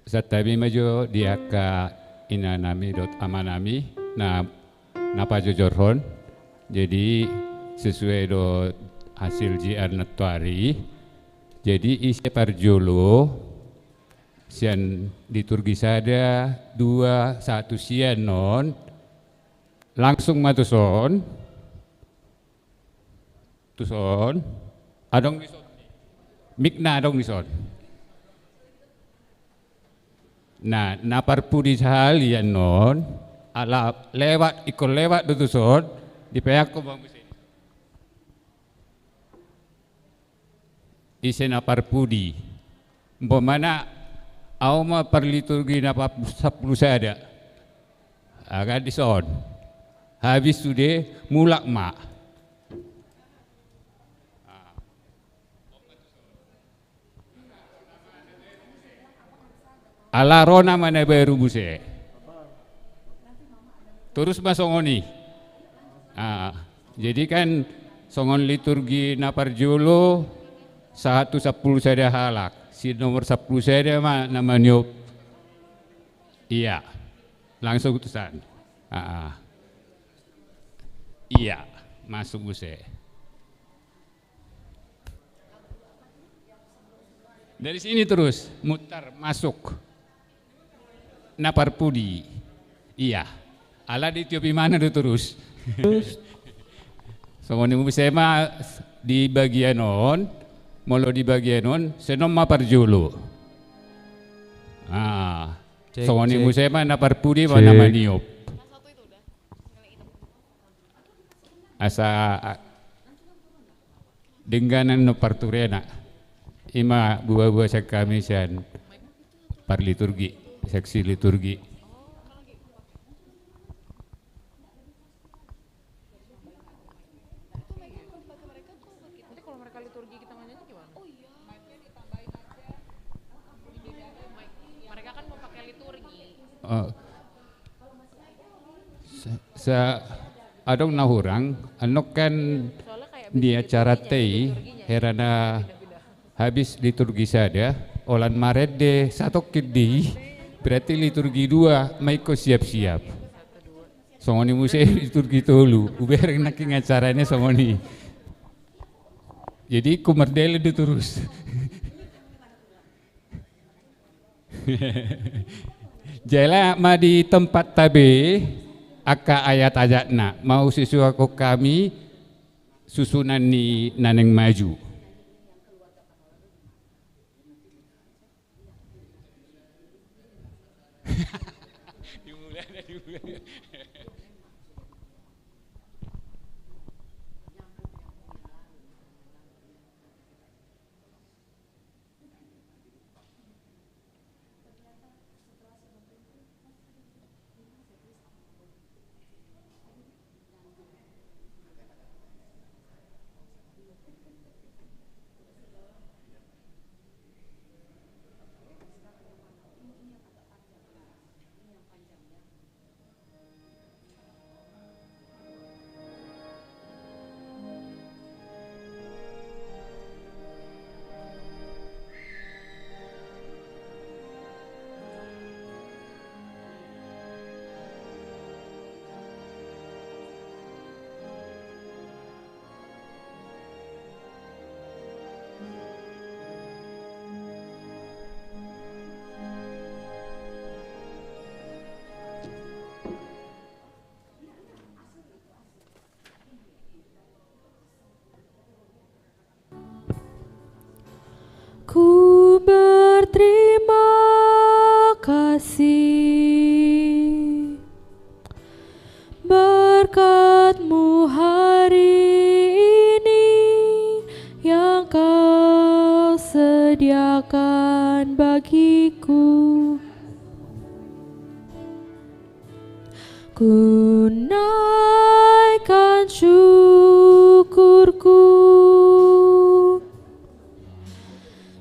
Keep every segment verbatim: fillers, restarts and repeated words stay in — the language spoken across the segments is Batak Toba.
Santabi ma jo di angka inanami dohot amanami na, na pajojorhon. Jadi sesuai dohot hasil J R nantoari. Jadi ise parjolo sian liturgi sada, dua, sahat tu sia on, langsung ma tuson. Tuson. Adong dison. Mikna adong dison. Nah, na parpudi sahali annon, ala lewat, ingkon lewat do tuson, dipeakko bang muse. Ise na parpudi. Umpamana, au ma parliturgi na pa-, sampulu sada. Aha dison. Habis sude, mulak ma. Ala ro nama na baru muse. Torus ma songon i. Ah, jadi kan songon liturgi na parjolo sahat tu sampulu sada halak. Si nomor sampulu sada ma na maniop. Iya. Langsung tusan. Ah, ah. Iya, masuk muse. Dari sini terus mutar masuk. Na parpudi. Iya. Ala ditiop imana do terus. Terus. Songon i muse ma di bagian on, molo di bagian on, sian on ma parjolo. Ah. Cek, songon i cek. Muse ma na parpudi ma na maniop. Asa, a, dengganan no parturena. Ima buha-buha sian hami sian parliturgi, seksi liturgi. Nanti kalau mereka liturgi kita nggak nyanyi gimana? Oh iya. Mereka kan mau pakai liturgi. Oh. Sa-, sa-, adong na hurang, annon kan di acara te i, hera na habis liturgi sada, holan marende satongkin do i, berarti liturgi dua, ma ingkon siap-siap. Songon i muse liturgi tolu, hubereng nangkin acarana songon i. Jadi ingkon mardalan do torus. Jala ma di tempat ta be angka ayat-ayatna, mau sesuaikan hami susunan ni na naeng maju. Ku berterima kasih berkat-Mu hari ini yang Kau sediakan bagiku. Ku naikkan syukurku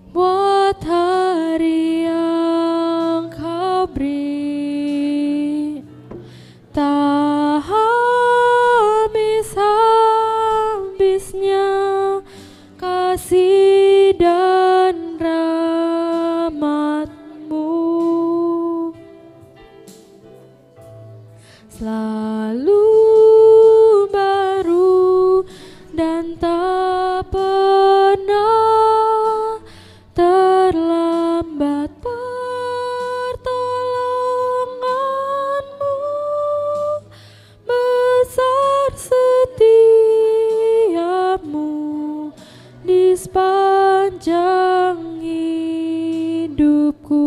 buat hari yang Kau beri. Tak habis-habisnya kasih dan rahmat-Mu. Selalu baru dan tak pernah terlambat pertolonganmu, besar setiamu di sepanjang hidupku.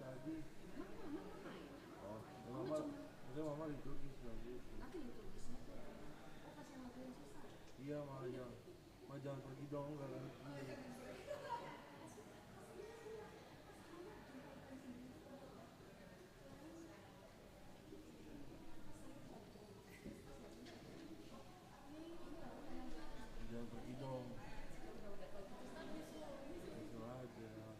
Lagi. Mama, mama main. Oh, mama, maksudnya mama liturgis lagi. Nanti liturgisnya tuh. Oh, pas yang lagu yang susah. Iya, mama, jangan. Mama, jangan pergi dong, gak ngerti. Jangan pergi dong. Istirahat ya.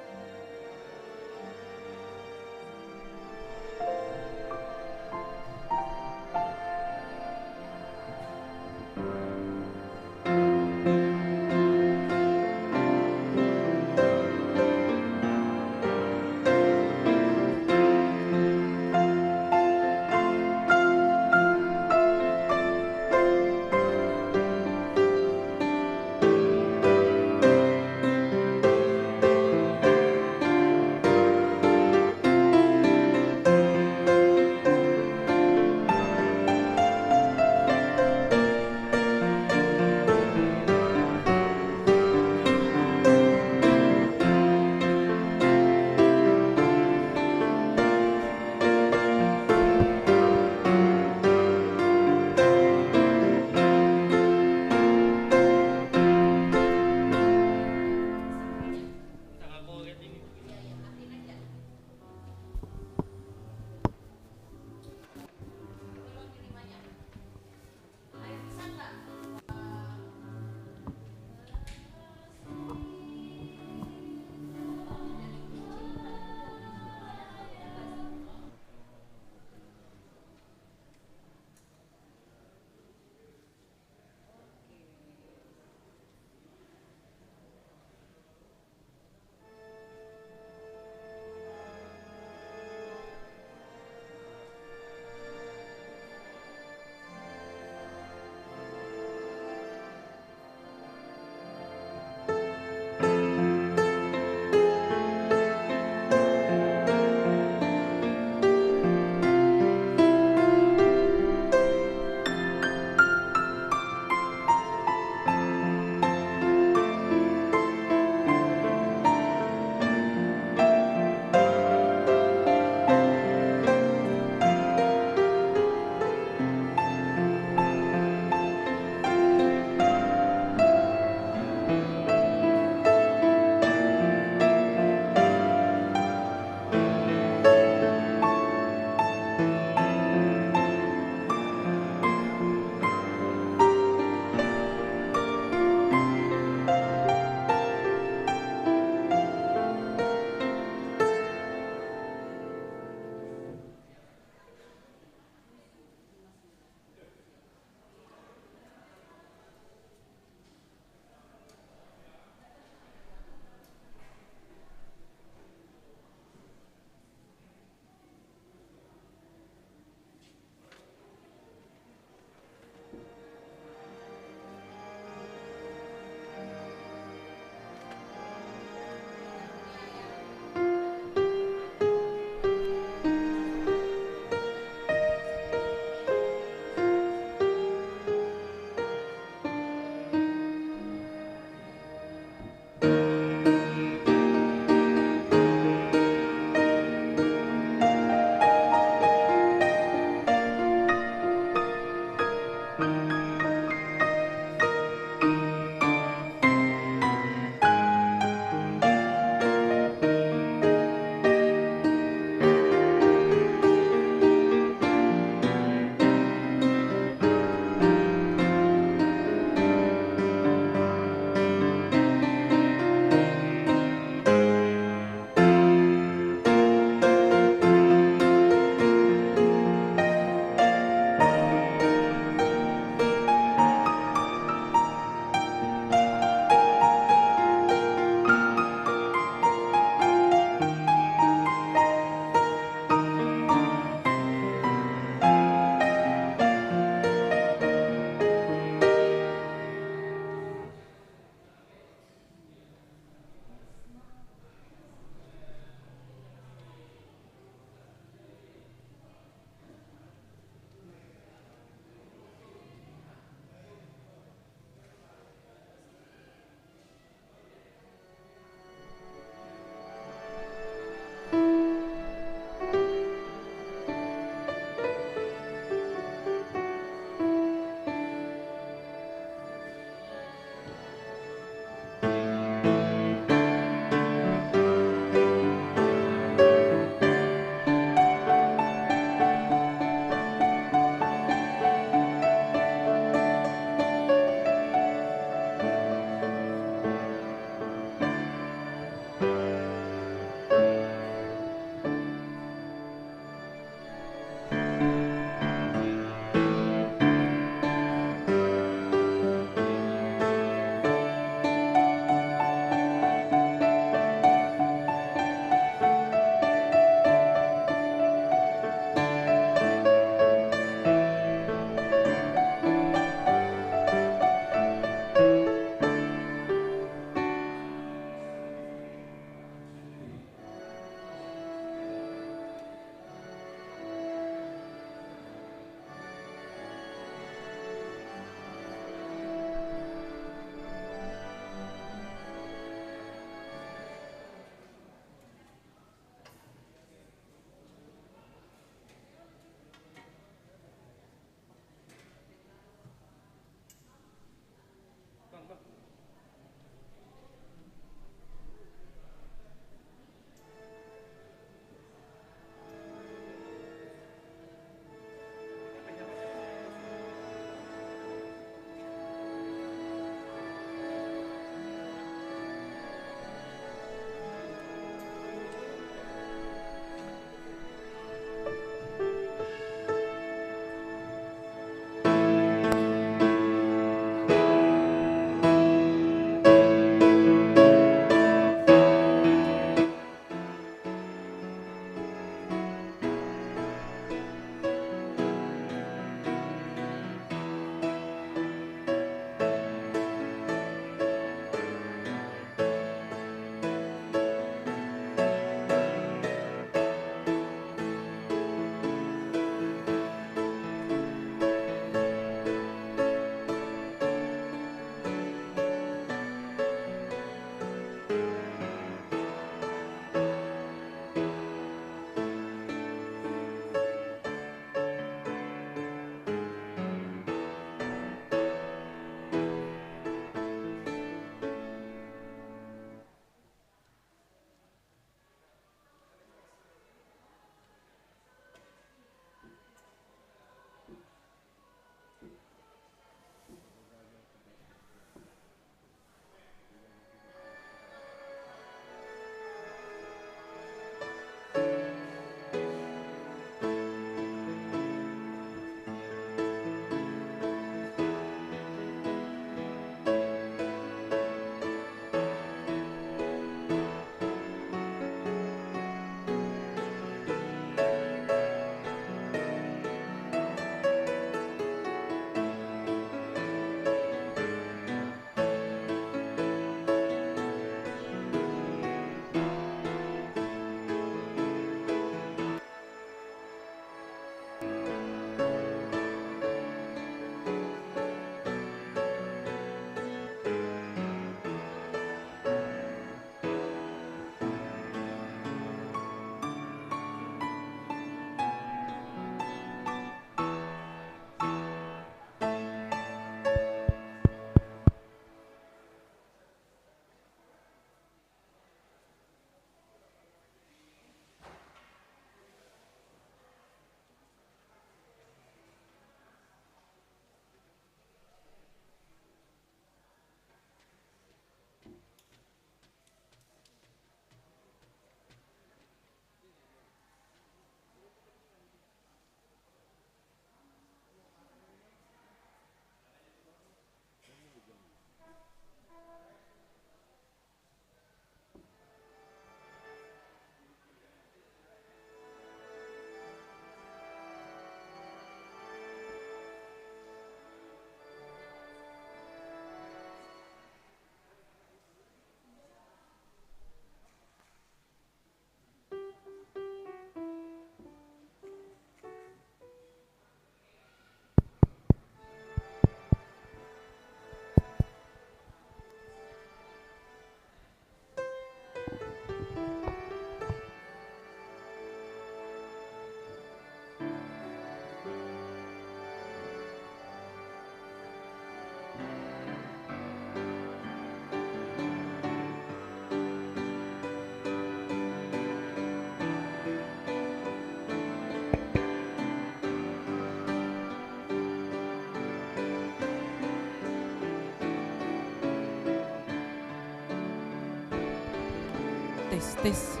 Tes, tes.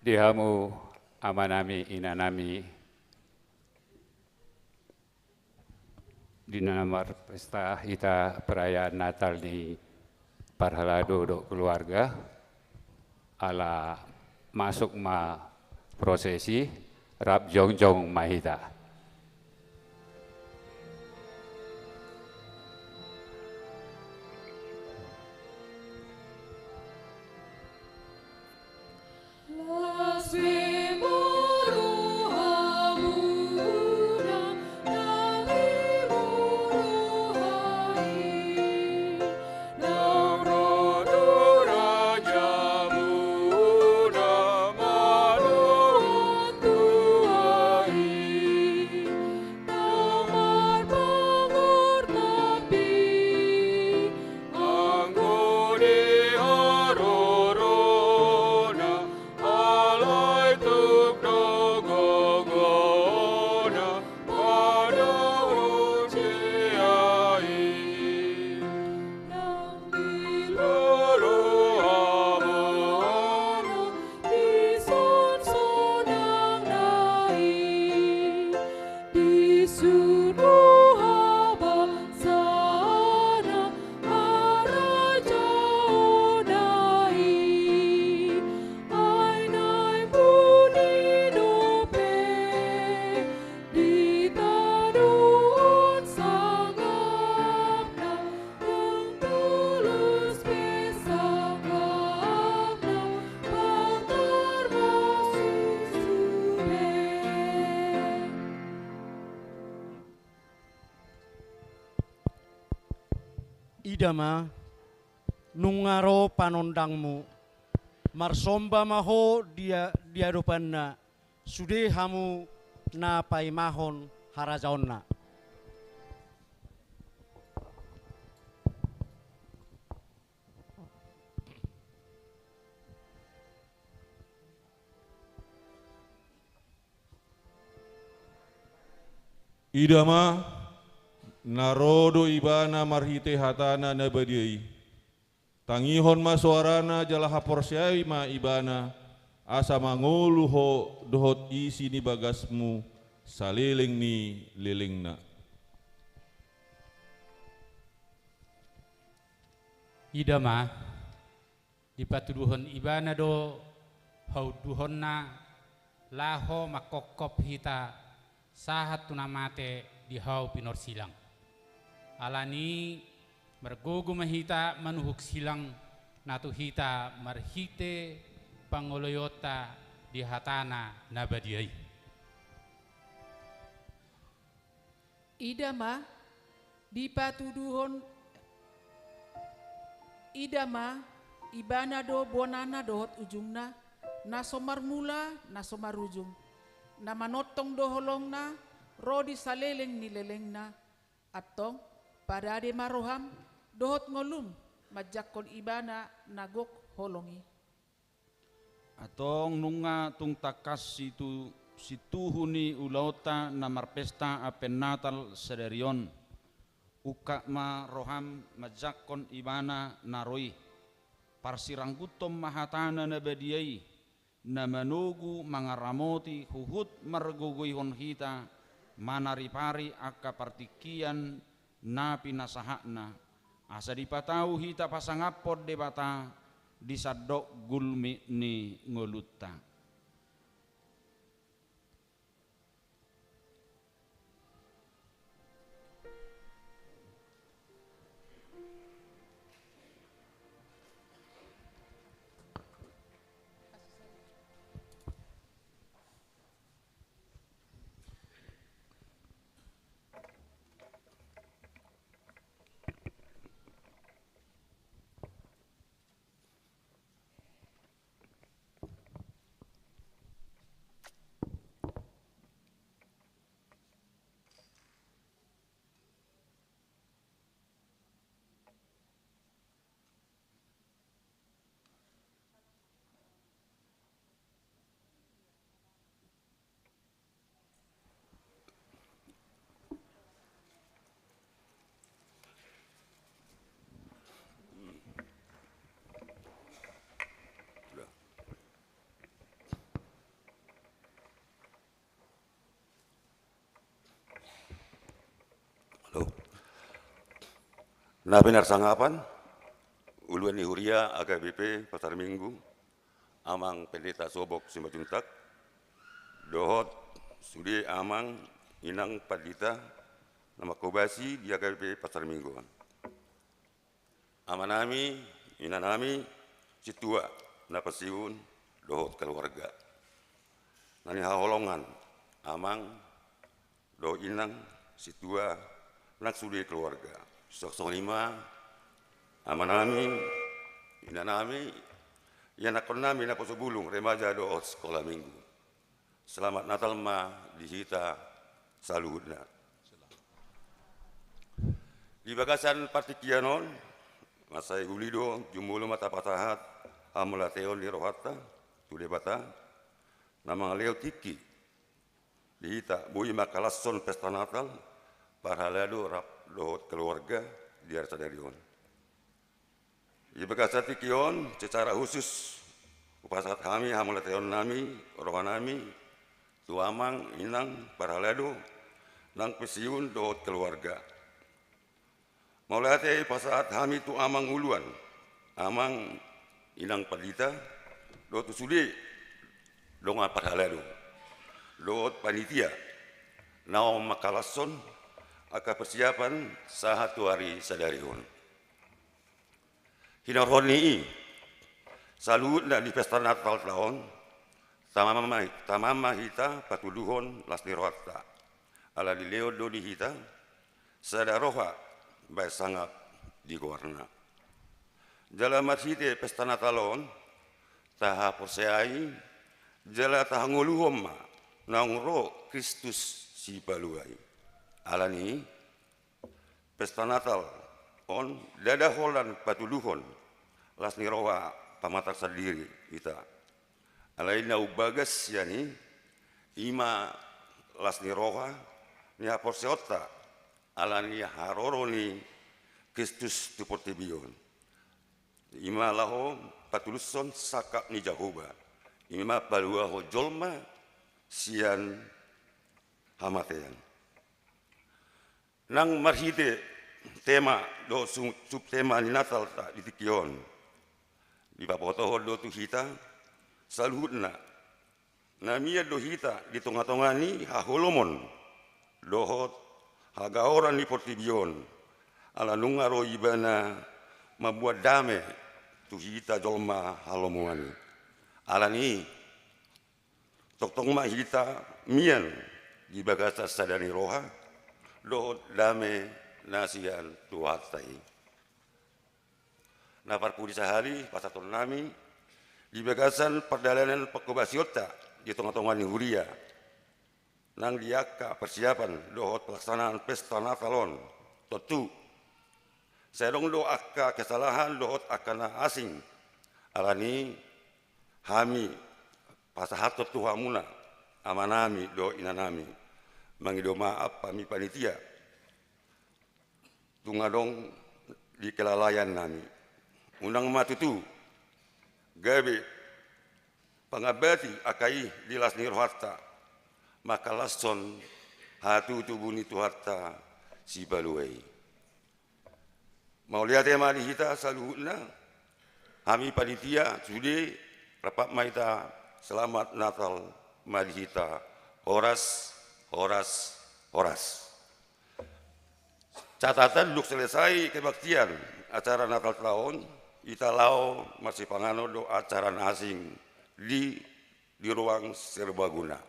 Di hamu amanami, inanami, di na marpesta hita perayaan Natal ni parhalado dohot keluarga, ala masuk ma prosesi, rap jongjong ma hita. Anggo di harorona, alai tuk do gogona, padahon si ahu. Nang di lolo amana, dison sonangna i. Di son habangsana, harajaonna i, ai naeng buni dope ditadohon sangapna, nang tulus pe sangapna, parmarsusude. Ida ma, nunga ro panondangmu, marsomba ma ho di a-, di adopanna, sude hamu na paimahon harajaonna. Ida ma, na ro do Ibana marhite hatana na badia i. Tangihon ma soarana jala haporseai ma Ibana, asa mangolu ho dohot isi ni bagasmu saleleng ni lelengna. Ida ma, dipatuduhon Ibana do haunduhonna laho mangkopkop hita sahat tu na mate di hau pinorsilang. Alani i margogo ma hita manuhuk silang na tu hita marhite pangoloionta di hatana na badia i. Ida ma, dipatuduhon, ida ma, Ibana do bonana dohot ujungna, na so marmula, na so marujung, na manongtong do holongna, ro di saleleng ni lelengna. Antong, padade ma roham dohot ngolum manjangkon Ibana na gok holong i. Antong nunga tung tangkas situ-, situhu ni ulaonta na marpesta ampen Natal sadari on. Ungkap ma roham manjangkon Ibana na ro i. Parsirangguthon ma hatana na badia i, na manogu mangaramoti huhut margogoihon hita manaripari angka partingkian na pinasahatna, asa dipatau hita pasangaphon Debata di sandok gulmit ni ngolunta. Halo. Na pinarsangapan, uluan ni huria H K B P Pasar Minggu, Amang Pendeta Sobok Simanjuntak, dohot sude amang inang pandita na manghobasi di H K B P Pasar Minggu on. Amanami, inanami, sintua na pensiun, dohot keluarga. Na nihaholongan, amang, dohot inang, sintua, nang sude keluarga. Suang songon i ma, amanami, inanami, ianakkonnami naposo bulung, remaja dohot sekolah minggu. Selamat Natal ma di hita saluhutna. Di bagasan partingkian on, mansai uli do jumolo ma tapasahat hamauliateon ni rohanta tu Debata, na mangalehon tingki di hita boi mangkalashon pesta Natal parhalado rap dohot keluarga di ari sadari on. Di bagasan tingki on, secara khusus hupasahat hami hamauliateonnami, rohanami, tu amang, inang, parhalado, nang pensiun dohot keluarga. Mauliate hupasahat hami tu amang uluan, amang, inang pandita, dohot tu sude dongan parhalado, dohot panitia, naung mangkalashon angka persiapan sahat tu ari sadari on. Hinorhon ni i, saluhutna di pesta Natalta on, tama ma, tama ma hita patuluhon las ni rohanta. Ala dilehon do di hita sada roha bahen sangap di goarna. Jala marhite pesta Natal on, tahaporseai, jala tahangoluhon ma naung ro Kristus Sipalua i. Ala ni i, pesta Natal on ndada holan patuluhon las ni roha pamatang sandiri hita. Alai na umbagas sian i, i ma las ni roha ni haporseaonta ala ni haroro ni Kristus tu portibi on. I ma laho patulushon sangkap ni Jahowa, i ma paluahon jolma sian hamatean. Nang marhite tema dohot su-, subtema ni Natalta di tingki on, dipabotohon do tu hita saluhutna na mian do hita di tongatonga ni haholomon dohot hagaoran ni portibi on, ala nunga ro Ibana mamboan dame tu hita jolma halomoan i. Ala ni i, tongtong ma hita mian di bagasan sada ni roha dohot dame na sian Tuhanta i. Na parpudi sahali, pasahatonnami di bagasan pardalanan panghobasionta di tongatonga ni huria nang di angka persiapan dohot pelaksanaan pesta Natal on. Tontu sai adong do angka kesalahan dohot angka na asing. Ala ni i, hami pasahathon tu hamuna, amanami dohot inanami, mangido maaf hami panitia, tung adong di kelalaian nami. Unang ma tutu gabe pangambati angka i di las ni rohanta, mangkalashon hatutubu ni Tuhanta Sipalua i. Mauliate ma di hita saluhutna, hami panitia, sude rap ma hita, selamat Natal ma di hita, horas, horas, horas. Catatan, dung selesai kebaktian acara Natal taon, hita laho marsipanganon dohot acara na asing di, di ruang serbaguna.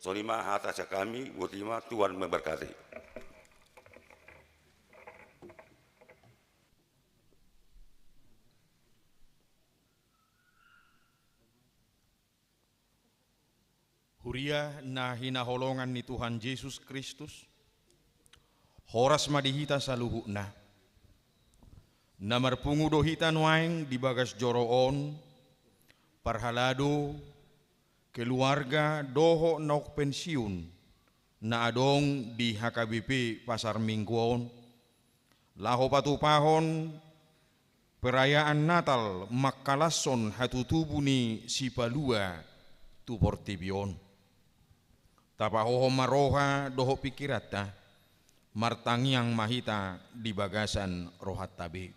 Songon i ma hata sian hami, botima, Tuhan memberkati. Huria na hinaholongan ni Tuhan Jesus Kristus, horas ma di hita saluhutna. Na marpungu do hita nuaeng di bagas joro on, parhalado, keluarga dohot naung pensiun na adong di H K B P Pasar Minggu on, laho patupahon perayaan Natal mangkalashon hatutubu ni Sipalua tu portibi on. Tapahohom ma roha dohot pingkiranta, martangiang ma hita di bagasan rohanta be.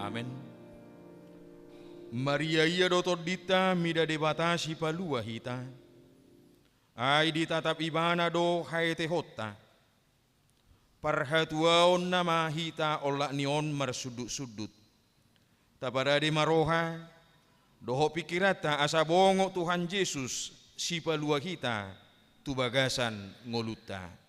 Amen. Maria, ia do tondinta mida Debata Sipalua hita. Ai ditatap Ibana do haetehonta. Parhatuaonna ma hita olat ni on marsundutsundut. Taparade ma roha dohot pingkiranta asa bongot Tuhan Jesus Sipalua hita tu bagasan ngolunta.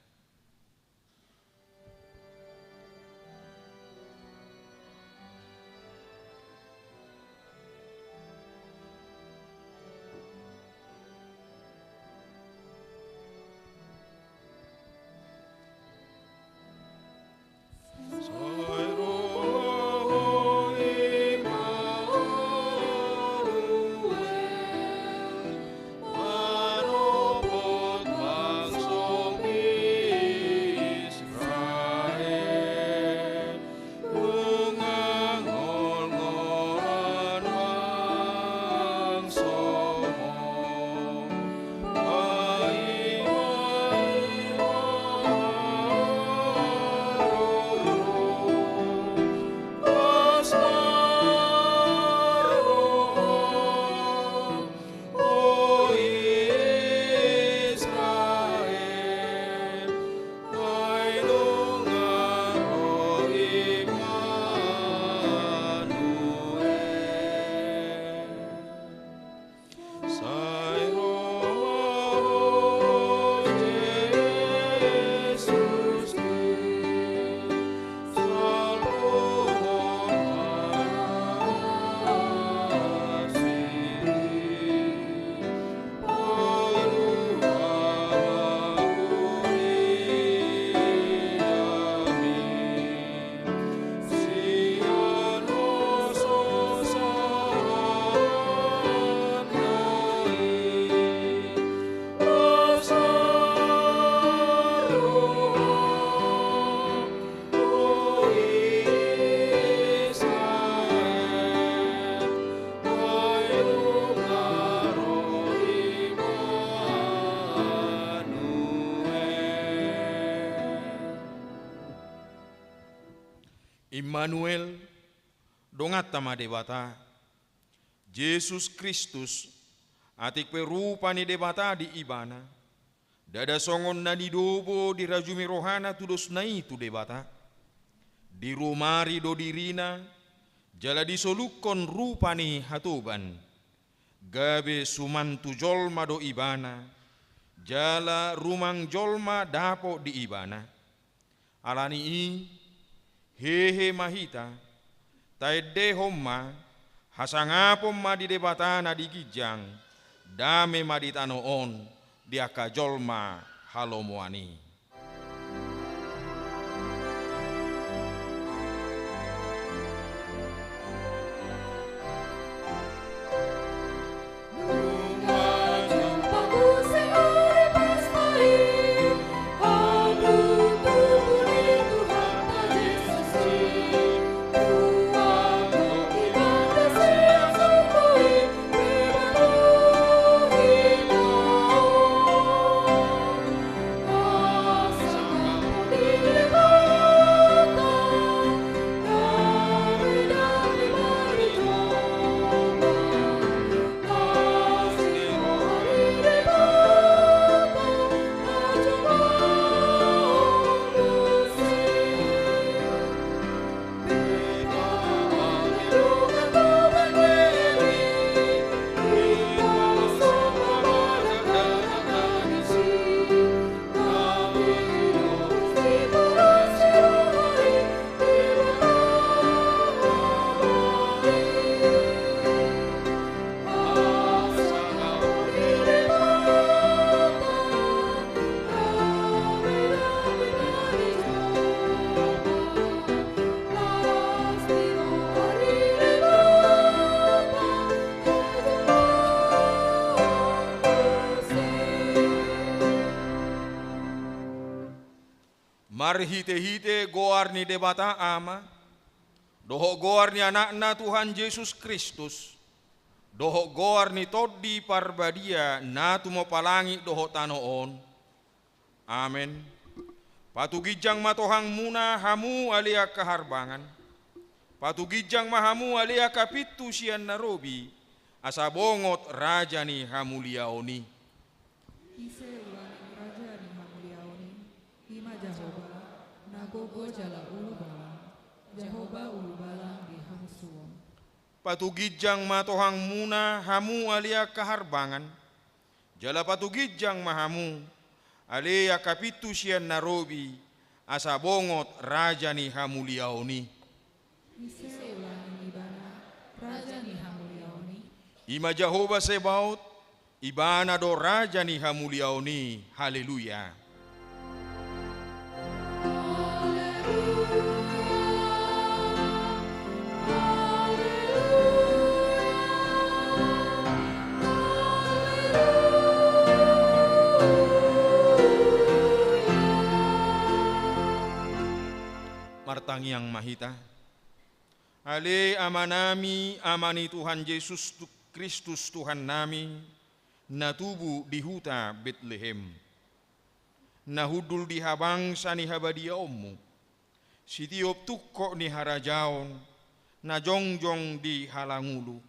Immanuel, donganta ma Debata. Jesus Kristus, atik pe rupa ni Debata di Ibana, ndada songon na nidobo dirajumi rohana tudosna i tu Debata. Dirumari do dirina, jala disolukhon rupa ni hatoban. Gabe suman tu jolma do Ibana, jala rumang jolma dapot di Ibana. Ala ni i, hehe ma hita, taendehon ma, hasangapon ma di Debata na di ginjang, dame ma di tano on, di angka jolma halomoan i. Marhitehite goar ni Debata Ama, dohot goar ni Anakna Tuhan Jesus Kristus, dohot goar ni Tondi Parbadia na tumompa langit dohot tano on. Amen. Patuginjang ma tohangmuna hamu ale angka harbangan. Patuginjang ma hamu ale angka pintu sian na robi, asa bongot raja ni hamuliaon i. Ise ulaning raja ni hamuliaon i? I ma Jahowa, na gogo jala ulubalang, Jahowa ulubalang di hamusuon. Patuginjang ma tohangmuna hamu ale angka harbangan, jala patuginjang ma hamu ale angka pintu sian na robi, asa bongot raja ni hamuliaon i. Ise ulaning ibana raja ni hamuliaon i? I ma Jahowa Sebaot, ibana do raja ni hamuliaon i. Haleluya. Martangiang ma hita. Ale Amanami, Ama ni Tuhan Jesus Tu-, Kristus Tuhannami, na tubu di huta Betlehem, na hundul di habangsa ni habadiaonmu, sitiop tungkot ni harajaon na jongjong di halangulu.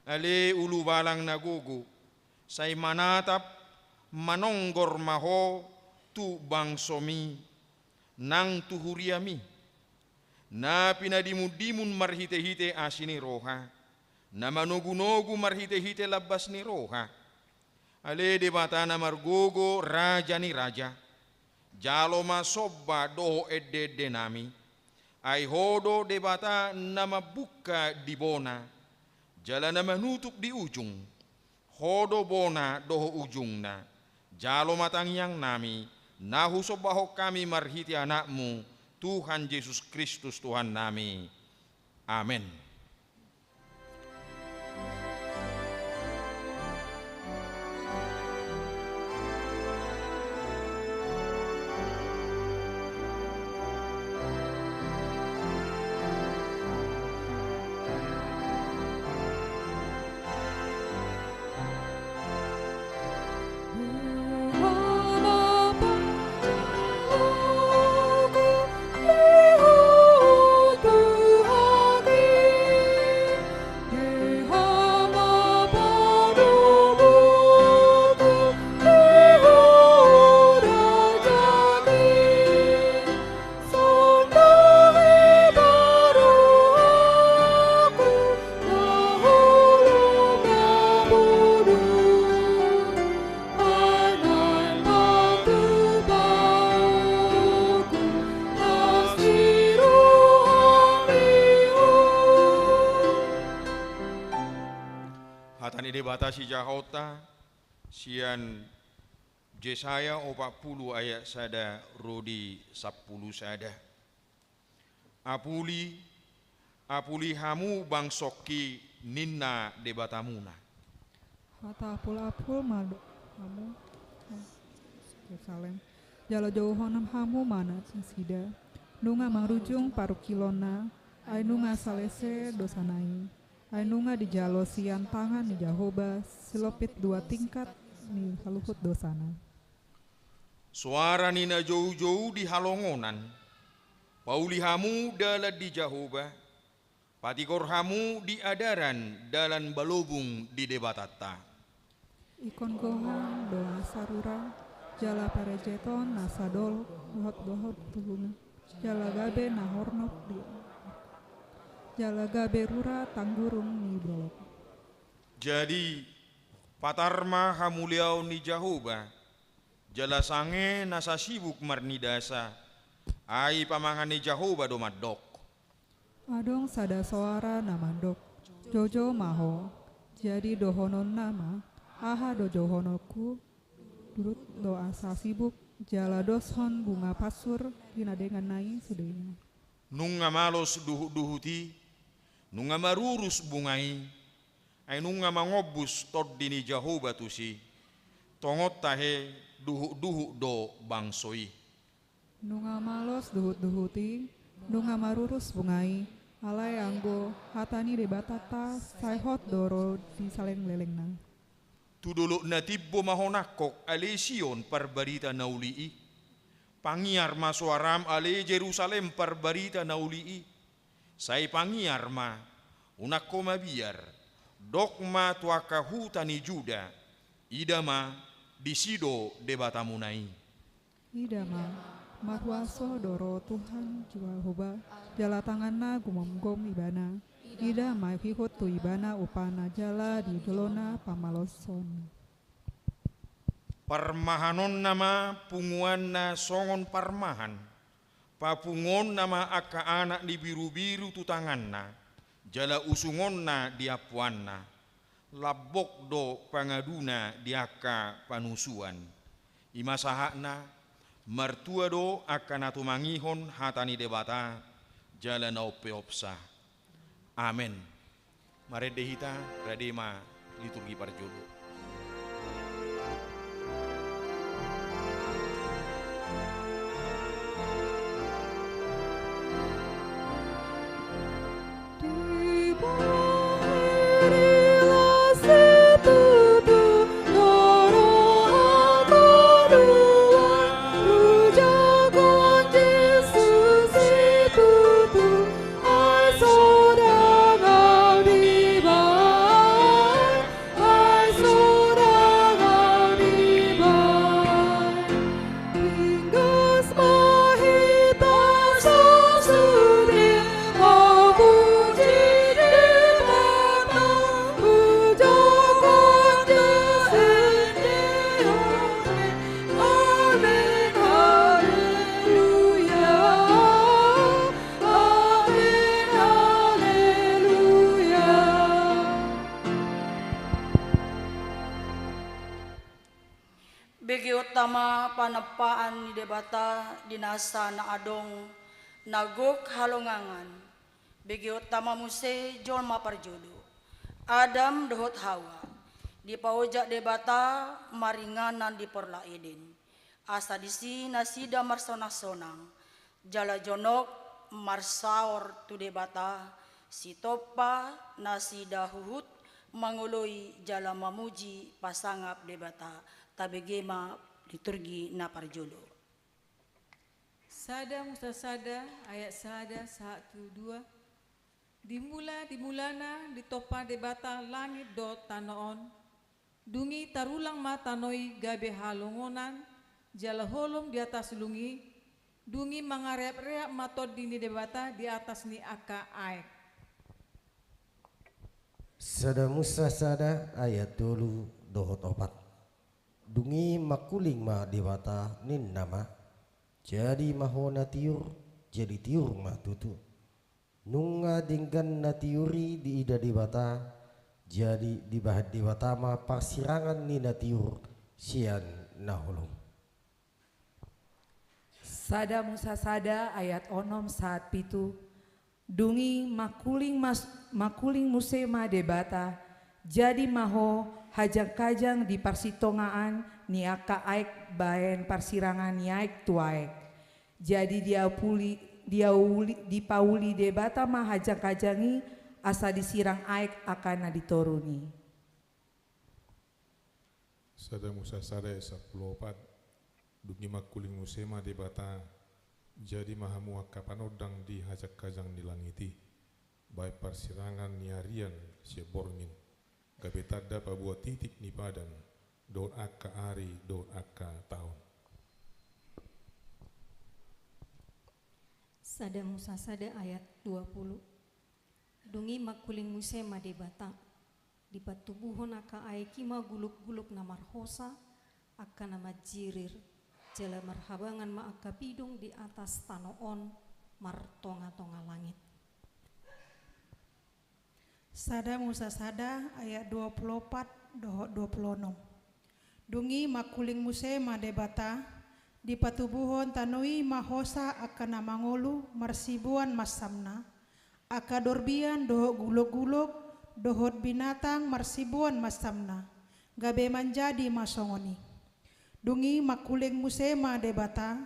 Ale ulubalang na gogo, sai manatap manonggor ma ho tu bangsomi nang tu huriami, na pinamundimun marhitehite asi ni roha, na manogunogu marhitehite lambas ni roha. Ale Debata na margogo, Raja ni raja, jalo ma somba dohot endeende nami. Ai ho do Debata na mambuka di bona, jala na manutup di ujung. Ho do bona dohot ujungna. Jalo ma tangiang nami, na husombahon hami marhite Anakmu, Tuhan Jesus Kristus Tuhan nami. Amen. Debata sijahaonta sian Jesaya opat pulu ayat sada ro di sampulu sada. Apuli, apuli hamu bangsongki, ninna Debatamuna. Hata apul-apul ma do hamu, Jerusalem. Jala jouhon hamu ma nasida. Nunga marujung parungkilonna, ai nunga salese dosana i. Ai nunga dijalo sian tangan ni Jahowa silompit dua tingkat ni saluhut dosana. Soara ni na joujou di halongonan, pauli hamu dalan di Jahowa, patigor hamu di adaran dalan balobung di Debatanta. Ingkon gohang do asa rura, jala parejeton asa dolok dohot-dohot tu hula, jala gabe na hornop di, jala gabe rura tanggurung ni dolok. Jadi, patar ma hamuliaon ni Jahowa, jala sange na sasibuk marnidasa, ai pamangan ni Jahowa do mandok. Adong sada soara na mandok, joujou ma ho. Jadi dohononna ma, aha do jouhononku? Durut do asa sibuk, jala doshon bunga pansur di na dengganna i sudena. Nunga malos duhut-duhut i, nunga marurus bunga i, ai nunga mangombus tondi ni Jahowa tusi. Tongon tahe, duhut-duhut do bangso i. Nunga malos duhut-duhut i, nunga marurus bunga i, alai anggo hata ni Debatanta sai hot do ro di saleleng-lelengna. Tu dolok na timbo ma ho nangkok, ale Sion, parbarita na uli i. Pangiar ma soaram, ale Jerusalem, parbarita na uli i. Sai pangiar ma, unang ho mabiar. Dok ma tu angka huta ni Juda, ida ma, disi do Debatamuna i. Ida ma, marhuaso do ro Tuhan Jahowa, jala tanganna gumomgom Ibana. Ida ma ihut tu Ibana upana jala di jolona pamalosonna. Parmahanonna ma punguanna songon parmahan, papunguonna ma angka anak ni birubiru tu tanganna, jala usungonna di ampuanna. Lambok do pangaduna di angka panusuan. I ma sahatna, martua do angka na tumangihon hata ni Debata, jala na umpeopsa. Amen. Marende hita, rade ma liturgi parjolo. Begeonta ma panampaan ni Debata di nasa na adong na gok halongangan. Begeonta ma muse jolma parjolo, Adam dohot Hawa, dipaojak Debata maringanan di Porla Eden. Asa disi nasida marsonang-sonang, jala jonok marsaor tu Debata, sitompa nasida huhut mangoloi jala mamuji pasangap Debata. Tabege ma liturgi na parjolo. Sada Musa sada ayat sada sahat tu dua. Di mula, di mulana ditompa Debata langit dohot tano on. Dung i tarulang ma tano i gabe halongonan, jala holom di atas lung i. Dung i mangareap-reap ma tondi ni Debata di atas ni angka aek. Sada Musa sada ayat tolu dohot opat. Dung i mangkuling ma Debata, ninna ma, jadi ma ho na tiur, jadi tiur ma tutu. Nunga denggan na tiur i diida Debata, Jadi dibahen Debata ma parsirangan ni na tiur sian na holom. Sada Musa sada ayat onom sahat pitu. Dung i mangkuling mas-, mangkuling muse ma Debata, jadi ma ho hajangkajang di parsitongaan ni angka aek bahen parsirangan ni aek tu aek. Jadi diapuli, diauli, dipauli Debata ma hajangkajang i asa disirang aek angka na di toru ni. Sada Musa sada ayat sampulu opat. Dung i mangkuling muse ma Debata, jadi ma hamu angka panondang di hajangkajang ni langit i, bahen parsirangan ni arian sian borngin, gabe tanda paboa titik ni padan, dohot angka ari, dohot angka taon. Sada Musa sada ayat dua pulu. Dung i mangkuling muse ma Debata, dipatubuhon angka aek i ma guluk-guluk na marhosa, angka na manjirir, jala marhabangan ma angka pidong di atas tano on martonga-tonga langit. Sada Musa sada ayat dua pulu opat dohot dua pulu onom. Dung i mangkuling muse ma Debata, dipatubuhon tano i ma hosa angka na mangolu marsiboan mansamna, angka dorbian dohot gulok-gulok, dohot binatang marsiboan mansamna, gabe manjadi ma songon i. Dung i mangkuling muse ma Debata,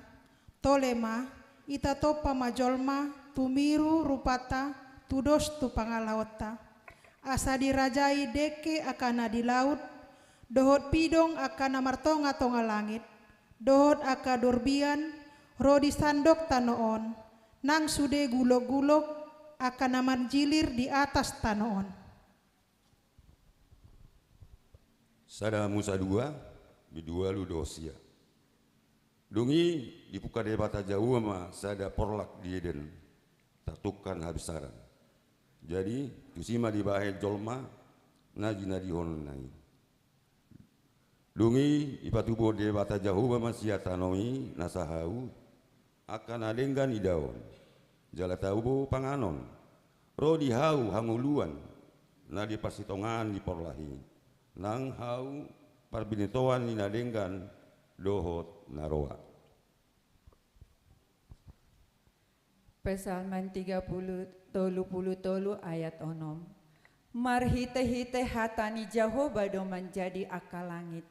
tole ma, ita tompa ma jolma, tumiru rupanta, tudos tu pangalaonta. Asa dirajai dengke angka na di laut, dohot pidong angka na martonga-tonga langit, dohot angka dorbian, ro di sandok tano on, nang sude gulok-gulok, angka na manjilir di atas tano on. Sada Musa dua, bindualu dohot sia. Dung i dipungka Debata Jahowa ma sada porlak di Eden, tartungkan habinsaran. Jadi tusi ma dibahen jolma na jinadihonna i. Dung i dipatubuhon Debata Jahowa ma sian tano i nasa hau, angka na denggan idaon, jala tabo panganon, ro di hau hangoluan na di parsitongaan ni porlak i, nang hau parbinotoan ni na denggan dohot na roa. Psalmen tiga puluh, tolu puluh tolu ayat onom. Marhite-hite hata ni Jahowa do manjadi angka langit,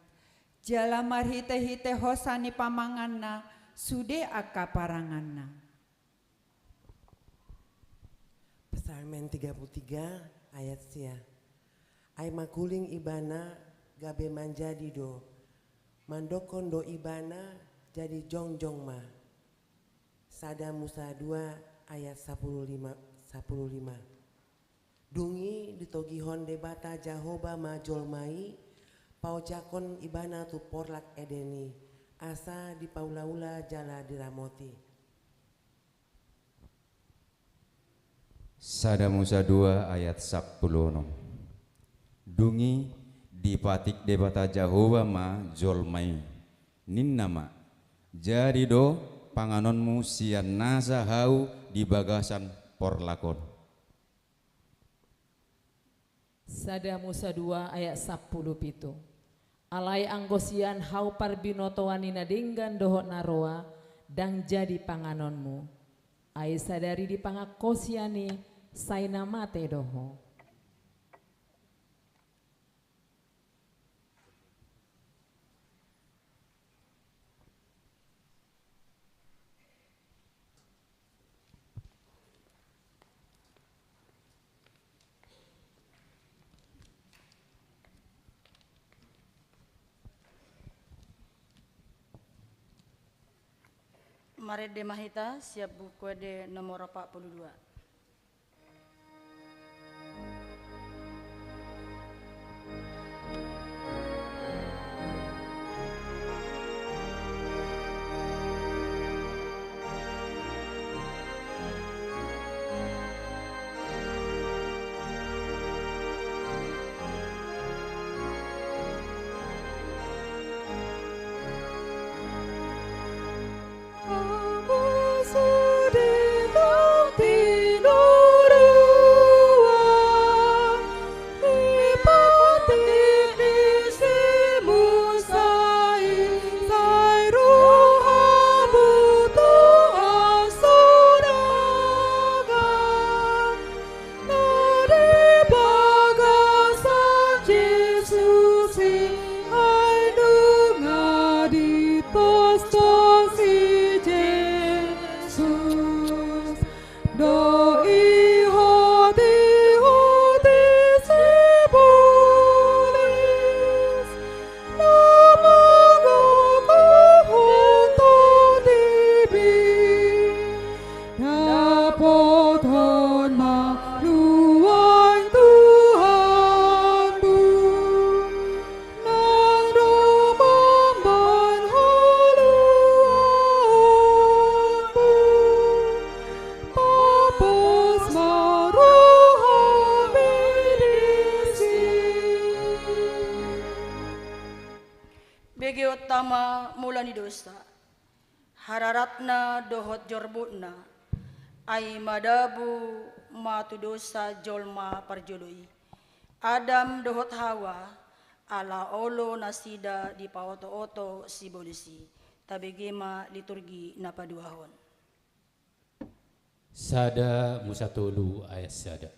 jala marhite-hite hosa ni pamanganna sude angka paranganna. Psalmen tiga puluh tiga ayat sia. Ai mangkuling ibana gabe manjadi do, mandokkon do ibana jadi jongjong ma. Sada Musa dua ayat sapuluh lima, sapuluh lima. Dung i ditogihon Debata Jahowa ma jolma i, paojakhon ibana tu porlak Eden i, asa dipaula-ula jala diramoti. Sada Musa dua ayat sapuluh onom. Dung i dipatik Debata Jahowa ma jolma i, ninna ma, jadi do panganonmu sian nasa hau di bagasan porlak on. Sada Musa dua ayat sapuluh pitu. Alai anggo sian hau parbinotoan ni na denggan dohot na roa, ndang jadi panganonmu. Ai sadari dipangan ho sian i, sai na mate do ho. Marende ma hita sian Buku Ende nomor opat puluh dua. Ama mula ni dosa, hararatna dohot jorbutna, ai madabu ma tu dosa jolma parjolo i. Adam dohot Hawa, ala olo nasida dipaoto-oto sibolis i. Tabege ma liturgi na paduahon. Sada Musa tolu ayat sada.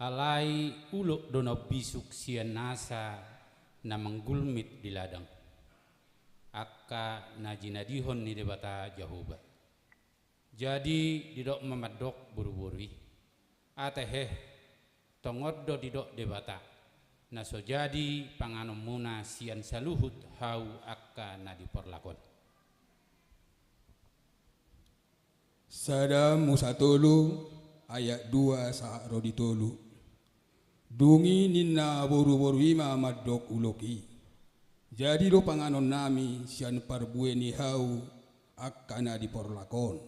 Alai ulok do na umbisuk sian nasa na manggulmit di ladang, angka na jinadihon ni Debata Jahowa. Jadi didok ma mandok boruboru i, ate he, tongon do didok Debata, na so jadi panganonmuna sian saluhut hau angka na di porlak on. Sada Musa tolu ayat dua sahat ro di tolu. Dung i ninna boruboru i ma mandok ulok i, jadi do panganonnami sian parbue ni hau angka na di porlak on.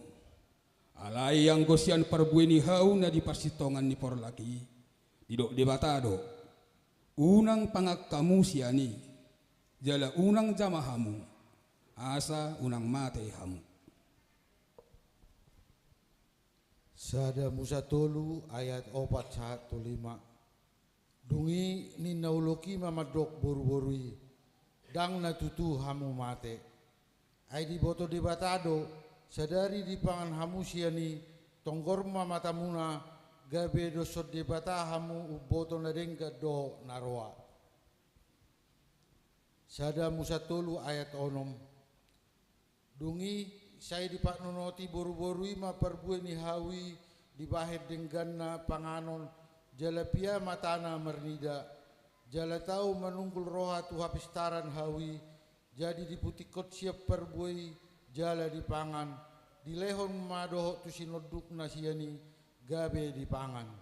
Alai anggo sian parbue ni hau na di parsitongan ni porlak i, didok Debata do, unang pangan hamu sian i, jala unang jama hamu, asa unang mate hamu. Sada Musa tolu ayat opat sahat tu lima. Dung i ninna ulok i ma mandok boruboru i, ndang na tutu hamu mate. Ai diboto Debata do, sadari dipangan hamu sian i, tonggor ma matamuna, gabe doshon Debata hamu umboto na denggan dohot na roa. Sada Musa tolu ayat onom. Dung i sai dipanonoti boruboru i ma parbue ni hau i dibahen dengganna panganon, jala pia matana marnida, jala tau manunggul roha tu hapistaran hau i, jadi diputikkon sian parbue i, jala dipangan, dilehon ma dohot tu sinondukna sian i, gabe dipangan.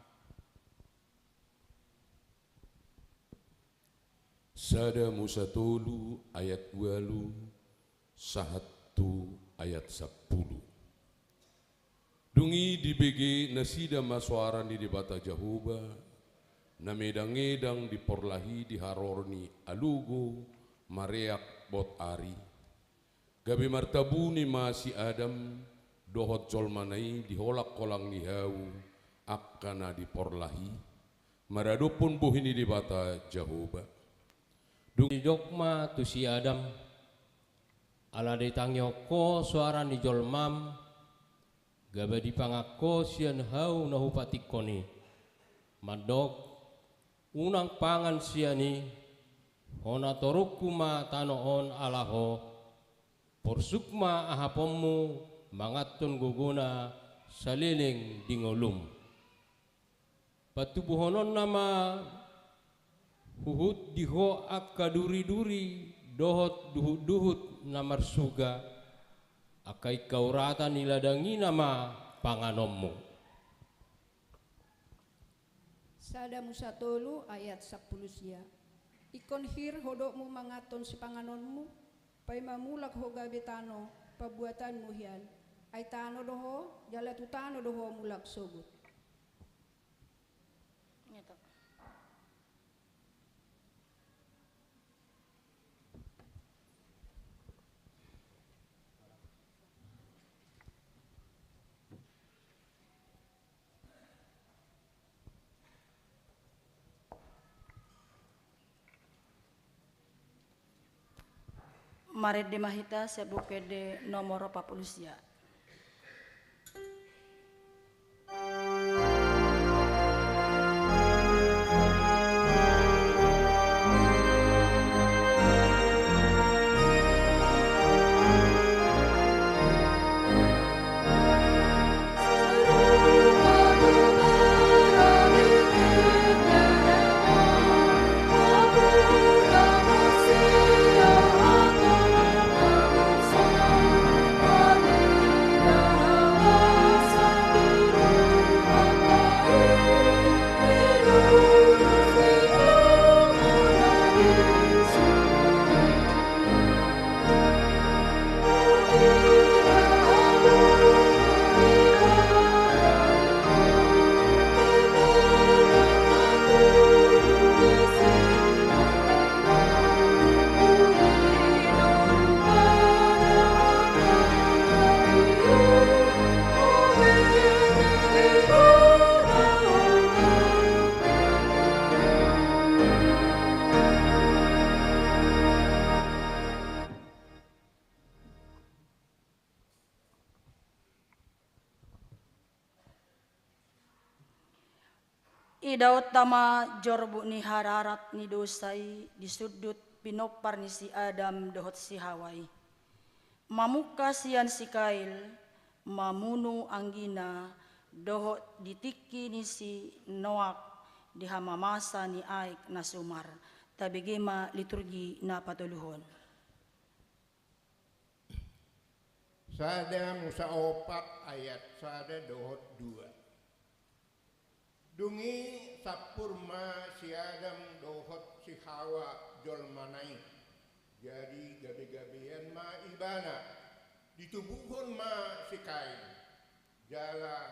Sada Musa tolu ayat ualu sahat tu ayat sampulu. Dung i dibege nasida ma soara ni Debata Jahowa, na medangedang di porlak i di haroro ni alogo mareak bot ari. Gabe martabuni ma si Adam dohot jolmana i di holangholang ni hau angka na di porlak i, maradophon bohi ni Debata Jahowa. Dung i didok ma tu si Adam, ala ditangihon ho soara ni jolmam, gabe dipangan ho sian hau na hupatikkon i. Mandok, unang pangan sian i, hona torungku ma tano on ala ho, porsuk ma ahaponmu manganhon gogona saleleng di ngolum. Patubuhononna ma huhut di ho angka duriduri dohot duhutduhut na marsuga, angka ingkau rata ni ladang i nama panganonmu. Sada Musa tolu ayat sampulu sia. Ingkon hir hodokmu manganhon sipanganonmu, paima mulak ho gabe tano pambuatanmu hian. Ai tano do ho, jala tu tano do ho mulak sogot. Marende ma hita sian Buku Ende nomor opat pulu sia. Idaonta ma jorbut ni hararat ni dosa i di sundut pinompar ni si Adam dohot si Hawa i. Mamungka sian si Kain, mamunu anggina, dohot di tingki ni si Noak di hamamasa ni aek na sumar. Tabege ma liturgi na patoluhon. Sada Musa opat ayat sada dohot dua. Dung i sampur ma si Adam dohot si Hawa jolmana i. Jadi gabe-gabean ma ibana. Ditubuhon ma si Kain. Jala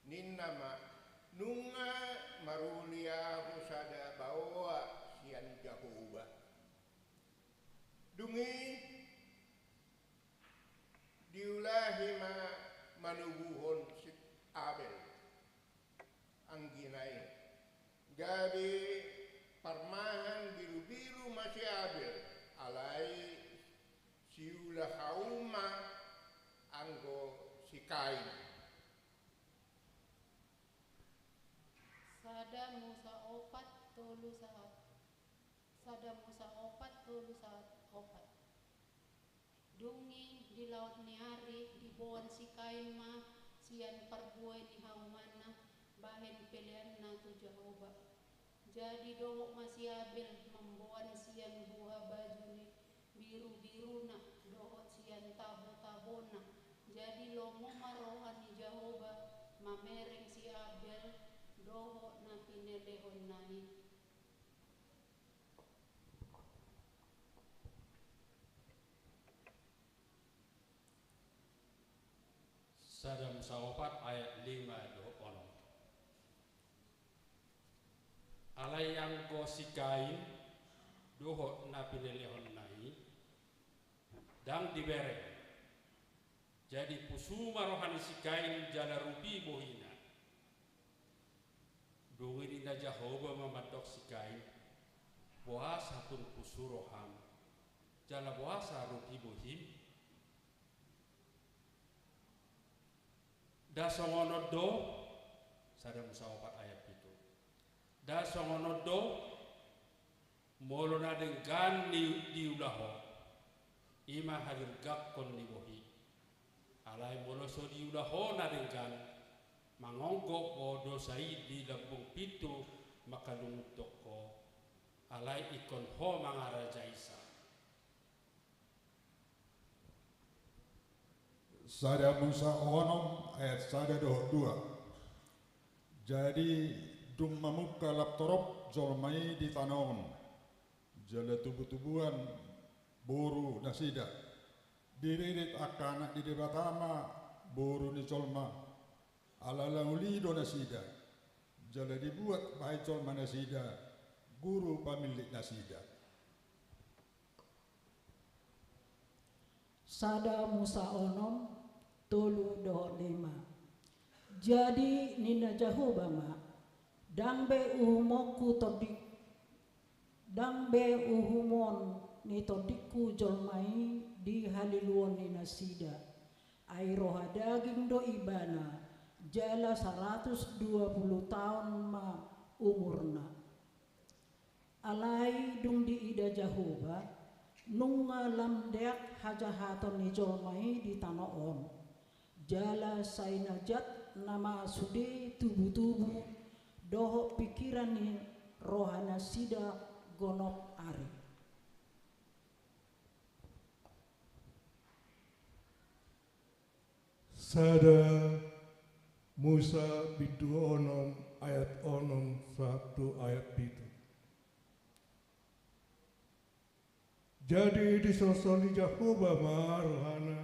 ninna ma, nunga maruli ahu sada baoa sian Jahowa. Dung i diulahi ma manubuhon si Abel anggina i. Gabe parmahan birubiru ma si Abel, alai siulahaon ma anggo si Kain. Sada Musa opat tolu sahat. Sada Musa opat tolu sahat opat. Dung i di laot ni ari diboan si Kain ma sian parbue ni haumanna bahen peleanna tu Jahowa. Jadi dohot ma si Abel mamboan sian buha baju ni birubiruna dohot sian tabotabona. Jadi lomo ma roha ni Jahowa mamereng si Abel dohot na pinelehonna i. Sada Musa opat ayat lima dohot onom. Alai anggo si Kain dohot na pinelehonna i ndang dibereng. Jadi pusu ma roha ni si Kain jala rupi bohina. Dung i ninna Jahowa ma mandok si Kain, boasa tung pusu roham, jala boasa rupi bohim? Nda songon on do, sada Musa opat ayat pitu. Nda songon on do, molo na denggan ni diula ho, i ma hadirgangkon ni bohi. Alai molo so diula ho na denggan, mangonggop ho dosa i di lambung pintu mangkalungunhon ho, alai ingkon ho mangarajaisa. Sada Musa onom ayat sada dohot dua. Jadi dung mamungka lam torop jolma i di tano on, jala tubutubuan boru nasida, diririt angka anak ni Debata ma boru ni jolma, ala na uli do nasida, jala dibuat bahen jolma nasida guru pamillit nasida. Sada Musa onom tolu dohot lima. Jadi ninna Jahowa ma, ndang be uhumonku tondik, ndang be uhumon ni tondingku jolma i di haliluon ni nasida. Ai roha daging do ibana, jala saratus dua pulu taon ma umurna. Alai dung diida Jahowa, nunga lam deak hajahaton ni jolma i di tano on. Jala sai na jat nama sude tubutubu dohot pingkiran ni roha nasida gonop ari. Sada Musa bindu onom ayat onom sahat tu ayat pitu. Jadi disolsol ni Jahowa ma rohana,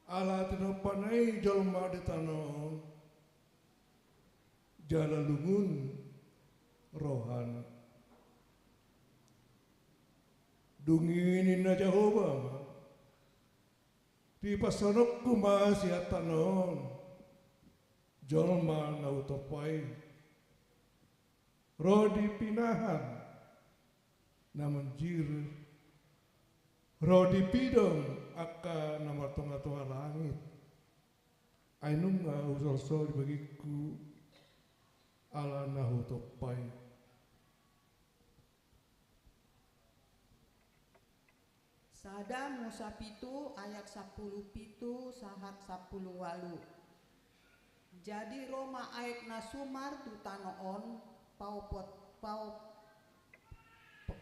ala tinompana i jolma di tano on, jala lungun rohana. Dung i ninna Jahowa ma, dipasononku ma sian tano on jolma na hutompa i, ro di pinahan na manjir, ro di pidong angka na martongatonga langit. Ai nunga husolsol di bagingku ala na hutompa i. Sada Musa pitu ayat sampulu pitu sahat sampulu ualu. Jadi ro ma aek na sumar tu tano on, paopot, paop-,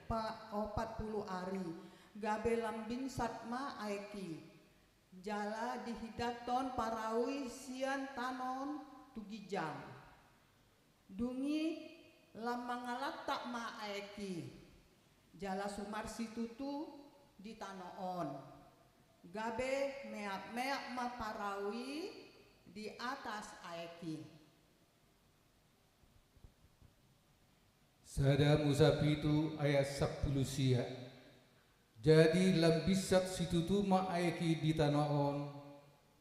paopat pulu ari, gabe lam binsat ma aek i. Jala dihidathon parau i sian tano on tu ginjang. Dung i lam mangalantak ma aek i, jala sumar situtu di tano on. Gabe meap-meap ma parau i di atas aek i. Sada Musa pitu ayat sampulu sia. Jadi lam binsat situtu ma aek i di tano on,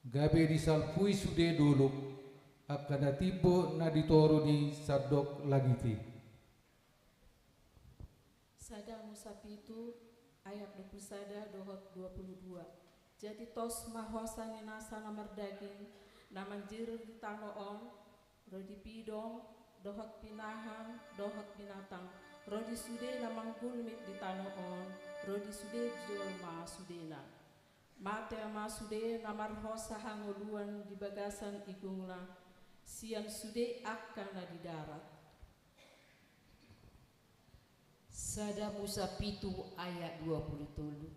gabe disalpui sude dolok, angka na timbo na di toru ni sandok langit i. Sada Musa pitu ayat dua pulu sada dohot dua pulu dua. Jadi tos ma hosa ni nasa na mardaging, na manjirir di tano on, ro di pidong, dohot pinahan, dohot binatang, ro di sude na manggulmit di tano on, ro di sude jolma sudena. Mate ma sude na marhosa hangoluan di bagasan igungna, sian sude angka na di darat. Sada Musa pitu ayat dua pulu tolu.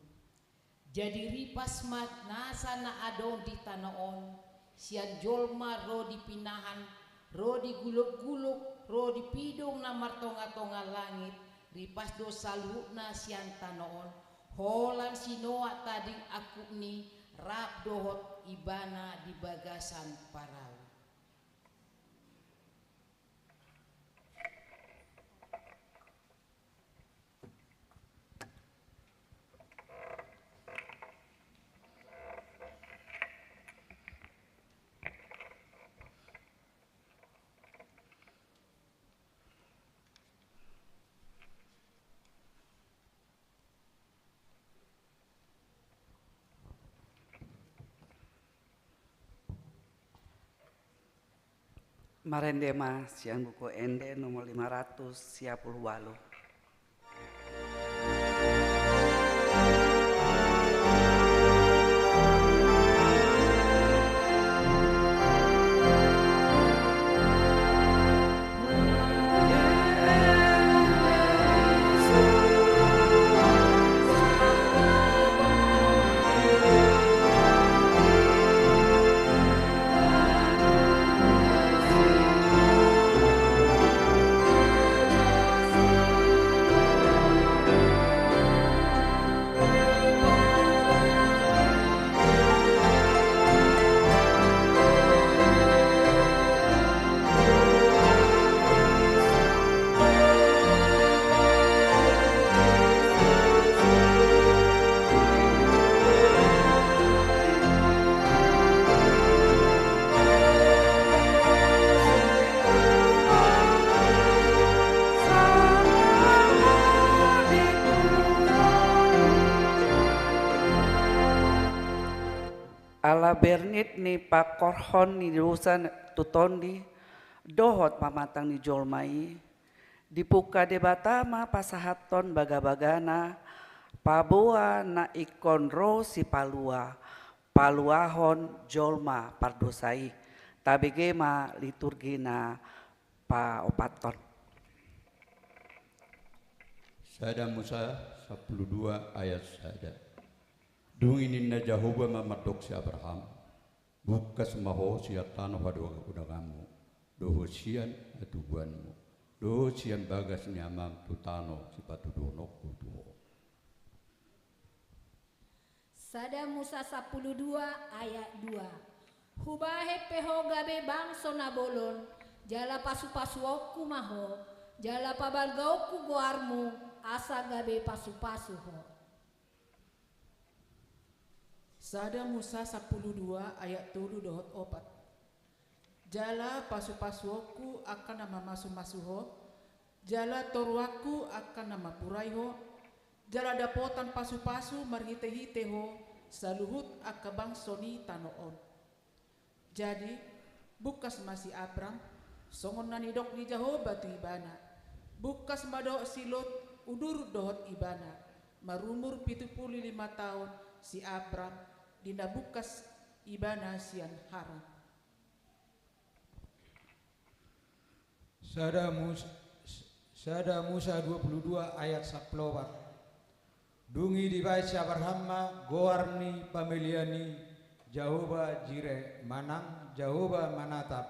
Jadi ripas ma nasa na adong di tano on, sian jolma ro di pinahan, ro di gulok-gulok, ro di pidong na martonga-tonga langit, ripas do saluhutna sian tano on, holan si Noa tading angkup ni rap dohot ibana di bagasan parau. Marende ma sian Buku Ende nomor lima ratus sia pulu ualu. Ala bernit ni pangkorhon ni dosa tu tondi dohot pamatang ni jolma i, dipungka Debata ma pasahathon bagabagana paboa na ingkon ro Sipalua paluahon jolma pardosa i. Tabege ma liturgi na paopathon. Sada Musa sampulu dua ayat sada. Dung i ninna Jahowa ma mandok si Abraham, bungkas ma ho sian tano hadogaonganmu, dohot sian hatubuanmu, dohot sian bagas ni amam tu tano sipatuduhononku tu ho. Sada Musa sampulu dua ayat dua. Hubahen pe ho gabe bangso na bolon, jala pasupasuonku ma ho, jala pabalgaonku goarmu, asa gabe pasupasu ho. Sada Musa sampulu dua ayat tolu dohot opat. Jala pasupasuonku angka na mamasumasu ho, jala toruanku angka na mampurai ho, jala dapotan pasupasu marhitehite ho saluhut angka bangso ni tano on. Jadi, bungkas ma si Abram, Songon na nidok ni Jahowa tu ibana, bungkas ma dohot si Lot udur dohot ibana, marumur pitu pulu lima taon si Abram, di na bungkas ibana sian Haran. Sada Mus-, Sada Musa dua pulu dua ayat sampulu opat. Dung i dibaen si Abraham ma goar ni pamelean i, Jahowa Jire manang Jahowa Manatap.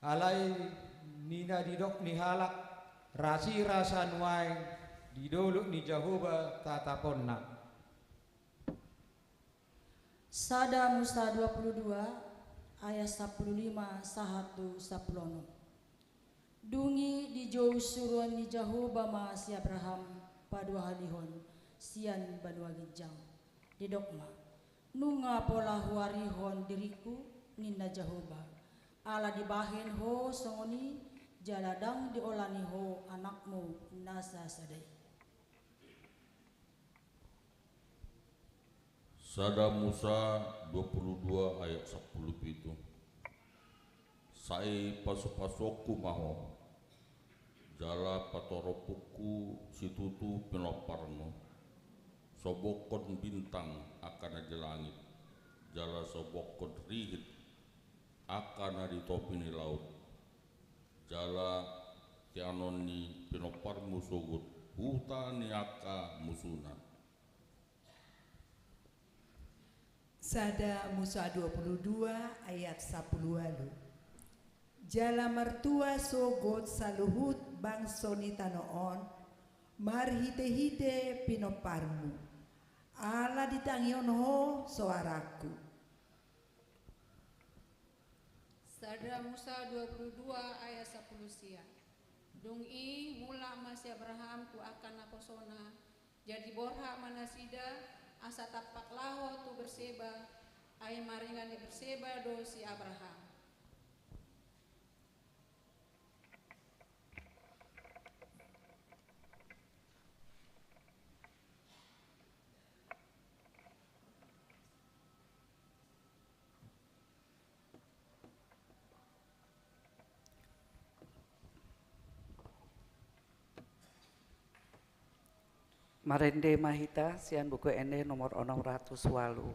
Alai ninna didok ni halak, rasirasa nuaeng di dolok ni Jahowa tataponna. Sada Musa dua pulu dua ayat sampulu lima sahat tu sampulu onom. Dung i dijou suruon ni Jahowa ma si Abraham paduahalihon sian banua ginjang. Didok ma, nunga pola huarihon diringku, ninna Jahowa, ala dibahen ho songon i, jala ndang diolani ho anakmu na sasada i. Sada Musa dua pulu dua ayat sampulu pitu. Sai pasupasuonku ma ho, jala patoropukku situtu pinomparmu, sobokkon bintang angka na di langit, jala sobokkon rihit angka na di topi ni laut, jala teanon ni pinomparmu sogot huta ni angka musuna. Sada Musa dua pulu dua ayat sampulu ualu. Jala martua sogot saluhut bangso ni tano on, marhitehite pinomparmu, ala ditangihon ho soarangku. Sada Musa dua pulu dua ayat sampulu sia. Dung i mulak ma si Abraham tu angka naposona, jadi borhat ma nasida, asa tampak laho tu Berseba, ai maringan di Berseba do si Abraham. Marende ma hita sian Buku Ende nomor onom ratus ualu.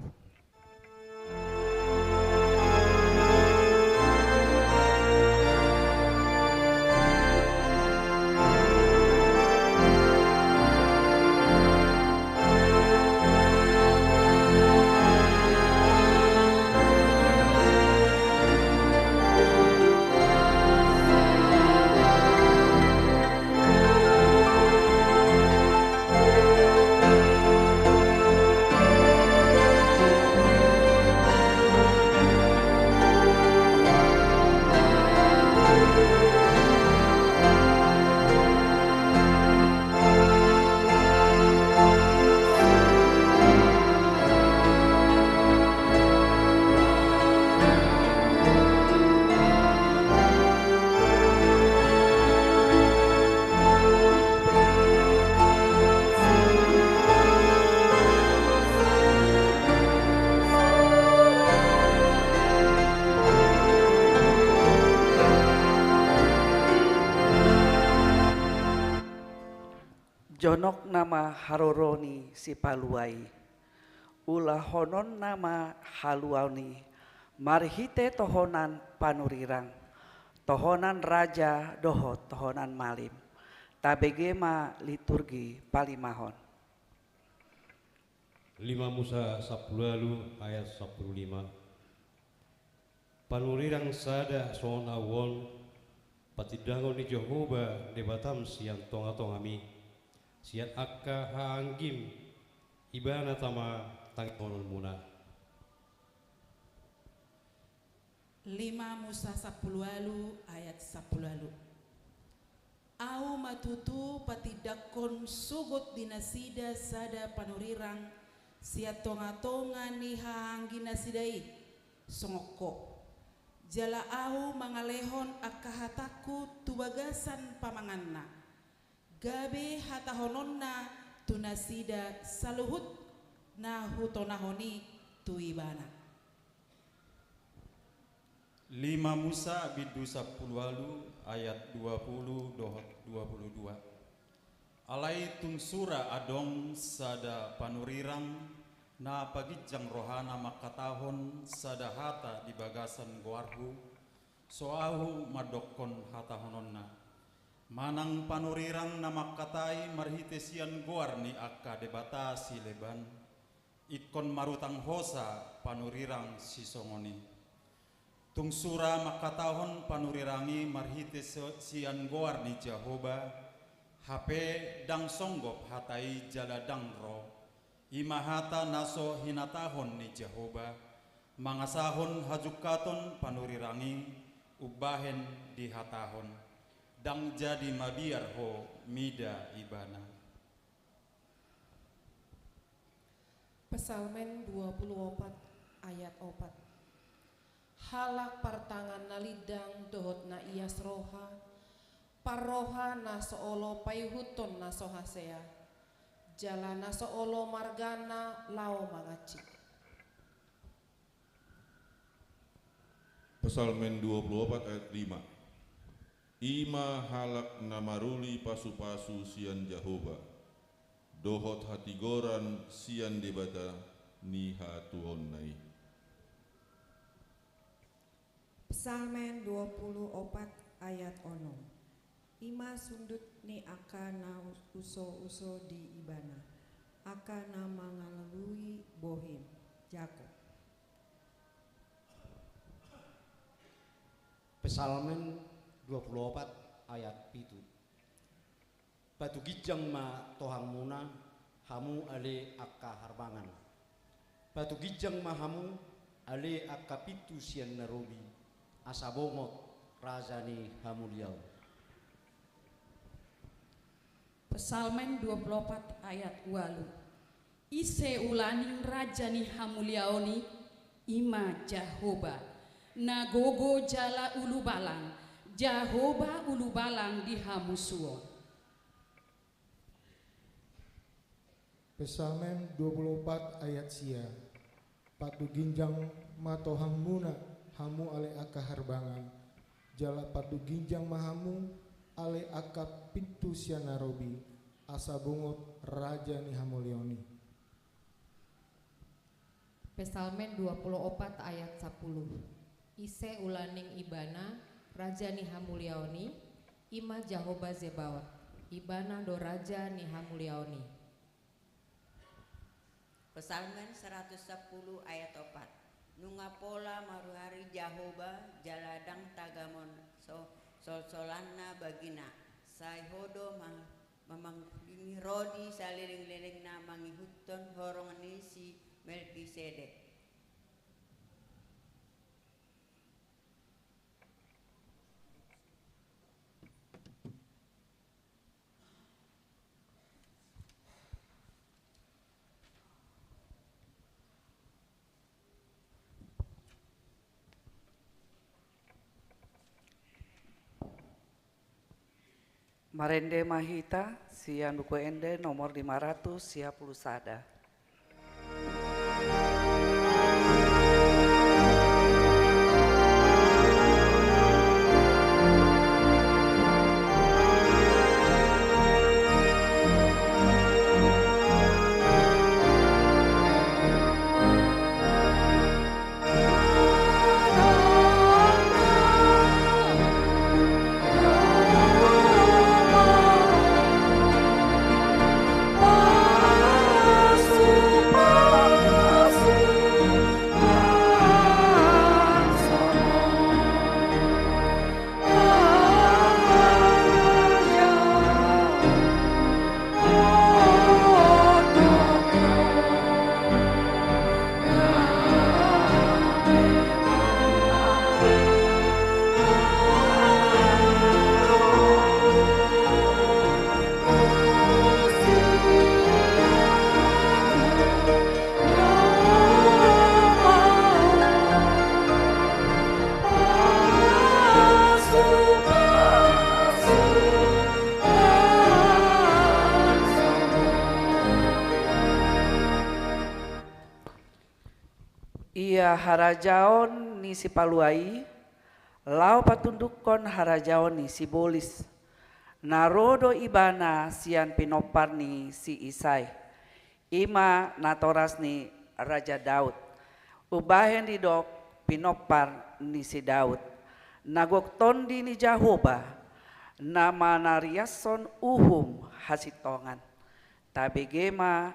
Jonok nama haroro ni sipalua i. Ulahononna ma haluaon i marhite tohonan panurirang, tohonan raja dohot tohonan malim. Tabege ma liturgi palimahon. Lima Musa sampulu ualu ayat sampulu lima. Panurirang sada songon ahu on, patindangon ni Jahowa Debatam sian tongatongami, sian angka hahaanggim, ibana tama tangihononmuna. Lima Musa sampulu ualu ayat sampulu ualu. Ahu ma tutu patindangkon sogot di nasida sada panurirang sian tongatonga ni hahaanggi nasida i, songon ho. Jala ahu mangalehon angka hatangku tu bagasan pamanganna, gabe hatahononna tu nasida saluhut na hutonahon i tu ibana. Lima Musa bindu sampulu ualu ayat dua pulu dohot dua pulu dua. Alai tung sura adong sada panurirang na paginjang rohana mangkatahon sada hata di bagasan goarhu, so ahu mandokkon hatahononna. Manang panurirang na mangkatai marhite sian goar ni angka debata sileban, ingkon marutang hosa panurirang sisongon i. Tung sura mangkatahon panurirang i marhite so-, sian goar ni Jahowa, hape ndang songgop hata i jala ndang ro, i ma hata na so hinatahon ni Jahowa, mangasahon hajungkaton panurirang i umbahen dihatahon, ndang jadi mabiar ho mida ibana. Psalmen dua pulu opat ayat opat. Halak partangan na lindang dohot na ias roha, parroha na so olo paihuthon na so hasea, jala na so olo margana laho manganjing. Psalmen dua pulu opat ayat lima. I ma halak na maruli pasupasu sian Jahowa, dohot hatigoran sian Debata ni hatuaonna i. Psalmen dua pulu opat ayat onom. I ma sundut ni angka na us-, usouso di Ibana, angka na mangalului bohim, Jakob. Psalmen dua pulu opat ayat pitu. Patuginjang ma tohangmuna, hamu ale angka harbangan. Patuginjang ma hamu, ale angka pintu sian na robi, asa bongot Raja ni hamuliaon. Psalmen dua pulu opat ayat ualu. Ise ulaning Raja ni hamuliaon i? I ma Jahowa, na gogo jala ulubalang, Jahowa ulubalang di hamusuon. Psalmen dua pulu opat ayat sia. Patuginjang ma tohangmuna, hamu ale angka harbangan, jala patuginjang ma hamu, ale angka pintu sian na robi, asa bongot Raja ni hamuliaon i. Psalmen dua pulu opat ayat sapuluh. Ise ulaning Ibana, Raja ni hamuliaon i? I ma Jahowa Zebaot, Ibana do Raja ni hamuliaon i. Psalmen saratus sapuluh ayat opat. Nunga pola maruhari Jahowa, jala ndang tagamon so-, solsolanna bagina. Sai Ho do ma-, mamangkulingi ro di salelenglelengna, mangihuthon horong ni si Melkisedek. Marende ma hita sian Buku Ende nomor lima ratus sia pulu sada. Ia harajaon ni sipalua i, laho patundukkon harajaon ni sibolis. Na ro do ibana sian pinompar ni si Isai, i ma natoras ni Raja Daud, umbahen didok pinompar ni si Daud, na gok Tondi ni Jahowa, na manariashon uhum hasintongan. Tabege ma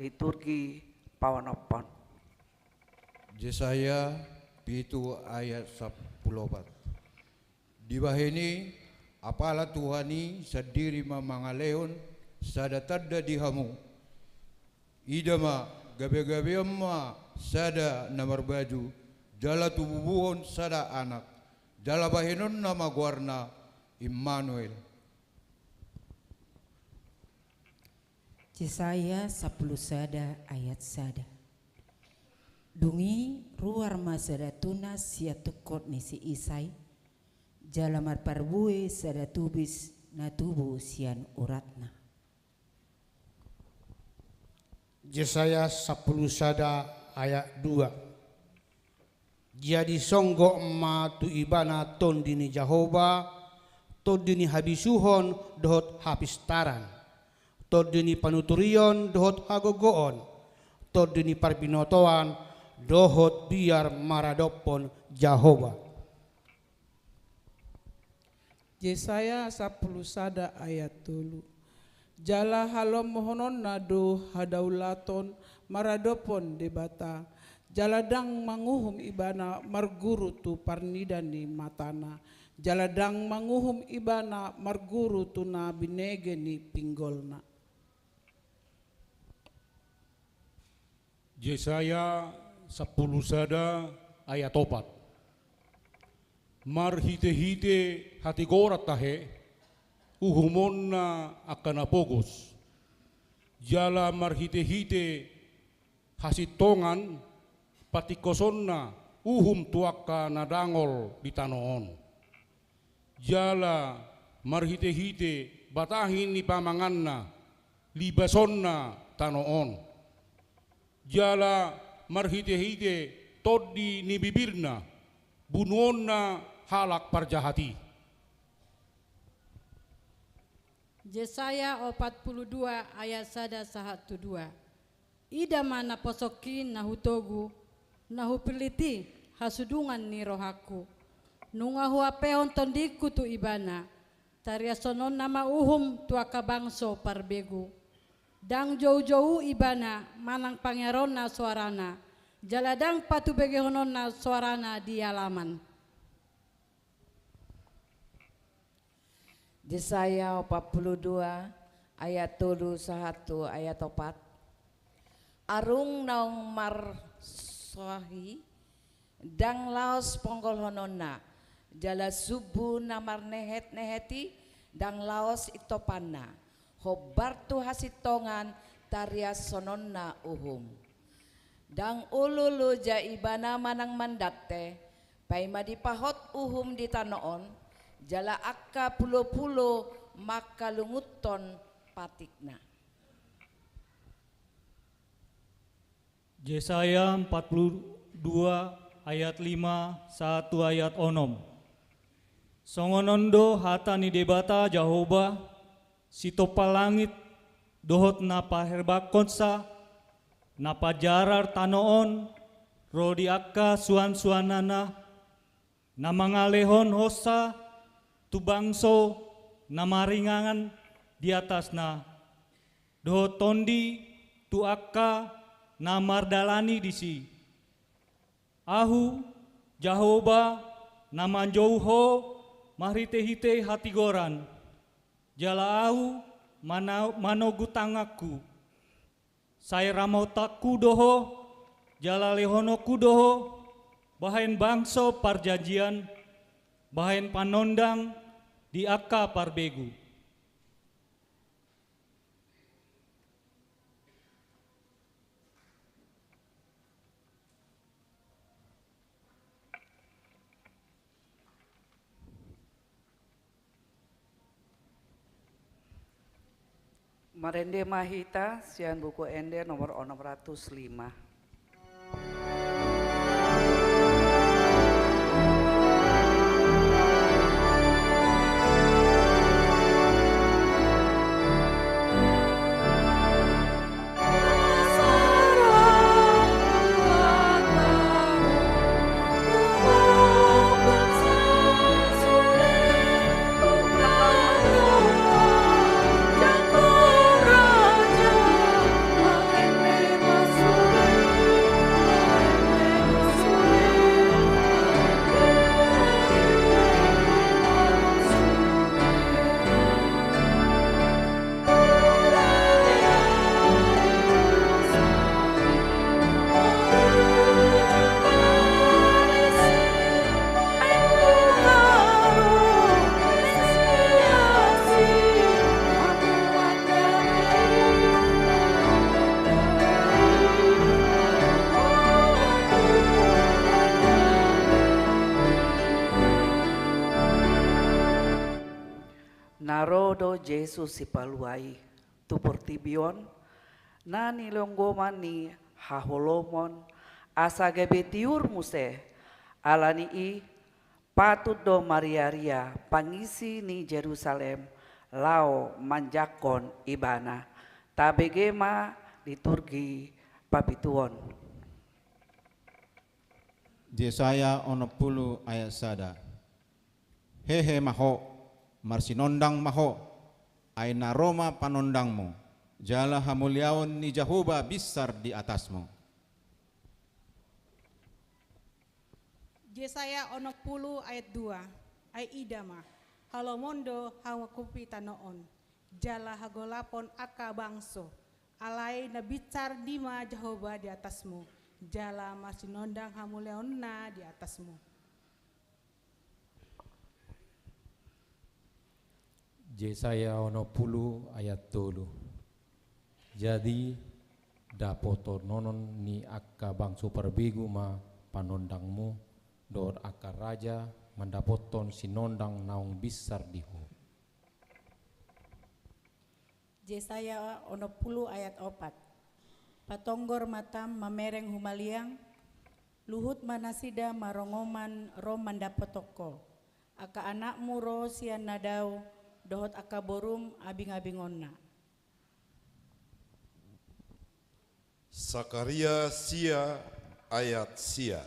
liturgi paonomhon. Jesaya pitu ayat sampulu opat. Dibahen i, apala Tuhan i sandiri ma mangalehon sada tanda di hamu. Ida ma, gabegabeon ma sada na marbaju, jala tububuhon sada anak, jala bahenonna ma goarna Immanuel. Jesaya sampulu sada ayat sada. Dung i ruar ma sada tunas sian tungkot ni si Isai, jala marparbue sada tubis na tubu sian uratna. Jesaya sampulu sada ayat dua. Jadi songgop ma tu ibana Tondi ni Jahowa, tondi ni habisuhon dohot hapistaran, tondi ni panuturion dohot hagogoon, tondi ni parbinotoan dohot biar maradophon Jahowa. Jesaya sampulu sada ayat tolu. Jala halomohononna do hadaulaton maradophon Debata, jala ndang manguhum ibana marguru tu parnida ni matana, jala ndang manguhum ibana marguru tu na binege ni pinggolna. Jesaya sampulu sada ayat opat. Marhitehite hatigoran tahe uhumonna angka na pogos, jala marhitehite hasintongan patingkosonna uhum tu angka na dangol di tano on. Jala marhitehite batahi ni pamanganna libasonna tano on. Jala marhitehite tondi ni bibirna bunuonna halak parjahat i. Jesaya opat pulu dua ayat sada sahat tu dua. Ida ma naposongki na hutogu, na hupillit i hasudungan ni rohangku. Nunga huampehon tondingku tu ibana, tariashononna ma uhum tu angka bangso parbegu. Ndang joujou ibana manang pangiaronna soarana, jala ndang patubegehononna soarana di alaman. Jesaya opat pulu dua ayat tolu sahat tu ayat opat. Arung naung marsohi ndang laos ponggolhononna, jala sumbu na marnehetnehet i ndang laos intopanna, hombar tu hasintongan tariashononna uhum. Ndang olo loja ibana manang mandante, paima dipahot uhum di tano on, jala angka pulopulo mangkalungunhon patikna. Jesaya empat puluh dua ayat lima sahat tu ayat onom. Songon on do hata ni Debata Jahowa, sitompa langit dohot na paherbangkonsa, na pajarar tano on ro di angka suansuananna, na mangalehon hosa tu bangso na maringanan di atasna, dohot tondi tu angka na mardalani disi. Ahu, Jahowa, na manjou ho marhitehite hatigoran, jala Ahu mana-, manogu tanganku. Sai ramotanku do ho, jala lehononku do ho bahen bangso parjanjian, bahen panondang di angka parbegu. Marende ma hita sian Buku Ende nomor onom ratus lima. Na ro do Jesus Sipalua i tu portibi on, na nilonggoman ni haholomon, asa gabe tiur muse, ala ni i patut do mariaria pangisi ni Jerusalem laho manjangkon Ibana. Tabege ma liturgi papituhon. Jesaya onom pulu ayat sada. Hehe ma ho, marsinondang ma ho, ai na ro ma panondangmu, jala hamuliaon ni Jahowa binsar di atasmu. Jesaya onom pulu ayat dua. Ai ida ma, halomon do hangkupi tano on, jala hagolapon angka bangso, alai na binsar dima Jahowa di atasmu, jala marsinondang hamuliaonna di atasmu. Jesaya onom pulu ayat tolu. Jadi, dapotonon ni angka bangso parbegu ma panondangmu, dohot angka raja mandapothon sinondang naung binsar di ho. Jesaya onom pulu ayat opat. Patonggor matam mamereng humaliang, luhut ma nasida marongoman ro mandapothon ho. Angka anakmu ro sian na dao, dohot angka borum abingabingonna. Sakaria sia ayat sia.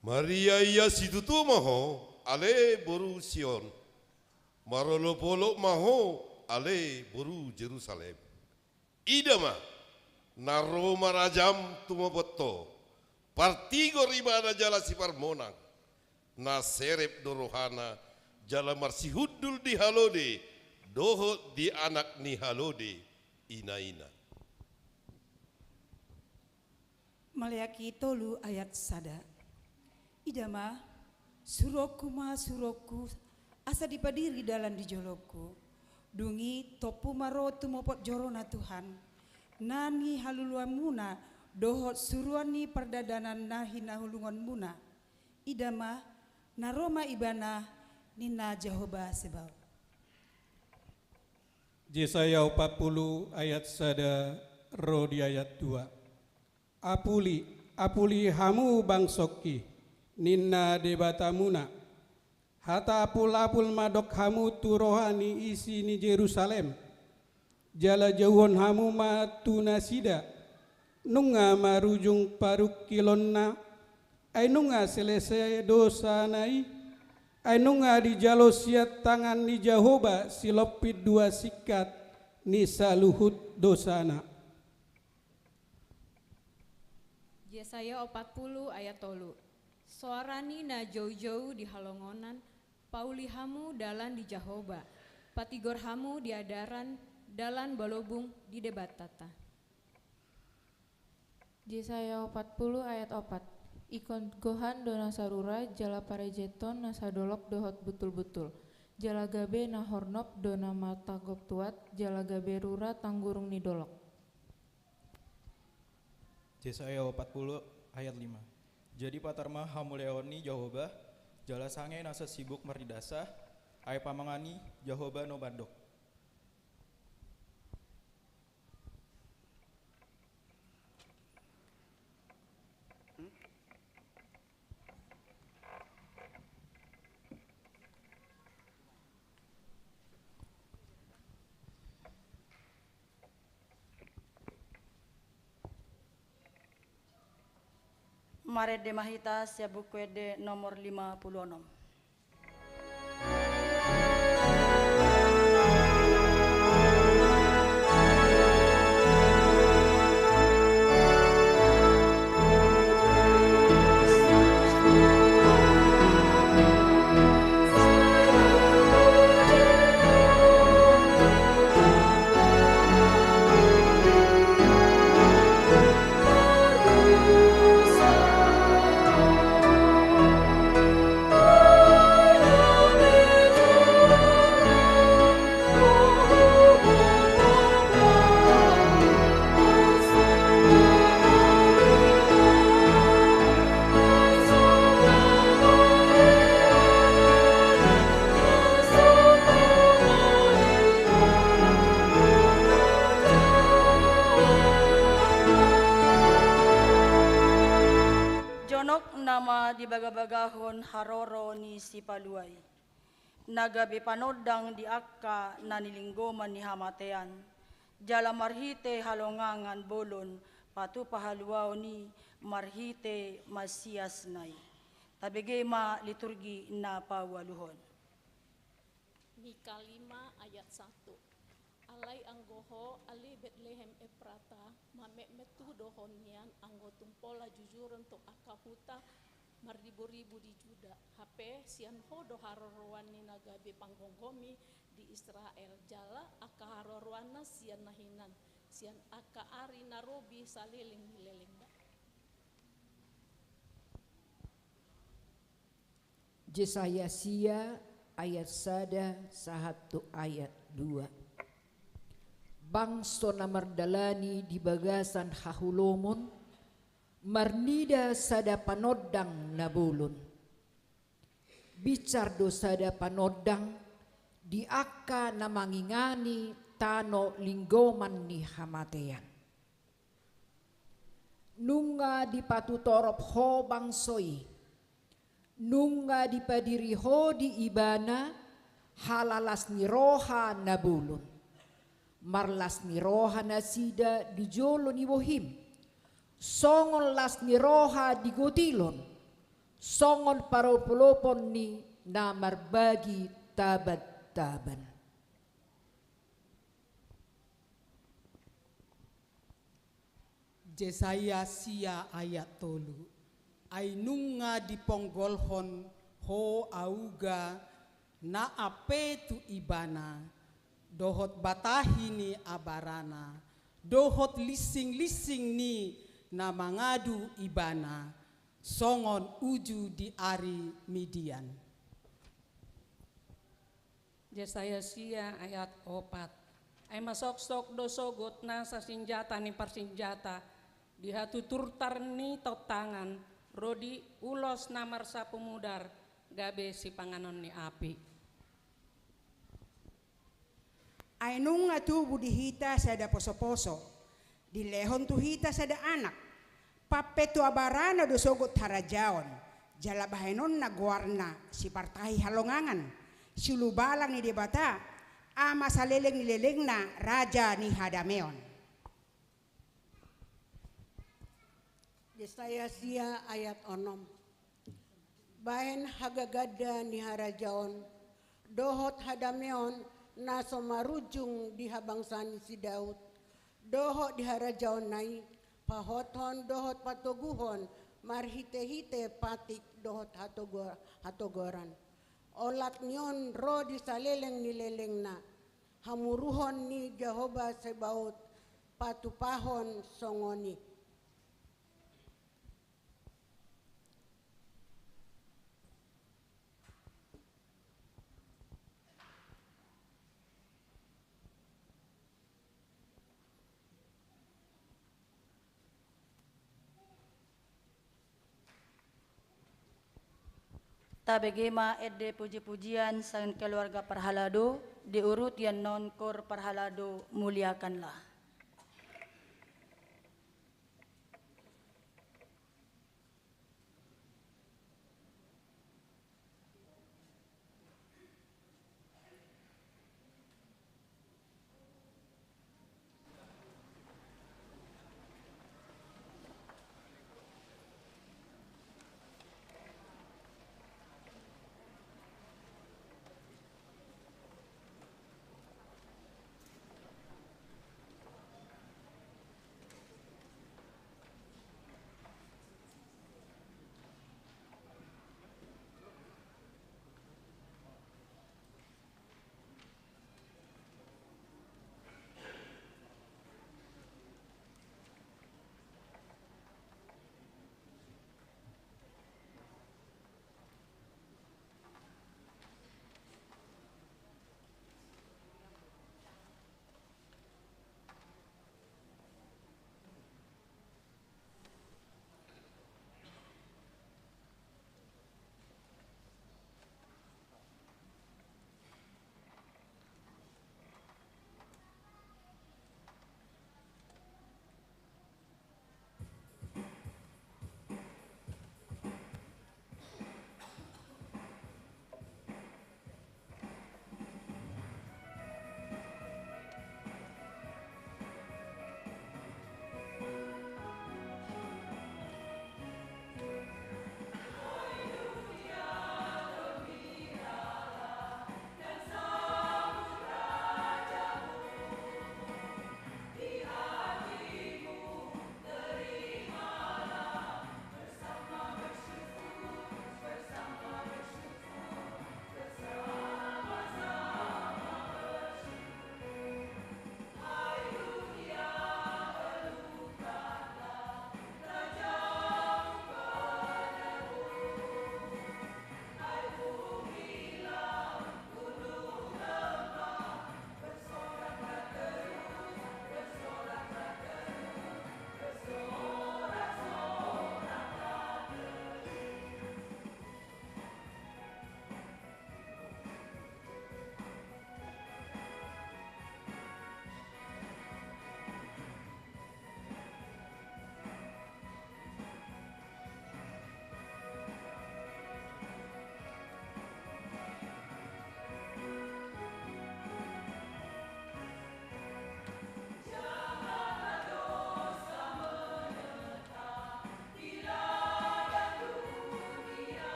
Maria ia situtu ma ho, ale boru Sion. Marolopolop ma ho, ale boru Jerusalem. Ida ma, na ro ma rajam tumopot ho, partigor ibana jala siparmonang, na serep do rohana, jala marsihundul di halode, dohot di anak ni halode, inaina. Maleaki tolu ayat sada. Ida ma, suruonku ma suruonku, asa dipadiri dalan di jolongku. Dung i tompu ma ro tumopot jorona Tuhan, na nihaluluanmuna, dohot suruan ni pardadanan na hinahulungonmuna. Ida ma, na ro ma ibana, ninna Jahowa Sebaot. Jesaya opat pulu ayat sada ro di ayat dua. Apuli, apuli hamu bangsongki, ninna Debatamuna. Hata apulapul ma dok hamu tu roha ni isi ni Jerusalem. Jala jauhon hamu ma tu nasida. Nunga marujung parungkilonna, ai nunga selese dosana i, ai nunga dijalo sian tangan ni Jahowa silompit dua singkat ni saluhut dosana. Jesaya opat pulu ayat tolu. Soara ni na joujou di halongonan, pauli hamu dalan di Jahowa, patigor hamu di adaran, dalan balobung di Debatata. Jesaya opat pulu ayat opat. Ingkon gohan do na sarura, jala parejeton na sadolok dohot butul-butul. Jala gabe na hornop do na martangkop tuat, jala gabe rura tanggurung ni dolok. Jesaya opat pulu ayat lima. Jadi patar ma hamuliaon ni Jahowa, jala sange nasa sibuk marnidasah, ai pamangan ni Jahowa na mandok. Marende ma hita sian Buku Ende nomor lima pulu onom. Panggogohon haroro ni Sipalua i, na gabe panondang di angka na nilinggoman ni hamatean, jala marhite halongangan bolon patupa haluaon i marhite Masias na i. Tabege ma liturgi na paualuhon. Mika lima ayat satu. Alai anggo ho, ale Betlehem Efrata, mametmet tudohon nian anggo tung pola jujuron tu angka huta marriburibu di Juda, hape sian ho do haroroan ni na gabe panggomgomi di Israel, jala angka haroroanna sian na hinan, sian angka ari na robi saleleng ni lelengna. Jesaya sia ayat sada sahat tu ayat dua. Bangso na mardalani di bagasan hahulomon, marnida sada panondang na bolon. Binsar do sada panondang di angka na mangingani tano linggoman ni hamatean. Nunga dipatutorop ho bangso i, nunga dipadiri ho di ibana, halalas ni roha na bolon. Marlas ni roha nasida di jolo ni bohim, songon las ni roha di gotilon, songon parolopolopon ni na marbagi tabantaban. Jesaya sia ayat tolu. Ai nunga diponggolhon ho auga na ampe tu ibana, dohot batahi ni abarana, dohot lisinglinsing ni na mangadu ibana, songon uju di ari Midian. Jesaya sia ayat opat. Ai masoksok do sogot nasa sinjata ni parsinjata di hatuturtar ni tontangan, ro di ulos na marsapu mudar gabe sipanganon ni api. Ai nunga tubu di hita sada posoposo, dilehon tu hita sada anak. Pampe tu abarana do sogot harajaon, jala bahenonna goarna Sipartahi Halongangan, Siulubalang ni Debata, Ama saleleng ni lelengna, Raja ni hadameon. Jesaya sia ayat onom. Bahen hagaganda ni harajaon dohot hadameon na so marujung di habangsa ni si Daud, dohot di harajaonna i, pahothon dohot patoguhon marhitehite patik dohot hatogo-, hatogoran. Olat ni on ro di saleleng ni lelengna, hamuruhon ni Jahowa Sebaot patupahon songon i. Tabege ma ende pujipujian sian keluarga parhalado, diuruti annon kor parhalado, Muliakanlah.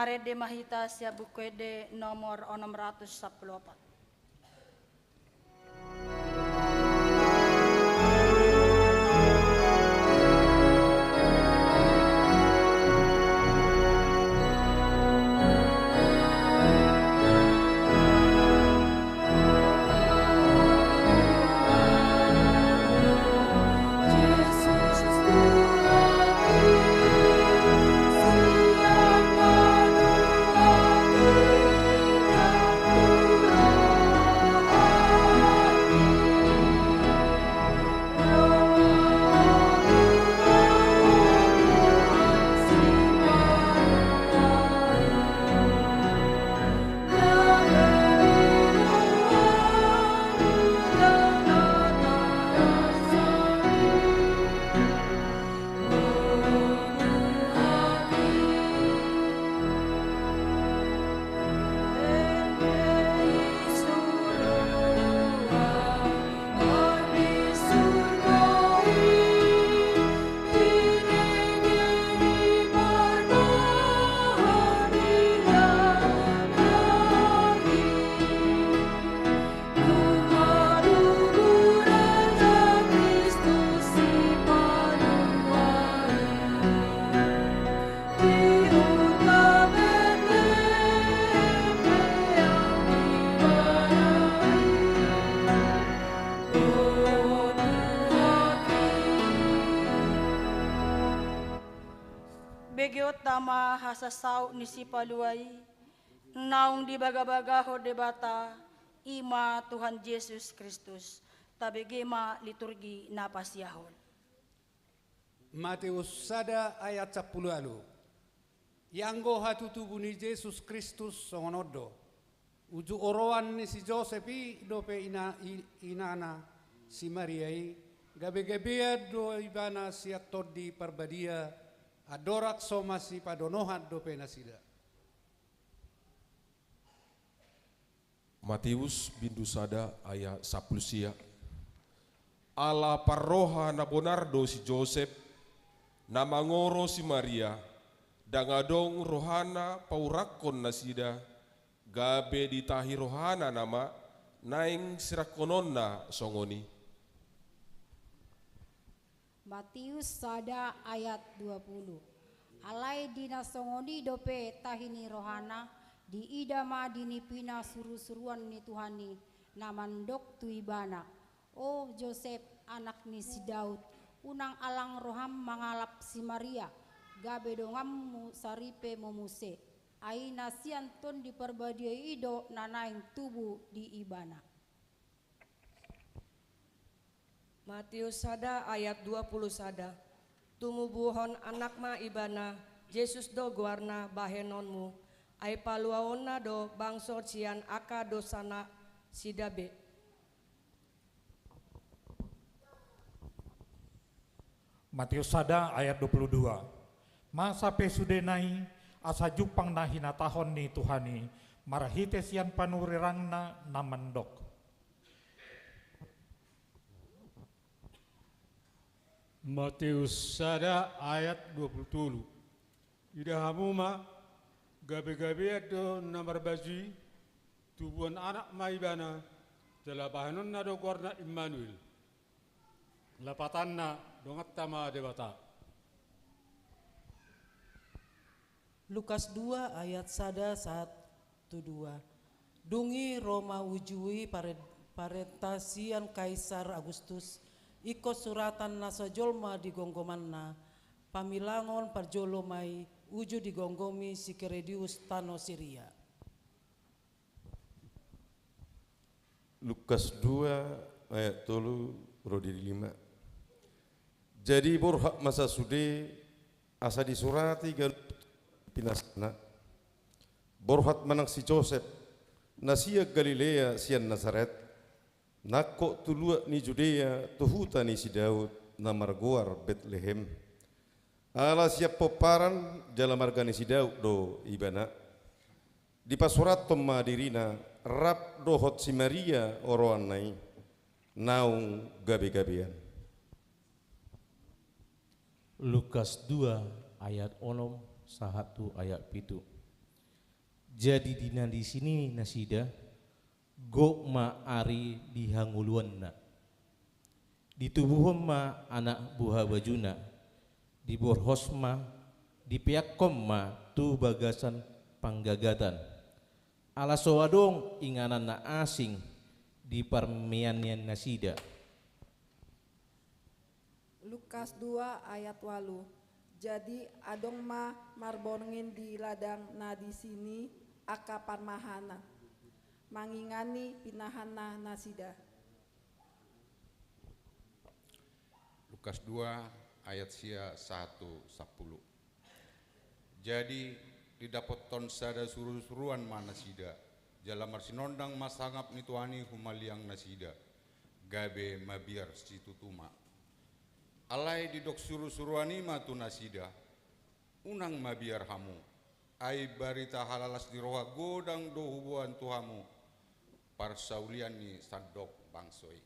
Marende ma hita sian Buku Ende nomor onom ratus sampulu opat. Begeonta ma hasasaut ni Sipalua i, naung dibagabagahon Debata, i ma Tuhan Jesus Kristus. Tabege ma liturgi na pasiahon. Mateus sada ayat sampulu ualu. Ianggo hatutubu ni Jesus Kristus songon on do. Uju oroan ni si Josep i dope ina-, i-, inana si Maria i, gabegabean do ibana sian Tondi Parbadia, andorang so masipadonohan dope nasida. Mateus bindu sada ayat sampulu sia. Ala parroha na bonar do si Josep, na mangoro si Maria, ndang adong rohana paurakkon nasida, gabe ditahi rohana nama, naeng sirangkononna songon i. Mateus sada ayat dua pulu. Alai di na songon i dope tahi ni rohana, diida ma di nipina surusuruan ni Tuhan i, na mandok tu ibana: O Josep, anak ni si Daud, unang alang roham mangalap si Maria, gabe donganmu saripe ma muse, ai na sian Tondi Parbadia i do na naeng tubu di ibana. Mateus sada ayat dua pulu sada. Tumubuhon anak ma ibana, Jesus do goarna bahenonmu, ai paluaonna do bangso sian angka dosana sida be. Mateus sada ayat dua pulu dua. Masa pe sudena i, asa jumpang na hinatahon ni Tuhan i, marhite sian panurirangna na mandok. Mateus sada ayat dua pulu tolu. Ida hamu ma, gabegabean do na marbaju i, tubuan anak ma ibana, jala bahenonna do goarna Immanuel. Lapatanna, donganta ma Debata. Lukas dua ayat sada sahat tu dua. Dung i ro ma uju i pare-, parenta sian Kaisar Agustus, ingkon suratan na so jolma digomgomanna, pamilangon parjolo ma i uju digomgomi si Kiredius tano Siria. Lukas dua ayat tolu ro di lima. Jadi borhat ma sasude asa disurati ganup pinasna. Borhat ma nang si Josep, na sian Galilea sian Nasaret, nangkok tu luat ni Judea tu huta ni si Daud, na margoar Betlehem. Ala sian pomparan jala marga ni si Daud do ibana. Dipasurathon ma dirina, rap dohot si Maria oroanna i, naung gabegabean. Lukas dua ayat onom sahat tu ayat pitu. Jadi di na disi ni nasida, gok ma ari di hangoluanna. Ditubuhon ma anak buha bajuna, diborhos ma, dipeakkon ma tu bagasan panggagatan. Ala so adong inganan na asing di parmean ni nasida. Lukas dua ayat walu. Jadi adong ma marborngin di ladang na disi ni angka parmahanan, mangingani pinahanna nasida. Lukas dua ayat sia sahat tu sampulu. Jadi didapothon sada surusuruan ma nasida, jala marsinondang ma sangap ni Tuhan i humaliang nasida, gabe mabiar situtu ma. Alai didok surusuruan i ma tu nasida: Unang mabiar hamu, ai barita halalas ni roha godang do huboan tu hamu parsaulian ni sandok bangso i.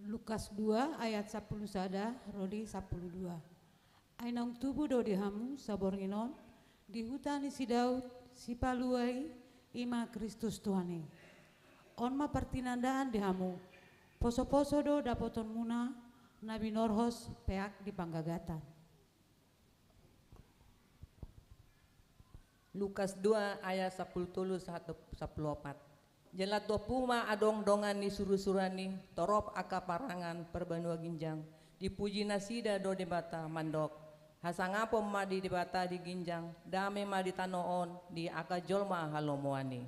Lukas dua ayat sampulu sada ro di sampulu dua. Ai naung tubu do di hamu saborngin on di huta ni si Daud, Sipalua i, i ma Kristus Tuhan i. On ma partinandaan di hamu: Posoposo do dapotonmuna na binorhos peak di panggagatan. Lukas dua ayat sampulu tolu sahat sampulu opat. Jala tuapu ma adong dongan ni surusuruan i, torop angka parangan parbanua ginjang, dipuji nasida do Debata mandok: Hasangapon ma di Debata di ginjang, dame ma di tano on di angka jolma halomoan i.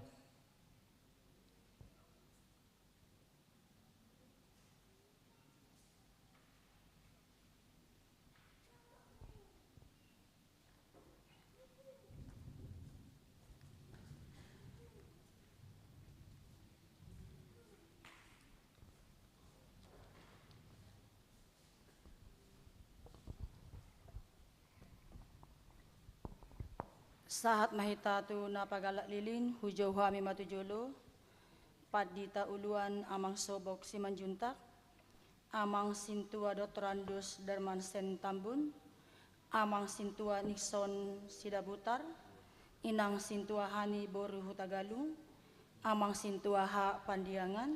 Sahat ma hita tu na pagalak lilin, hujou hami ma tu jolo. Pandita uluan Amang Sobok Simanjuntak, Amang Sintua Doktorandus Darmansen Tambun, Amang Sintua Nixon Sidabutar, Inang Sintua Hani boru Hutagalung, Amang Sintua H Pandiangan,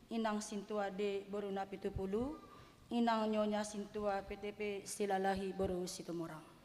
Inang Sintua D boru Napitupulu, Inang Nyonya Sintua P T P Silalahi boru Situmorang.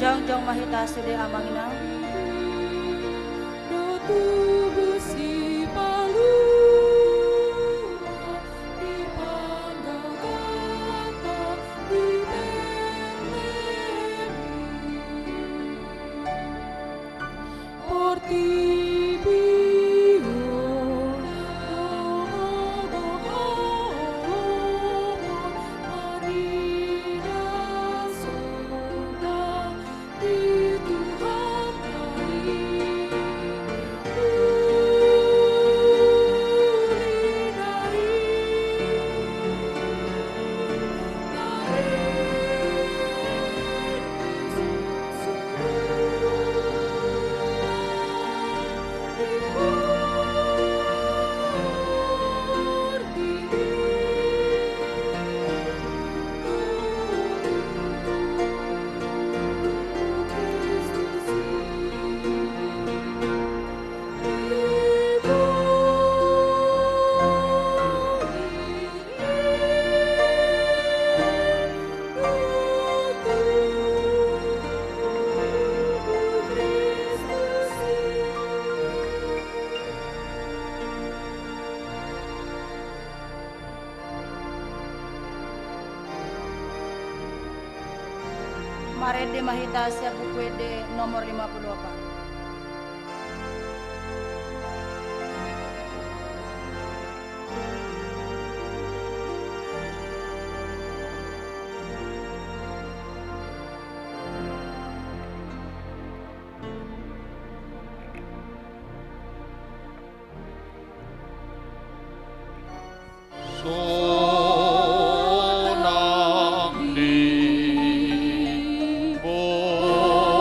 Jongjong ma hita sude, Amang Inang. Do tubu Sipaluah di panggagatan di Betlehem i. Portibi on, dohot holomon, marida sondang di Tuhanta i. Uli nari, nari. Marende ma hita sian Buku Ende nomor lima puluh opat. Sonang ni borngin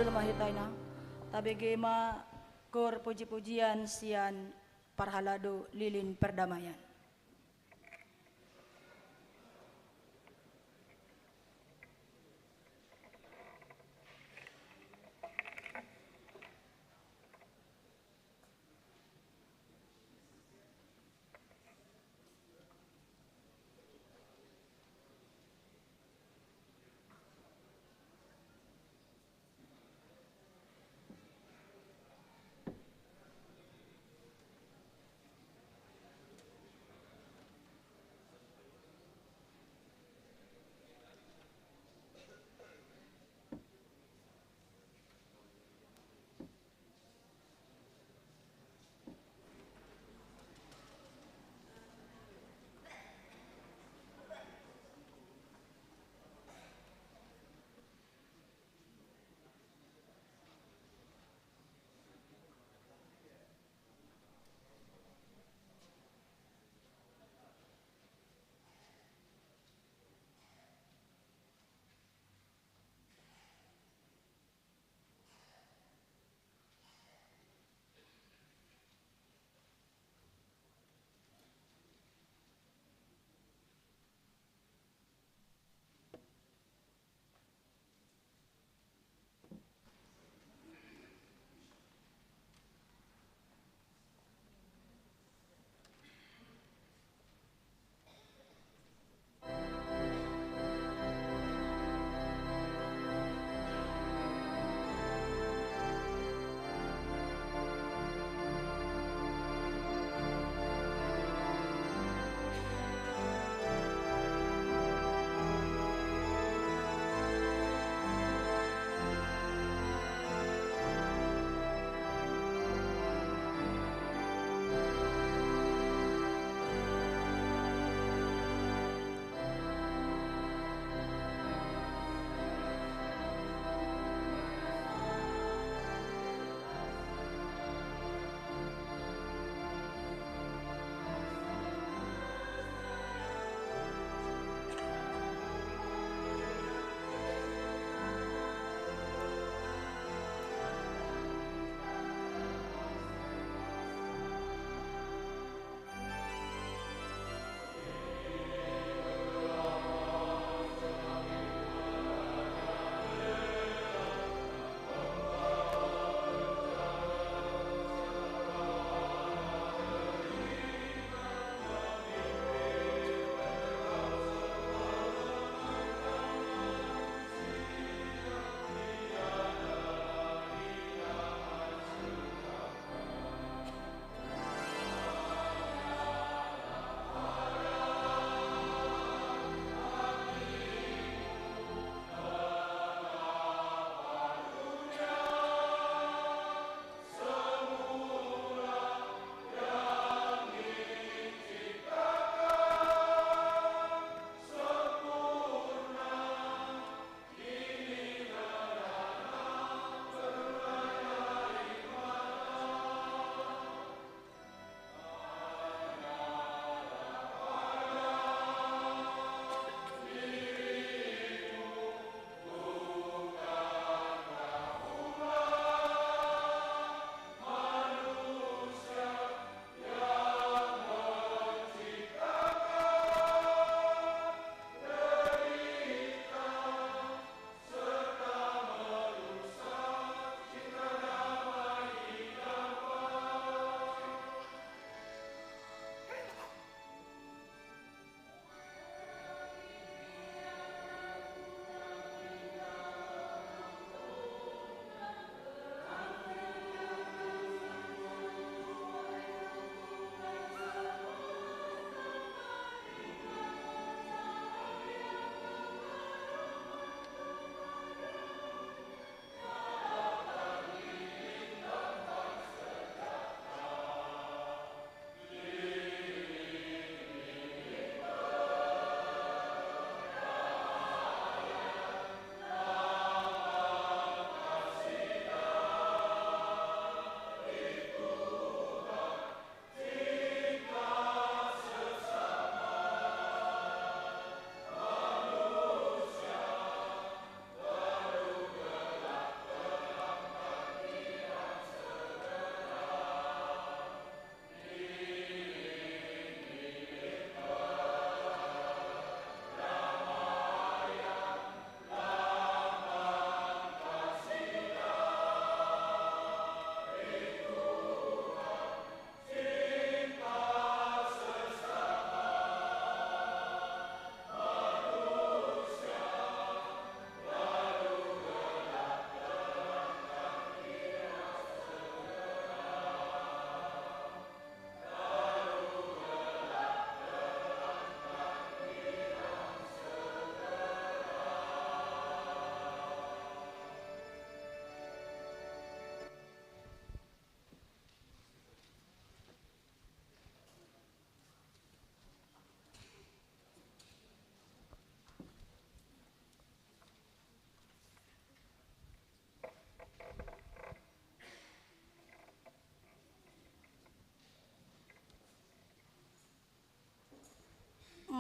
Jolo ma hita ina, tabege ma kor puji-pujian sian parhalado lilin perdamaian.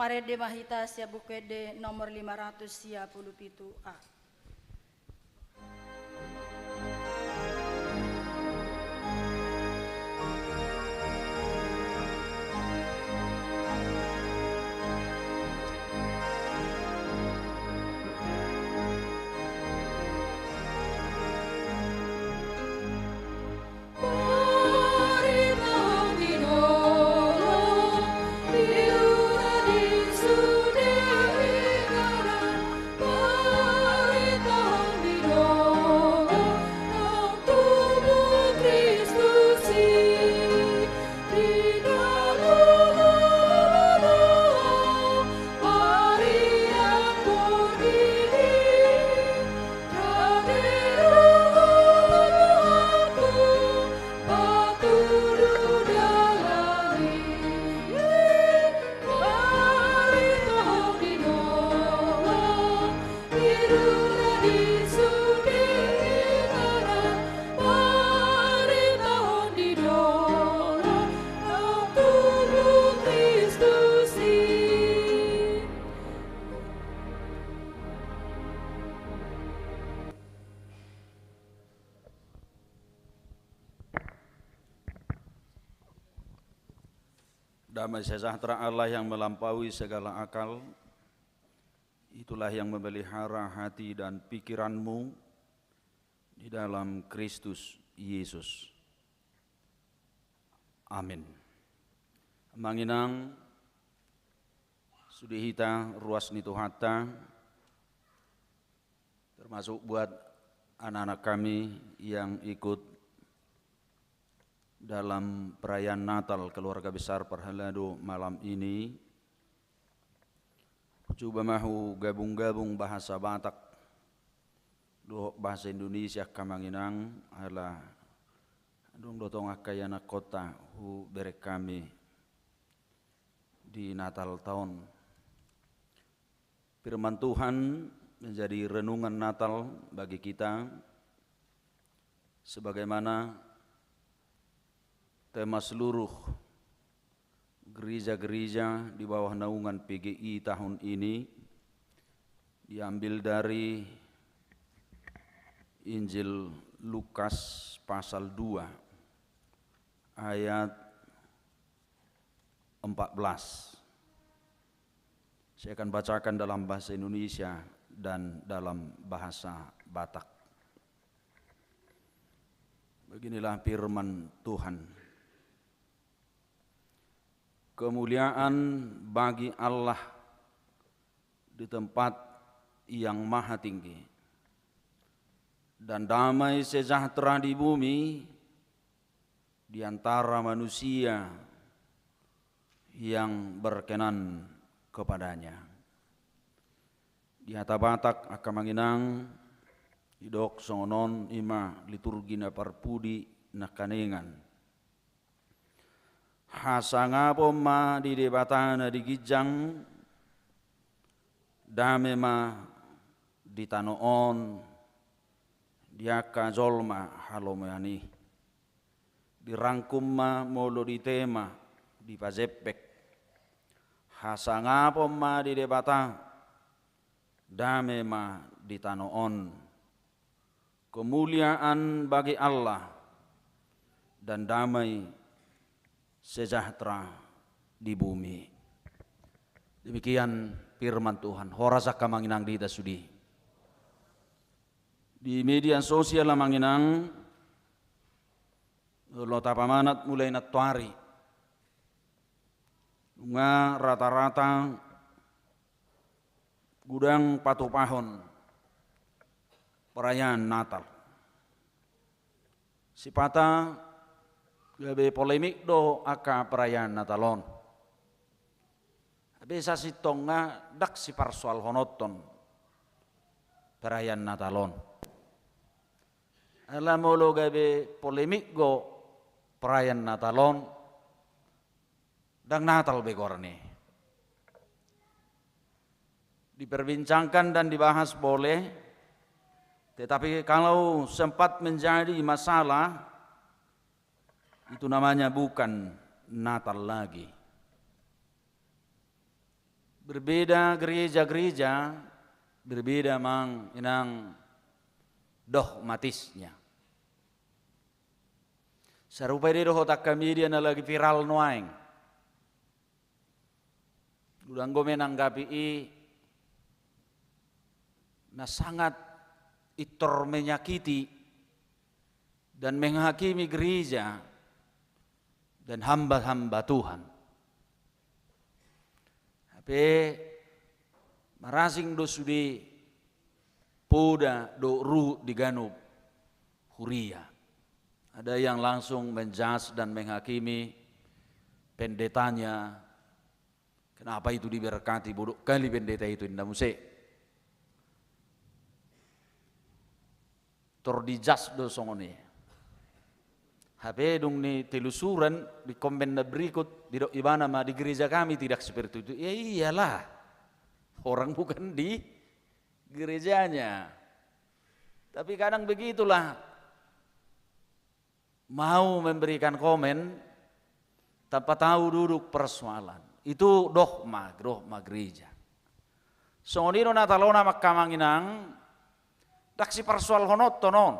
Parende ma hita sian Buku Ende nomor lima ratus sia pulu pitu A. Damai sejahtera Allah yang melampaui segala akal, itulah yang memelihara hati dan pikiranmu di dalam Kristus Yesus. Amin. Amang inang, sude hita ruas ni Tuhanta, termasuk buat anak-anak kami yang ikut dalam perayaan Natal keluarga besar Parhalado malam ini, coba ma hugabung-gabung bahasa Batak dohot bahasa Indonesia, angka amang inang, ala adong do tong angka ianakhonta hubereng hami di Natalta on. Firman Tuhan menjadi renungan Natal bagi kita, sebagaimana tema seluruh gereja-gereja di bawah naungan P G I tahun ini, diambil dari Injil Lukas pasal dua ayat empat belas. Saya akan bacakan dalam bahasa Indonesia dan dalam bahasa Batak. Beginilah firman Tuhan. Kemuliaan bagi Allah di tempat yang maha tinggi, dan damai sejahtera di bumi di antara manusia yang berkenan kepada-Nya. Di hata Batak, angka amang inang, didok songon on, i ma liturgi na parpudi nangkaningan. Hasangapon ma di Debata na di ginjang, dame ma di tano on di angka jolma halomoan i. Dirangkum ma molo di tema, dipajempek. Hasangapon ma di Debata, dame ma di tano on. Kemuliaan bagi Allah dan damai sejahtera di bumi. Demikian firman Tuhan. Horas angka amang inang di hita sude. Di media sosial amang inang, olo tapamanat mulai nantoari. Nunga rata-rata godang patupahon perayaan Natal. Sipata gabe polemik do angka perayaan Natal on. Tapi sasintongna ndang siparsoalhononhon perayaan Natal on. Ala molo gabe polemik do perayaan Natal on, ndang Natal be goarna i. Diperbincangkan dan dibahas boleh, tetapi kalau sempat menjadi masalah, itu namanya bukan Natal lagi. Berbeda gereja-gereja, berbeda mang inang dogmatisnya. Sarupa i do dohot angka media na lagi viral nuaeng. Godang do menanggapi i na sangat intor menyakiti dan menghakimi gereja dan hamba-hamba Tuhan. Hape marasing do sude poda dohot ruhut di ganup huria. Ada yang langsung menjudge dan menghakimi pendetanya. Kenapa itu diberkati, bodoh kali pendeta itu, inda muse. Tor dijudge do songon i. Hape dung ditelusuri di komen na berikut, didok ibana ma, di gereja kami tidak seperti itu. Ya iyalah, orang bukan di gerejanya. Tapi kadang begitulah, mau memberikan komen tanpa tahu duduk persoalan. Itu dogma, dogma gereja. Songon i do Natal on, amang inang, ndang siparsoalhononton on.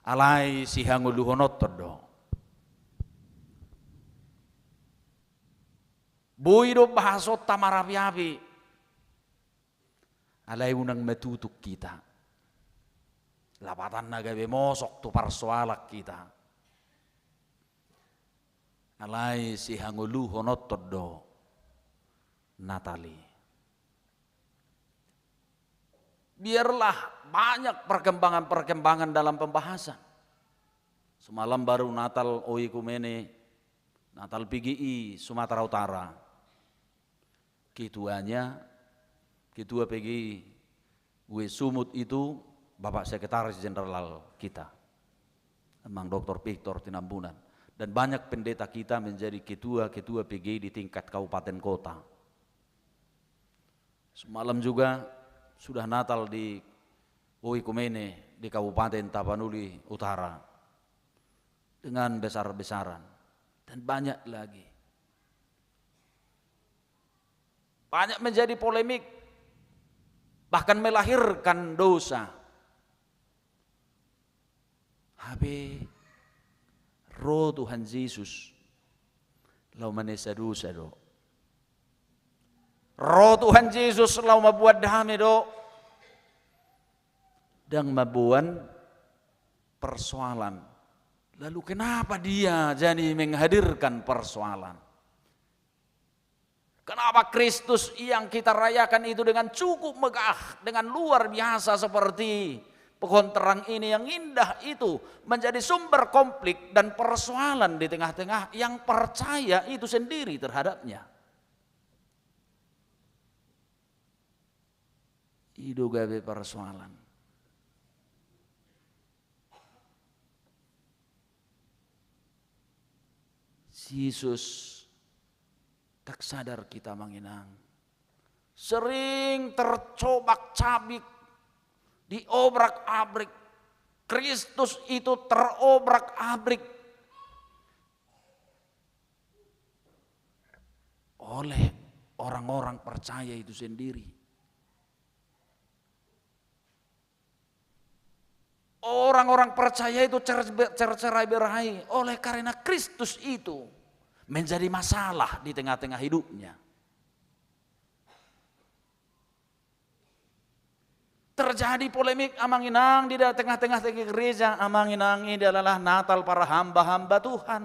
Alai sihangoluhononton do. Boi do bahasonta marapi-api. Alai unang matutuk hita. Lapatanna gabe mosok tu parsoalan hita. Alai sihangoluhononton do Natal i. Biarlah banyak perkembangan-perkembangan dalam pembahasan. Semalam baru Natal oikumene, Natal P G I Sumatera Utara. Ketuanya, ketua P G I W Sumut itu Bapak Sekretaris Jenderal kita, Amang Doktor Victor Tinambunan. Dan banyak pendeta kita menjadi ketua-ketua P G I di tingkat kabupaten kota. Semalam juga sudah Natal di oikumene di Kabupaten Tapanuli Utara dengan besar-besaran. Dan banyak lagi. Banyak menjadi polemik, bahkan melahirkan dosa. Hape ro Tuhan Jesus laho manesa dosa do. Ro Tuhan Jesus laho mambuat dame do. Ndang mamboan persoalan. Lalu kenapa Dia jadi menghadirkan persoalan? Kenapa Kristus yang kita rayakan itu dengan cukup megah, dengan luar biasa seperti pohon terang ini yang indah itu menjadi sumber konflik dan persoalan di tengah-tengah yang percaya itu sendiri terhadapnya? I do gabe persoalan. Jesus, tak sadar kita, amang inang, sering tercobak-cabik, diobrak-abrik. Kristus itu terobrak-abrik oleh orang-orang percaya itu sendiri. Orang-orang percaya itu cer-, cer-, cerai-berai oleh karena Kristus itu menjadi masalah di tengah-tengah hidupnya. Terjadi polemik, amang inang, di da-, tengah-tengah gereja, amang inang, ini adalah Natal para hamba-hamba Tuhan.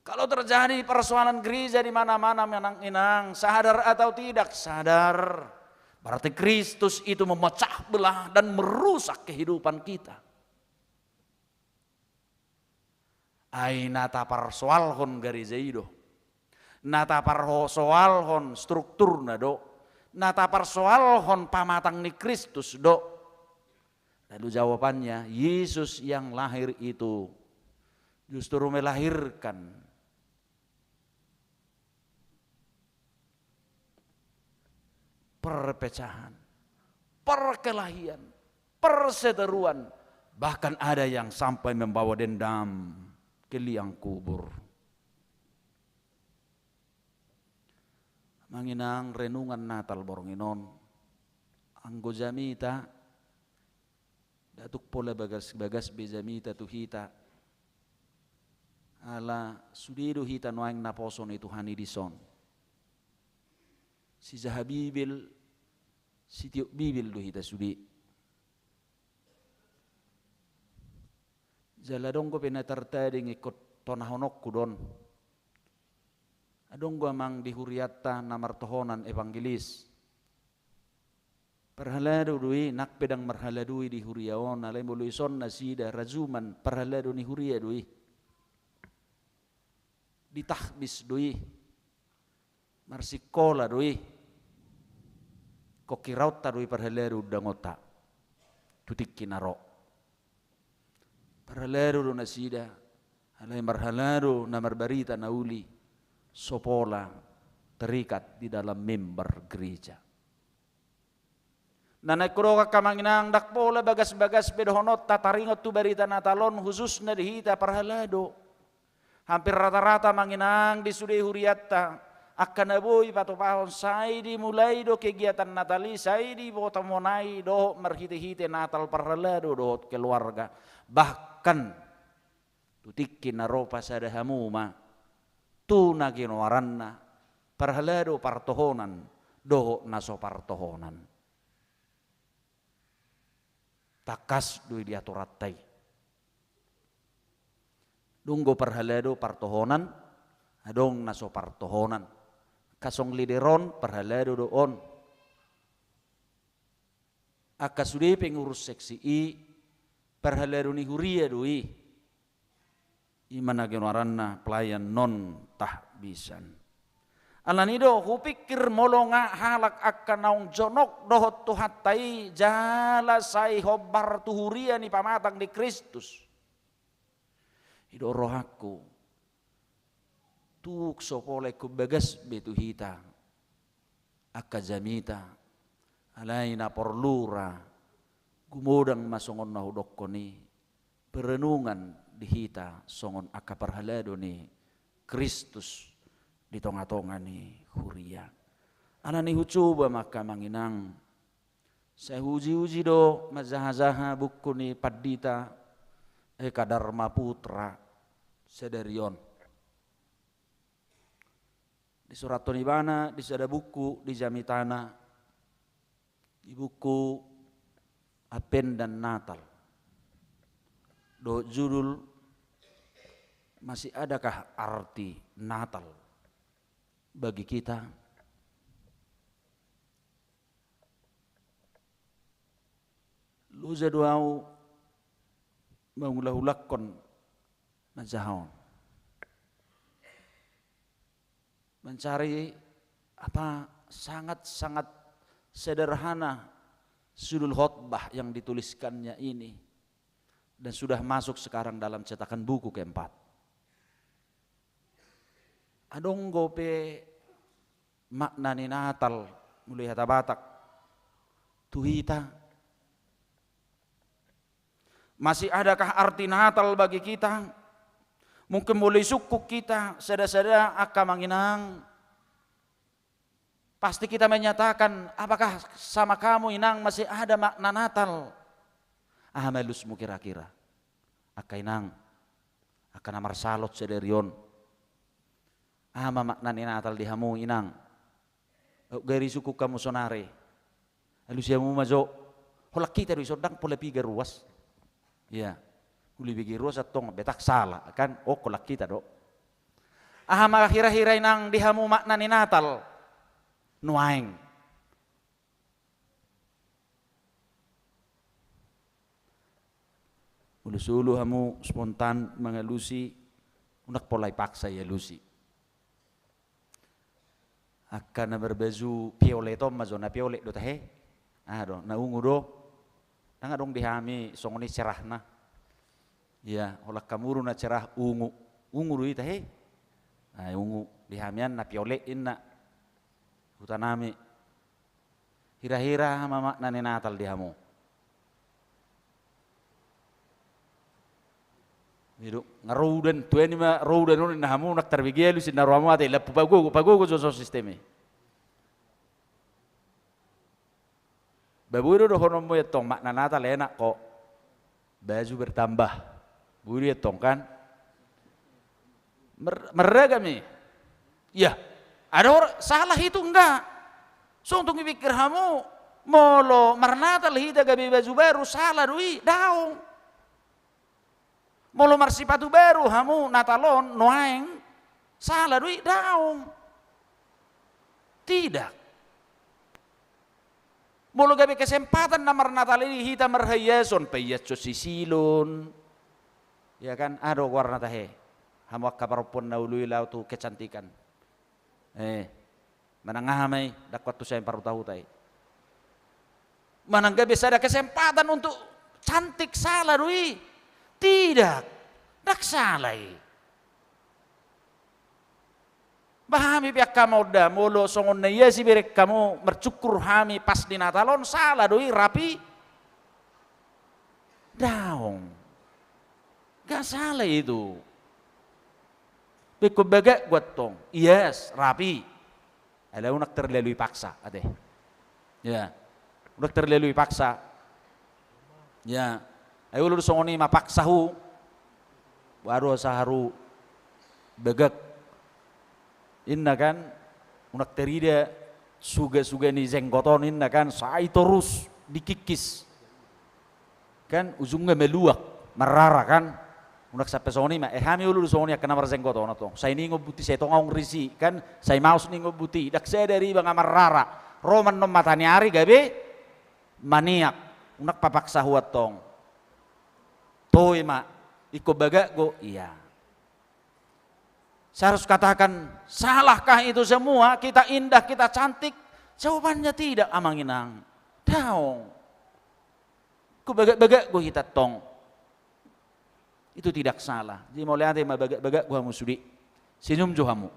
Kalau terjadi persoalan gereja di mana-mana, amang inang, sadar atau tidak sadar, berarti Kristus itu memecah belah dan merusak kehidupan kita. Ai na taparsoalhon gereja i do. Na taparsoalhon strukturna do. Na taparsoalhon pamatang ni Kristus do. Lalu jawabannya, Yesus yang lahir itu justru melahirkan perpecahan, perkelahian, perseteruan, bahkan ada yang sampai membawa dendam ke liang kubur. Amang inang, renungan Natal borngin on, anggo jamita, ndang tung pola bagas-bagas be jamita tu hita. Ala sude do hita nuaeng naposo ni Tuhan i dison. Sijaha Bibel, sitiop Bibel do hita sude. Jala adong dope na tartading ingkon tonahononku do on. Adong do amang di hurianta na martohonan evangelis. Parhalado do i, nang pe ndang marhalado i di huria on, alai molo dison nasida rajuman, parhalado ni huria do i. Ditahbis do i. Marsingkola do i. Ingkon hiraonta do i parhalado undangonta tu tingki na ro. Parhalado do nasida, alai marhalado na marbarita na uli, so pola terikat di dalam member gereja. Na naeng hudok angka amang inang, ndang pola bagas-bagas be dohononta taringot tu barita Natal on, khususna di hita parhalado. Hampir rata-rata amang inang di sude hurianta, angka na boi patupahon sai dimulai do kegiatan Natal i, sai diboto monai dohot marhite-hite Natal parhalado dohot keluarga. Bahkan tu tingki na ro pasada hamu ma tu na ginoaranna parhalado partohonan dohot na so partohonan. Tangkas do i di aturanta i. Dung do parhalado partohonan, adong na so partohonan. Angka song leader on parhalado do on. Angka sude pengurus seksi i parhalado ni huria do i. I ma na ginoaranna pelayan non tahbisan. Alani do hupikir molo nga halak angka naung jonok dohot Tuhanta i jala sai hombar tu huria ni pamatang ni Kristus. I do rohangku. Tung so pola ingkon bagas be tu hita angka jamita, alai na porlu ra gumodang ma songon na hudokkon i, perenungan di hita songon angka parhalado ni Kristus di tonga-tonga ni huria. Alani hucoba ma angka amang inang, sai huuji-uji do manjaha-jaha buku ni Pandita Eka Dharma Putra sadari on. Disurathon ibana di sada buku di jamitana, di buku Advent dan Natal, dohot judul Masih Adakah Arti Natal Bagi Kita? Loja do au mangulahulakkon manjaha on. Mencari apa, sangat-sangat sederhana judul khotbah yang dituliskannya ini. Dan sudah masuk sekarang dalam cetakan buku keempat. Adong dope makna ni Natal, molo hata Batak, tu hita? Masih adakah arti Natal bagi kita? Mungkin molo disungkun hita sada-sada angka amang inang, pasti kita menyatakan, apakah sama kamu inang masih ada makna Natal? Aha ma alusmu kira-kira? Angka inang, angka na marsalot sadari on. Aha ma makna ni Natal di hamu inang? Gari sungkun hamu sonari. Alusi hamu ma jo. Holan hita do i sondang pola piga ruas. Ia. Uli piga ruas antong betak sala kan. Oh, holan hita do. Aha ma hira-hira inang di hamu makna ni Natal nuaeng? Molo solu hamu spontan mangalusi, unang pola ipaksa ialusi. Angka na marbaju piolet on ma jo, na piolet do tahe? Aha do, na ungu do? Ndang adong di hami songon i cerahna. Ia, holan hamu do na cerah ungu. Ungu do i tahe? Ai ungu, di hami an na piolet inna. Hutanami. Hira-hira aha ma makna ni Natal di hamu? Ido, nga ro udan, tua ni ma ro udan on, na hamu nang tarbege alusi na ro hamu ate, lampu pagogo, pagogo jo so sistem i. Ba boi do dohononmu i antong, makna Natal enak kok. Baju bertambah. Boi do i antong kan? Mer-, marragam i. Iya. Ada orang salah itu enggak. Songon tung dipikir hamu, molo marnatal hita gabe baju baru, salah do i, daong. Molo marsipatu baru hamu Natal on, nuaeng, salah do i, daong. Tidak. Molo gabe kesempatan na marnatal i hita marhiason, paiason sisilon. Ya kan, aha do goarna tahe. Hamu angka parompuan na olo i laho tu kecantikan. Eh, manang aha ma i, ndang kuantusi hami parhutahuta i. Manang gabe sada kesempatan untuk cantik, salah do i? Tidak. Ndang salah i. Ba hami pe angka amang da, molo songon na iasi bereng hamu, marcukkur hami pas di Natal on, salah do i, rapi? Daong. Nggak salah itu. Ba ingkon bagak gua antong. Ias, rapi. Alai unang terlalu dipaksa, ate. Ya. Unang terlalu dipaksa. Ya. Ai olo do songon i ma paksahu. Baru asa haru bagak. Inna kan, unang tarida suga-suga ni jenggot on, inna kan, sai torus dikikkis. Kan ujungna maluak, marrara kan. Unang sampe songon i ma, eh, hami olo do songon i angka na marjenggot on antong. Sai ningot buti, sai tonga ung risi kan, sai maos ningot buti. Ndang sada riba nga marrara. Ro ma annon mata ni ari gabe maniak. Unang papaksahu antong. Toe ma, ingkon bagak go, iya. Saya harus katakan, salahkah itu semua? Kita indah, kita cantik? Jawabannya tidak, amang inang. Daong. Ingkon bagak-bagak go hita antong. Itu tidak salah. Jadi mauliate ma bagak-bagak go hamu sude. Senyum jo hamu.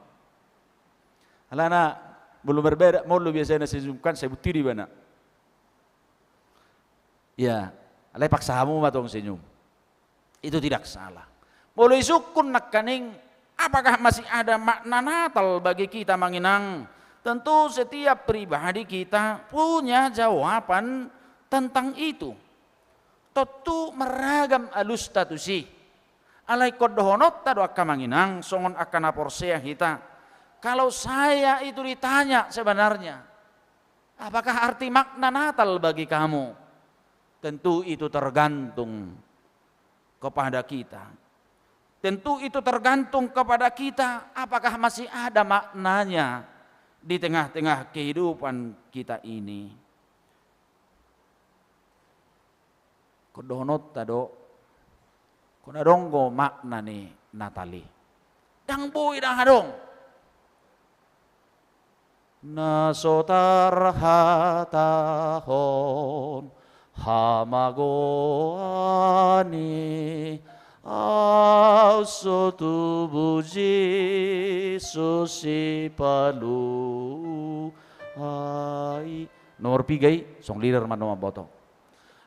Alana molo marbada, molo biasana senyum kan, sai buti do ibana. Ya, alai paksa hamu ma tong senyum. Itu tidak salah. Molo isungkun nangkaning, apakah masih ada makna Natal bagi kita, amang inang? Tentu setiap pribadi kita punya jawaban tentang itu. Tontu marragam alusta tusi. Alai ingkon dohononta do angka amang inang, songon angka na porsea hita. Kalau saya itu ditanya sebenarnya, apakah arti makna Natal bagi kamu? Tentu itu tergantung kepada kita. Tentu itu tergantung kepada kita, apakah masih ada maknanya di tengah-tengah kehidupan kita ini. Ingkon dohononta do, ingkon adong do makna ni Natal i. Ndang boi ndang adong. Na so tarhatahon hamagoan i, aut so tubu Jesus Sipaluai. Nomor piga i, song leader ma na mamboto.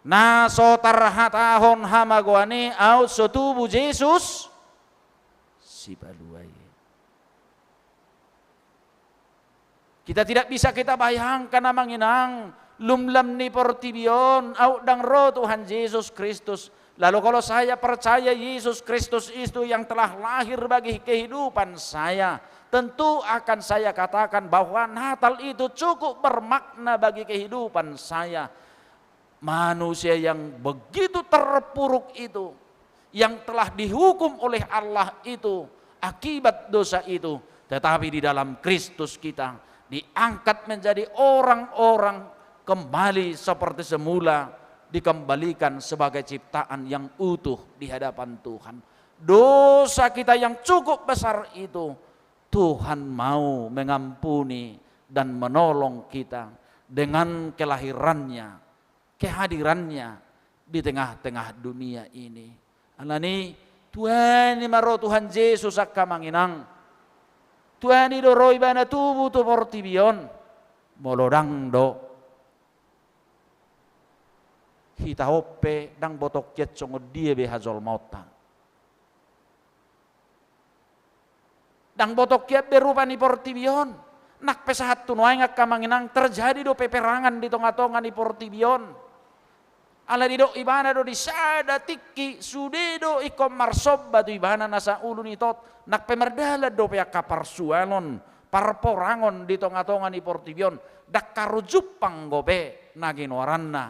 Na so tarhatahon hamagoan i, aut so tubu Jesus Sipaluai. Kita tidak bisa kita bayangkan, amang inang, lumlam ni portibi on, aut ndang ro Tuhan Jesus Kristus. Lalu kalau saya percaya Yesus Kristus itu yang telah lahir bagi kehidupan saya, tentu akan saya katakan bahwa Natal itu cukup bermakna bagi kehidupan saya. Manusia yang begitu terpuruk itu, yang telah dihukum oleh Allah itu akibat dosa itu, tetapi di dalam Kristus kita diangkat menjadi orang-orang kembali seperti semula, dikembalikan sebagai ciptaan yang utuh di hadapan Tuhan. Dosa kita yang cukup besar itu, Tuhan mau mengampuni dan menolong kita dengan kelahirannya, kehadirannya di tengah-tengah dunia ini. Alani, tuani ma ro Tuhan Jesus, angka amang inang. Tuani do ro ibana tubu tu portibi on. Molo ndang do, hita on pe ndang botokian songon dia be hajolmaonta. Ndang botokian be rupa ni portibi on. Nang pe sahat tu nuaeng angka amang inang terjadi do peperangan di tonga-tonga ni portibi on. Alai didok ibana do di sada tingki sude do ingkon marsomba tu ibana na sahat ulu ni tot. Nang pe mardalan dope angka parsualon, parporangon di tonga-tonga ni portibi on, ndang haru jumpang dope na ginoaranna.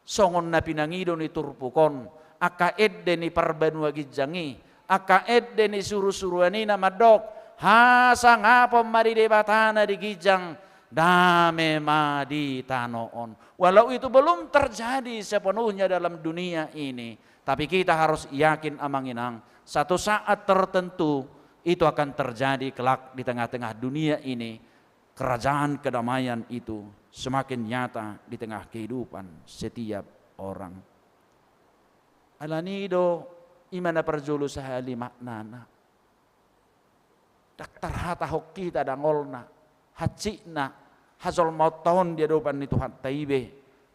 Songon na pinangido ni turpuk on, angka ende ni parbanua ginjang i, angka ende ni surusuruan i na mandok, hasangapon ma di Debata na di ginjang, dame ma di tano on. Walau itu belum terjadi sepenuhnya dalam dunia ini, tapi kita harus yakin amang inang, satu saat tertentu itu akan terjadi kelak di tengah-tengah dunia ini. Kerajaan kedamaian itu semakin nyata di tengah kehidupan setiap orang. Alani do, i ma na parjolo sahali maknana. Ndang tarhatahon hita dangolna, hansikna, hajolmaonta on di adopan ni Tuhanta i be,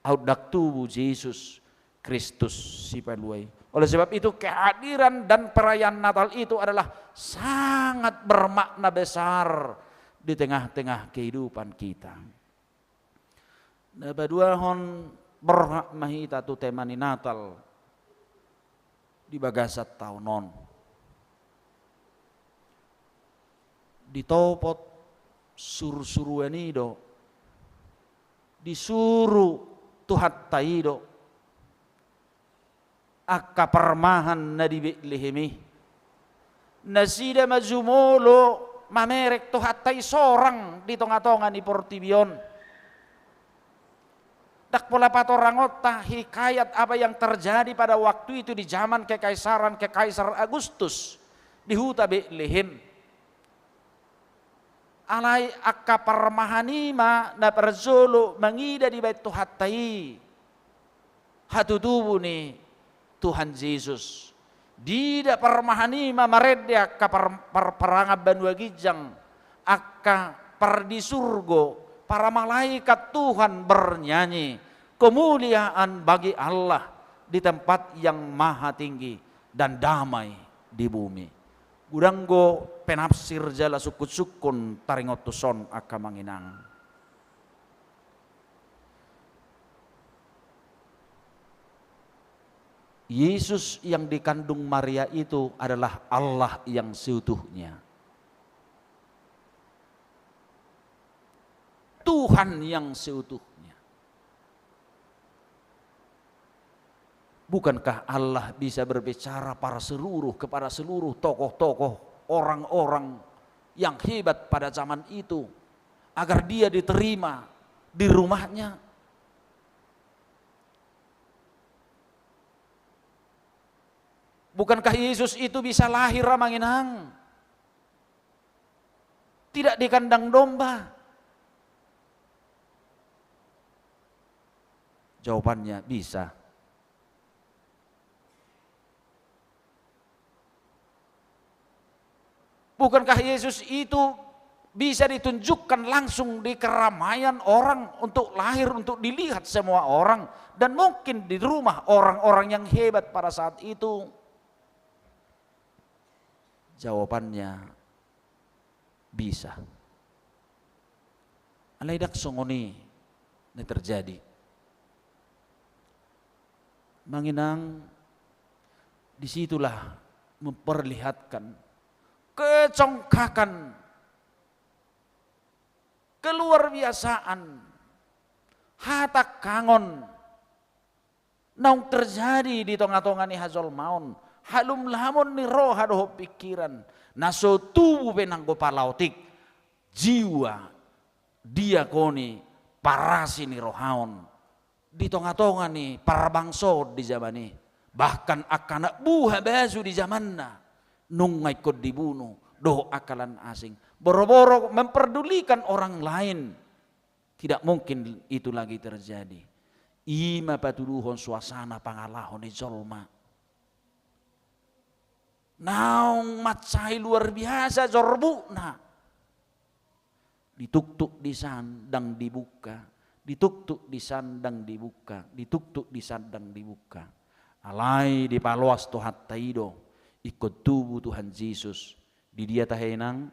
aut ndang tubu Jesus Kristus Sipalua i. Oleh sebab itu, kehadiran dan perayaan Natal itu adalah sangat bermakna besar di tengah-tengah kehidupan kita. Na paduahon, borhat ma hita tu tema ni Natal di bagasan taon on. Ditopot surusuruan i do, disuru Tuhanta i do, angka parmahan na di Betlehem i. Nasida ma jumolo mamereng Tuhanta i sorang di tonga-tonga ni portibi on. Ndang pola patorangonta hikayat apa yang terjadi pada waktu itu di zaman kekaisaran Kekaisar Agustus di huta Betlehem. Alai angka parmahan i ma na parjolo mangida dibaen Tuhanta i hatutubu ni Tuhan Jesus. Diida parmahan i ma marende angka par-, par-, parangan banua ginjang, angka pardisurgo, para malaikat Tuhan bernyanyi, kemuliaan bagi Allah di tempat yang maha tinggi dan damai di bumi. Godang do penafsir jala sungkun-sungkun taringot tu son angka amang inang. Yesus yang dikandung Maria itu adalah Allah yang seutuhnya. Tuhan yang seutuhnya. Bukankah Allah bisa berbicara pada seluruh, kepada seluruh tokoh-tokoh, orang-orang yang hebat pada zaman itu, agar dia diterima di rumahnya? Bukankah Yesus itu bisa lahir, amang inang? Tidak di kandang domba? Jawabannya, bisa. Bukankah Yesus itu bisa ditunjukkan langsung di keramaian orang untuk lahir, untuk dilihat semua orang, dan mungkin di rumah orang-orang yang hebat pada saat itu? Jawabannya, bisa. Alai ndang songon i na terjadi. Amang inang, di situlah memperlihatkan kecongkakan, keluarbiasaan, hatangkangon naung terjadi di tonga-tonga ni hajolmaon, halumlamon ni roha dohot pingkiran, na so tubu pe nanggo palaotik, jiwa, diakoni, parasi ni roha on di tonga-tonga ni parbangso di jaman i. Bahkan angka anak buha baju di jamanna nunga ingkon dibunu dohot angka lan asing. Boro-boro memperdulikan orang lain. Tidak mungkin itu lagi terjadi. I ma patuduhon suasana pangalaho ni jolma. Naung mansai luar biasa jorbutna. Dituktuk disan ndang dibuka, dituktuk disan ndang dibuka, dituktuk disan ndang dibuka. Alai dipaloas Tuhanta i do, ingkon tubu Tuhan Jesus. Di dia tahe, inang?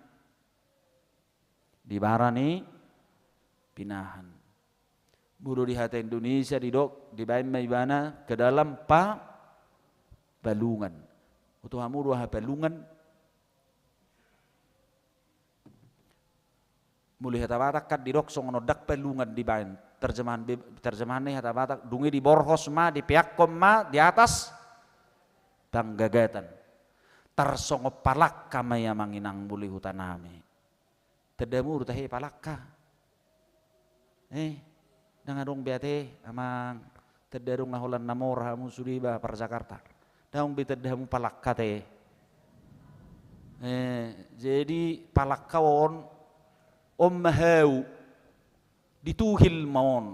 Di bara ni pinahan. Molo di hata Indonesia didok, dibaen ma ibana ke dalam pa, palungan. Oto hamu do aha palungan? Molo hata Batak kan didok songon on, ndang palungan dibaen. Terjemahan be-, terjemahan ni hata Batak, dung i diborhos ma, dipeakkon ma di atas panggagatan. Tarsongon palangka ma i amang inang molo di huta nami. Tanda hamu do tahe palangka? Eh, ndang adong be ate, amang. Tanda adong na holan na mora hamu sude ba par Jakarta. Ndang adong be tanda hamu palangka te. Eh, jadi palangka on, on ma hau. Dituhil ma on.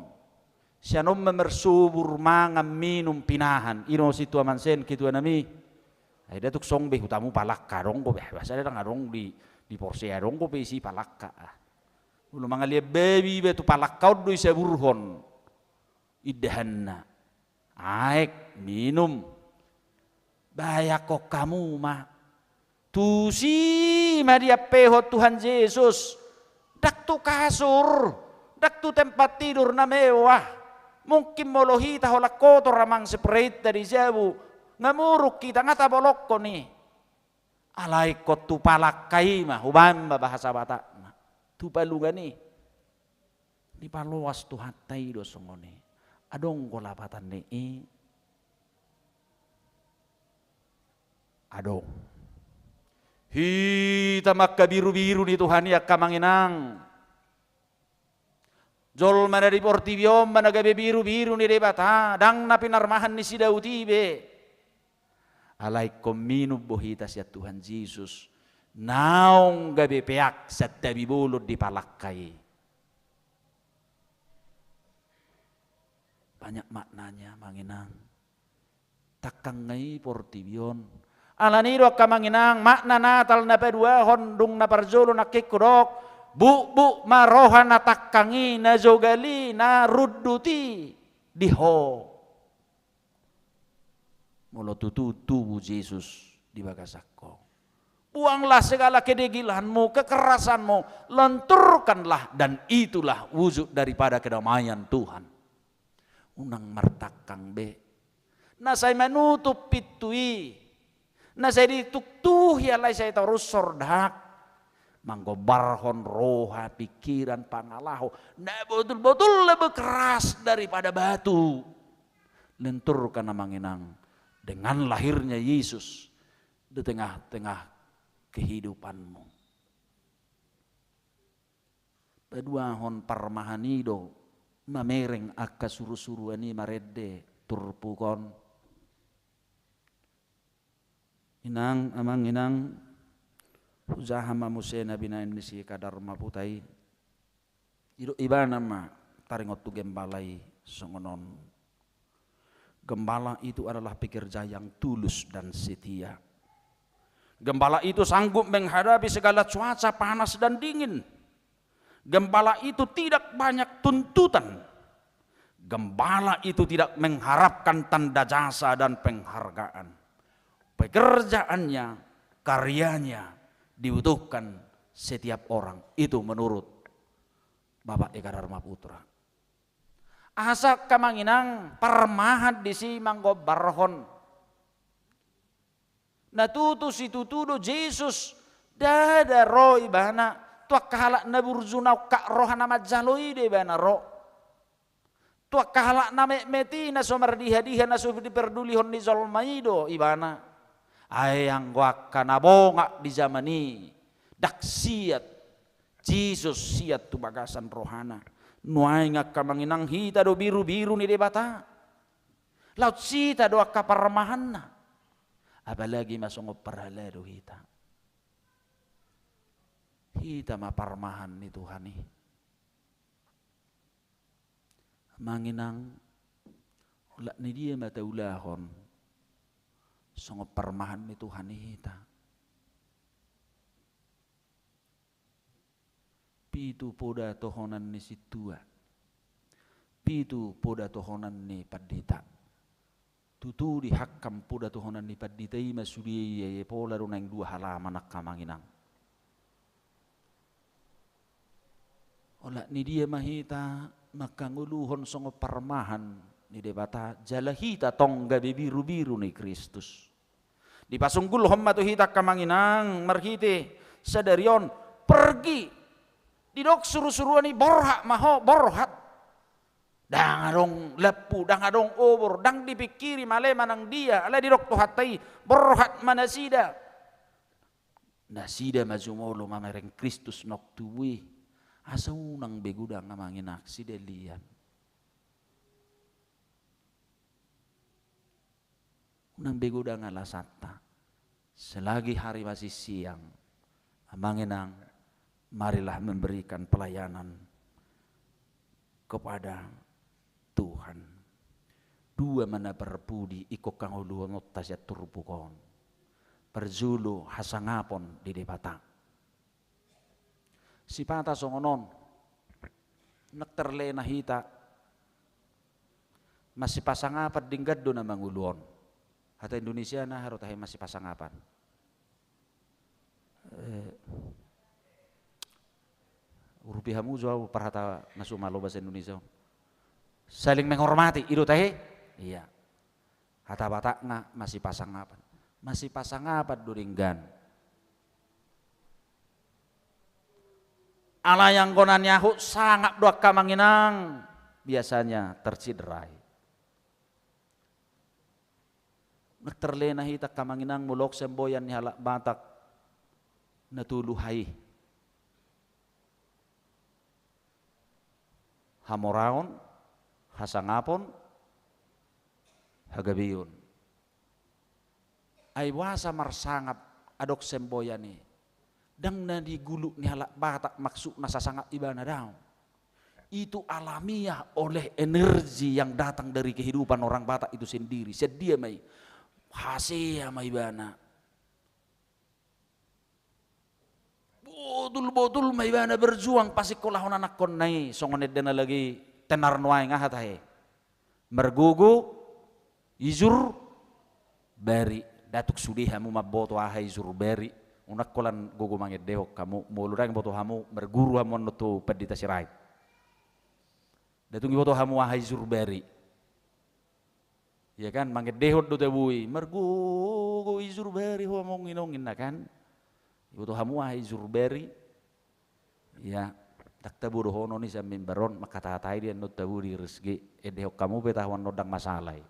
Sian on ma marsubur mangan minum pinahan. I do sintua mansen ketua nami. Ai da tuk song be hutamu palangka adong do be. Bahasa da ndang adong di, di Porsea adong do be isi palangka. Ah. Molo mangalian babi iba tu palangka on do isaburhon. Indahanna. Aek, minum. Bayakkon hamu ma. Tusi ma diampehon Tuhan Jesus. Ndang tu kasur, ndang tu tempat tidur na mewah. Mungkin molo hita holan kotor amang sepreinta di jabu, nga muruk hita, nga tabolongkon i. Alai ingkon tu palangka i ma, hubaen ma bahasa Batakna. Tu palungan i. Dipaloas Tuhanta i do songon i. Adong do lapatan ni i? Adong. Hita ma angka birubiru ni Tuhan i angka amang inang. Jolma na di portibi on ma na gabe birubiru ni Debata, ndang na pinarmahan ni si Daud i be. Alai ingkon minum do hita sian Tuhan Jesus. Naung gabe peak santabi bolon di palangka i. Banyak maknanya, amang inang. Tangkang nga i portibi on. Alani i do angka amang inang, makna Natal na paduahon dung na parjolo nangkin hudok, bukbuk ma roha na tangkang i, na jogal i, na rundut i di ho. Molo tutu tubu Jesus di bagasan ho. Buanglah segala kedegilanmu, kekerasanmu, lenturkanlah, dan itulah wujud daripada kedamaian Tuhan. Unang martangkang be. Na sai manutup pintu i, na sai dituktuhi alai sai torus sordak, manggombarhon roha, pikiran, pangalaho na botulbotul lebih keras daripada batu. Lenturkan amang inang dengan lahirnya Yesus di tengah-tengah kehidupanmu. Paduahon parmahan i do mamereng angka surusuruan i marende turpuk on. Inang, amang inang, hujaha ma muse na binaen ni si Kadar Maputa i. Didok ibana ma taringot tu gembala i songon on. Gembala itu adalah pekerja yang tulus dan setia. Gembala itu sanggup menghadapi segala cuaca panas dan dingin. Gembala itu tidak banyak tuntutan. Gembala itu tidak mengharapkan tanda jasa dan penghargaan. Pekerjaannya, karyanya dibutuhkan setiap orang. Itu menurut Bapak Eka Dharma Putra. Asa angka amang inang parmahan disi manggombarhon. Na tutu situtu do Jesus, ndada ro ibana tu angka halak na burju na ungkap roha na manjalo i do ibana ro. Tu angka halak na metmet i, na so mardihadiha, na so diperdulihon ni jolma i do ibana. Ai anggo angka na bongak di jaman i, ndang siat Jesus siat tu bagasan rohana. Nuaeng angka amang inang, hita do birubiru ni Debata. Laut hita do angka parmahanna. Apalagi ma songon parhalado hita. Hita ma parmahan ni Tuhan i. Amang inang, olat ni dia ma taulahon songon parmahan ni Tuhan i hita? Pitu poda tohonan ni sintua, pitu poda tohonan ni pandita. Tutu dihangkam poda tohonan ni pandita i ma sude i, ia pola do naeng dua halaman angka amang inang. Olat ni dia ma hita mangkangoluhon songon parmahan ni Debata, jala hita tong gabe birubiru ni Kristus. Dipasunggulhon ma tu hita angka amang inang marhite sadari on, pergi. Didok surusuruan i, borhat ma ho, borhat. Ndang adong lampu, ndang adong obor, ndang dipingkiri male manang dia, alai didok Tuhanta i, borhat ma nasida. Nasida ma jumolo mamereng Kristus nang tubu i. Asa unang be godang amang inang sidalian. Unang be godang alasanta. Selagi hari masih siang, amang inang, marilah memberikan pelayanan kepada Tuhan. Dua ma na parpudi ingkon hangoluhononta sian turpuk on. Parjolo, hasangapon di Debata. Sipata songon on, nang terlena hita masipasangapan denggan do na mangolu on. Hata Indonesiana aha do tahe masipasangapan? Eh, urupi hamu jo au parhata na sumalo bahasa Indonesia on. Saling menghormati, i do tahe? Iya. Hata Batakna masipasangapan. Masipasangapan do denggan. Alai anggo na niahut sangap do angka amang inang, biasanya tercederai. Nang terlena hita angka amang inang molo adong semboyan ni halak Batak na tolu ha i. Hamoraon, hasangapon, hagabeon. Ai boasa marsangap adong semboyan i? Ndang na di guluk ni halak Batak maksudna sasangap ibana, daong. Itu alamiah oleh energi yang datang dari kehidupan orang Batak itu sendiri. Sian dia ma i? Hasea ma ibana. Botul-botul ma ibana berjuang pasikkolahon anakkonna i, songon endana lagi tenar nuaeng, aha tahe? Margogo ijur bari. Nda tung sude hamu mamboto aha ijur bari. Unang holan gogo mangendehon hamu, molo ndang boto hamu, marguru hamu annon tu Pandita Sirait. Nda tung diboto hamu aha ijur bari. Iya kan, mangendehon do tabu i, margogo ijur bari ho among inong, ninna kan. Diboto hamu aha ijur bari. Iya, ndang tabo dohonon i sian mimbar on, mangkatatai do i annon tabu di R S G, endehon hamu pe tahu annon ndang masalah i.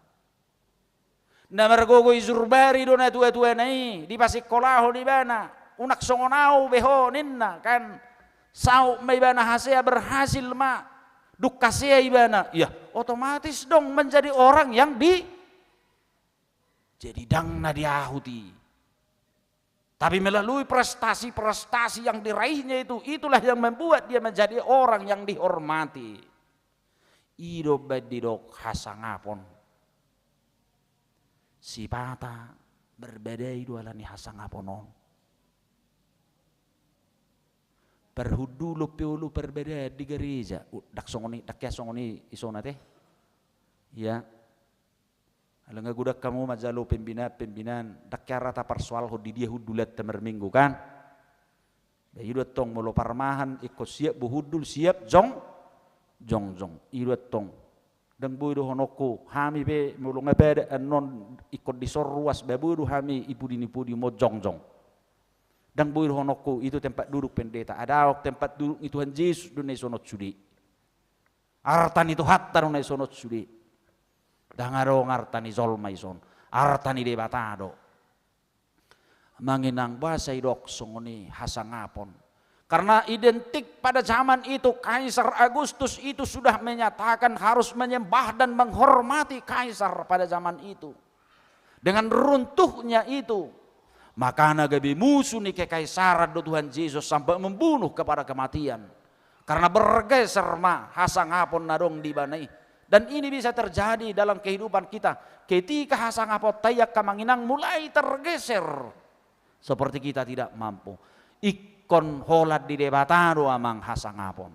Na margogo ijur bari do natuatuana i, dipasingkolahon ibana, unang songon au be ho ninna kan. Saut ma ibana hasea, berhasil ma. Dung hasea ibana, ya otomatis dong menjadi orang yang di-, jadi ndang na diahut i. Tapi melalui prestasi-prestasi yang diraihnya itu, itulah yang membuat dia menjadi orang yang dihormati. I do umbaen didok hasangapon. Sipata marbadai do ala ni hasangapon on. Parhundulon pe olo parbadaan di gareja. Uh, ndang songon i, ndang hea songon i isona te. Ya. Ala nga godang hamu manjalo pembinaan, pembinaan, ndang hea ra taparsoalhon di dia hundulanta marminggu kan. Ba i do antong molo parmahan ingkon siap bo hundul, siap jong, jongjong. I do antong. Ndang boi dohononku hami pe molo nga padat annon ingkon dison ruas, ba boi do hami i pudi ni pudi ma jongjong. Ndang boi dohononku itu tempat duduk pendeta. Adaon, tempat duduk ni Tuhan Jesus do na isonhot sude. Arta ni Tuhanta do na isonhot sude. Ndang adong arta ni jolma ison. Arta ni Debata do. Amang inang, boasa didok songon i hasangapon? Karena identik pada zaman itu, Kaisar Agustus itu sudah menyatakan harus menyembah dan menghormati Kaisar pada zaman itu. Dengan runtuhnya itu, makana gabe musu ni kekaisaran do Tuhan Jesus sampai membunuh kepada kematian. Karena bergeser ma hasangapon na adong di ibana i. Dan ini bisa terjadi dalam kehidupan kita. Ketika hasangaponta i, angka amang inang, mulai tergeser, seperti kita tidak mampu. Ingkon holan di Debata do amang hasangapon.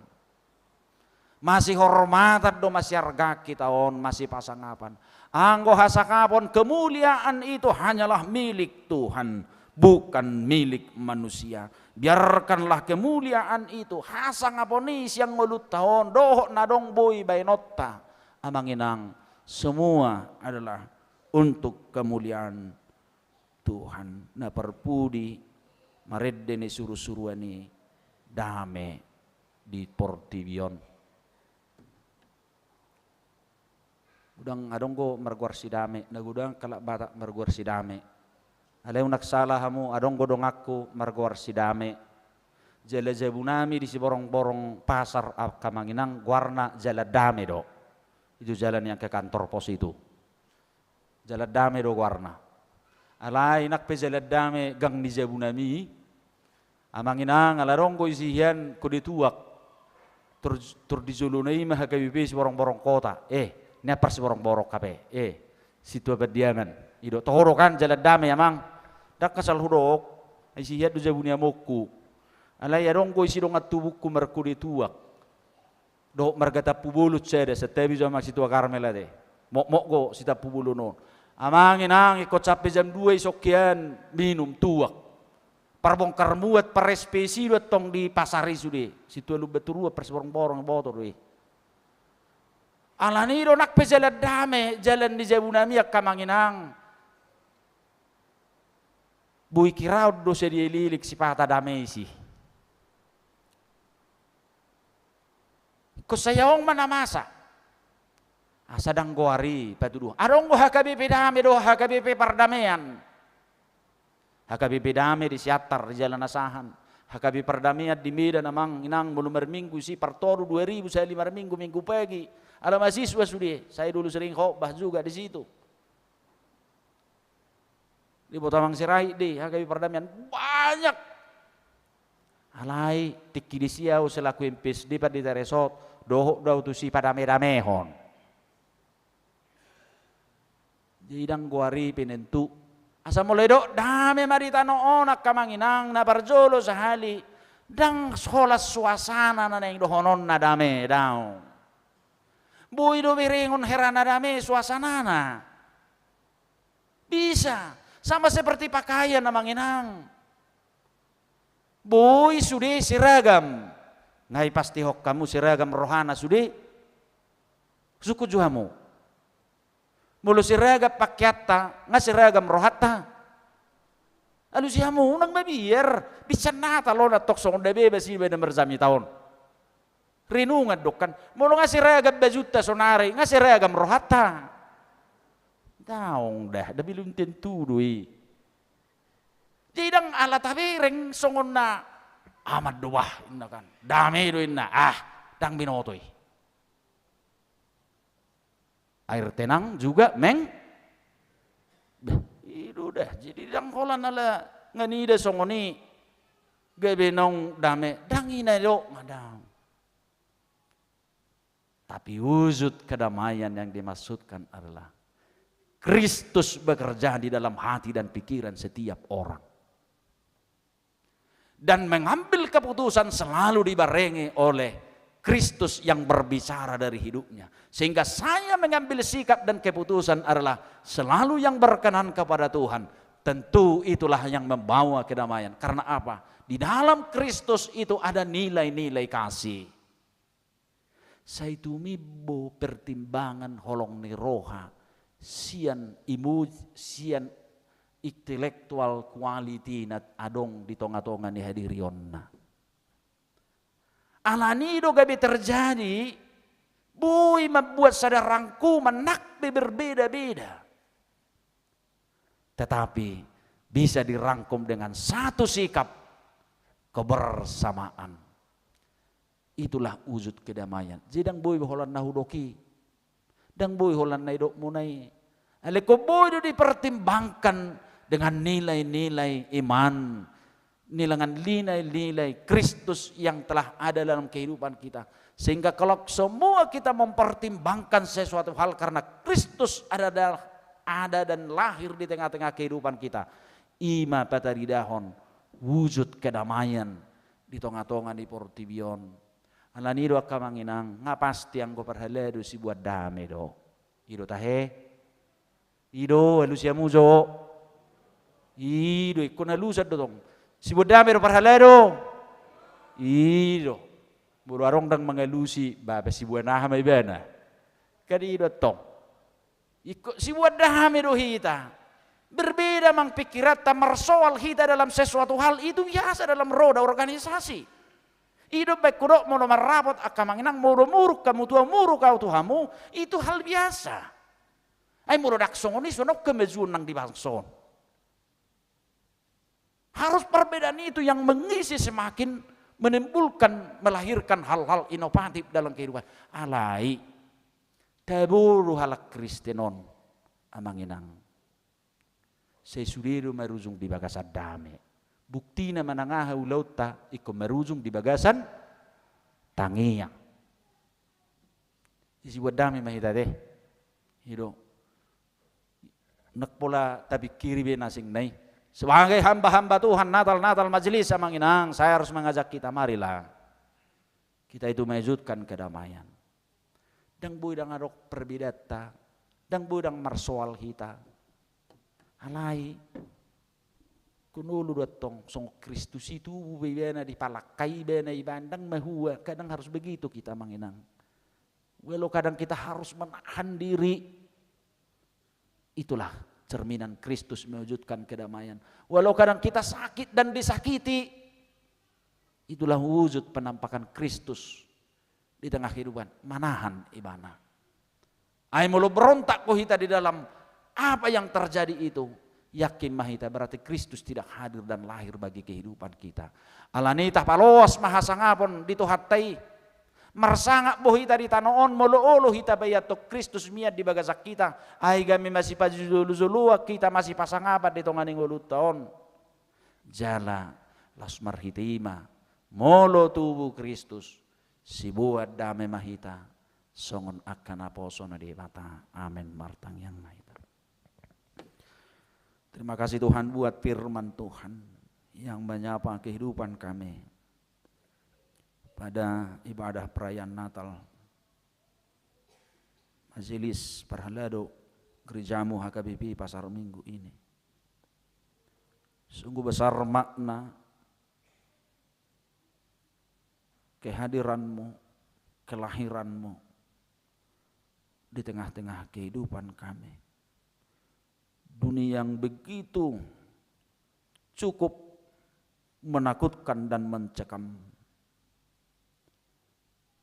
Masihormatan do, masiargaan hita on, masipasangapan. Anggo hasangapon, kemuliaan itu hanyalah milik Tuhan. bukan milik manusia. Biarkanlah kemuliaan itu hasangapon i sian ngolunta on dohot na adong boi baenonta. Amang inang, semua adalah untuk kemuliaan Tuhan. Na parpudi, marende ni surusuruan i, dame di portibi on. Godang adong do margoar si Dame, na godang halak Batak margoar si Dame. Alai unang sala hamu, adong do donganku margoar si Dame. Jala jabunami di Siborongborong Pasar, angka amang inang, goarna Jalan Dame do. Itu jalan yang ke kantor pos itu. Jalan Dame do goarna. Alai nang pe Jalan Dame gang ni jabunami, amang inang, ala adong do isi hian kode tuak. Tur, tur di jolona i ma H K B P Siborongborong Kota. Eh, nian par Siborongborong hape. Eh, Sintua Pandiangan. I do, toho do kan Jalan Dame, amang. Ndang asal hudok, isi hian do jabu ni amongku. Alai adong do isi dongan tubungku markode tuak. Dohot marga Tampubolon sada, santabi jo amang Sintua Karmel ate. Mokmok do si Tampubolon on. Amang inang, ingkon sampe jam dua i songon hian minum tuak. Parbongkar muat, par S P C do antong di pasar i sude. Sintua Lumban Toruan, par Siborongborong, iboto do i. Alani do nang pe Jalan Dame, jalan ni jabunami, angka amang inang. Boi hiraon do sadia i lilik sipata dame isi. Ingkon sai adong ma na masa. Asa ndang goar i patuduhon. Adong do H K B P Dame dohot H K B P Pardamaian. H K B P Dame di Siantar, di Jalan Asahan. H K B P Pardamaian di Medan, amang inang, molo marminggu isi partoru dua ribu, sahali marminggu, Minggu Pagi. Ala mahasiswa sude, saya dulu sering khotbah juga di situ. Diboto amang Sirait do, H K B P Pardamaian, banyak. Alai tingki disi ahu selaku M P S D Pandita Resort, dohot do ahu tusi padame-damehon. Jadi ndang goar i penentu. Asa molo didok dame ma di tano on, angka amang inang, na parjolo sahali, ndang holan suasana na naeng dohononna dame, daong. Boi do berengon hera na dame suasanana. Bisa. Sama seperti pakaian, amang inang. Boi sude seragam. Nga dipastihon hamu seragam rohana sude? Sungkun jo hamu. Molo seragam pakeanta, nga seragam rohanta? Alusi hamu, unang mabiar. Binsan Natal on antong songon na bebas iba na marjamita on. Renungan do kan. Molo nga seragam bajunta sonari, nga seragam rohanta? Daong da, da belum tentu do i. Jadi ndang ala tabereng songon na aman do bah, inna kan. Dame do inna, ah, ndang binoto i. Air tenang juga meng-, bah, i do da. Jadi ndang holan ala nga nida songon i, gabe naung dame, ndang i na didok, nga daong. Tapi wujud kedamaian yang dimaksudkan adalah Kristus bekerja di dalam hati dan pikiran setiap orang. Dan mengambil keputusan selalu dibarengi oleh Kristus yang berbicara dari hidupnya. Sehingga saya mengambil sikap dan keputusan adalah selalu yang berkenan kepada Tuhan. Tentu itulah yang membawa kedamaian. Karena apa? Di dalam Kristus itu ada nilai-nilai kasih. Sai tumimbo pertimbangan holong ni roha sian imo-, sian intellectual quality na adong di tonga-tonga ni hadirionna. Alani do gabe terjadi, boi mambuat sada rangkuman nang pe berbeda-beda. Tetapi bisa dirangkum dengan satu sikap kebersamaan. Itulah wujud kedamaian. Jadi ndang boi holan na hudok i. Ndang boi holan na didokmuna i. Alai ingkon boi do dipertimbangkan dengan nilai-nilai iman, dengan nilai-nilai Kristus yang telah ada dalam kehidupan kita. Sehingga kalau semua kita mempertimbangkan sesuatu hal karena Kristus ada, ada dan lahir di tengah-tengah kehidupan kita, i ma pataridahon wujud kedamaian di tonga-tonga ni portibi on. Alani do angka amang inang, nga pasti anggo parhalado siboan dame do. I do tahe? I do, alusi hamu jo. I do, ingkon alusan do tong. Sibuat dame do parhalado. I do. Molo adong ndang mangalusi, bah, bah, sibuat aha ma ibana. Kan i do tong. Ingkon sibuat dame do hita. Berbeda amang pikiranta, marsoal hita dalam sesuatu hal, itu biasa dalam roda organisasi. I do baen hudok molo marrapot angka amang inang, molo muruk hamu tu au, muruk au tu hamu, itu hal biasa. Ai molo ndang songon i, songon kemajuan nang di bangso on. Harus perbedaan itu yang mengisi, semakin menimbulkan, melahirkan hal-hal inovatif dalam kehidupan. Alai, tabo do halak Kristen on, amang inang. Sai sude do marujung di bagasan dame. Buktina manang aha ulaonta, ingkon marujung di bagasan tangiang. Jadi sibuat dame ma hita, te. I do. Ndang pola tapikiri be na asing na i. Sebagai hamba-hamba Tuhan, Natal, Natal Majelis, amang inang, saya harus mengajak kita, marilah kita itu mewujudkan kedamaian. Ndang boi ndang adong perbedaanta, ndang boi ndang marsoal hita. Alai, ingkon olo do antong, songon Kristus i tubu be ibana, dipalangkai ibana, ibana ndang mahua, kadang harus begitu kita, amang inang. Walau kadang kita harus menahan diri. Itulah cerminan Kristus mewujudkan kedamaian. Walau kadang kita sakit dan disakiti, itulah wujud penampakan Kristus di tengah kehidupan, manahan ibana. Ai molo berontak do hita di dalam apa yang terjadi itu, yakin ma hita, berarti Kristus tidak hadir dan lahir bagi kehidupan kita. Alani i tapaloas ma hasangapon di Tuhanta i. Marsangap do hita di tano on molo olo hita baen antong Kristus mian di bagasan hita. Ai gabe masipajolo-joloan hita, masipasangapan di tonga ni ngolunta on. Jala laos marhite i ma, molo tubu Kristus, sibuat dame ma hita, songon angka naposo ni Debata. Amen. Martangiang ma hita. Terima kasih Tuhan buat firman Tuhan yang menyapa kehidupan kami pada ibadah perayaan Natal Majelis Parhalado Gereja-Mu H K B P Pasar Minggu ini. Sungguh besar makna kehadiran-Mu, kelahiran-Mu di tengah-tengah kehidupan kami. Dunia yang begitu cukup menakutkan dan mencekam,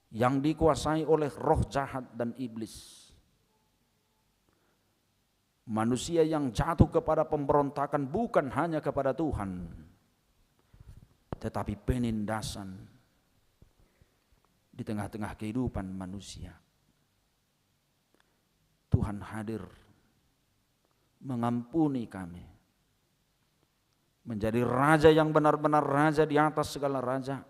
yang dikuasai oleh roh jahat dan iblis. Manusia yang jatuh kepada pemberontakan bukan hanya kepada Tuhan, tetapi penindasan di tengah-tengah kehidupan manusia. Tuhan hadir mengampuni kami, menjadi raja yang benar-benar raja di atas segala raja.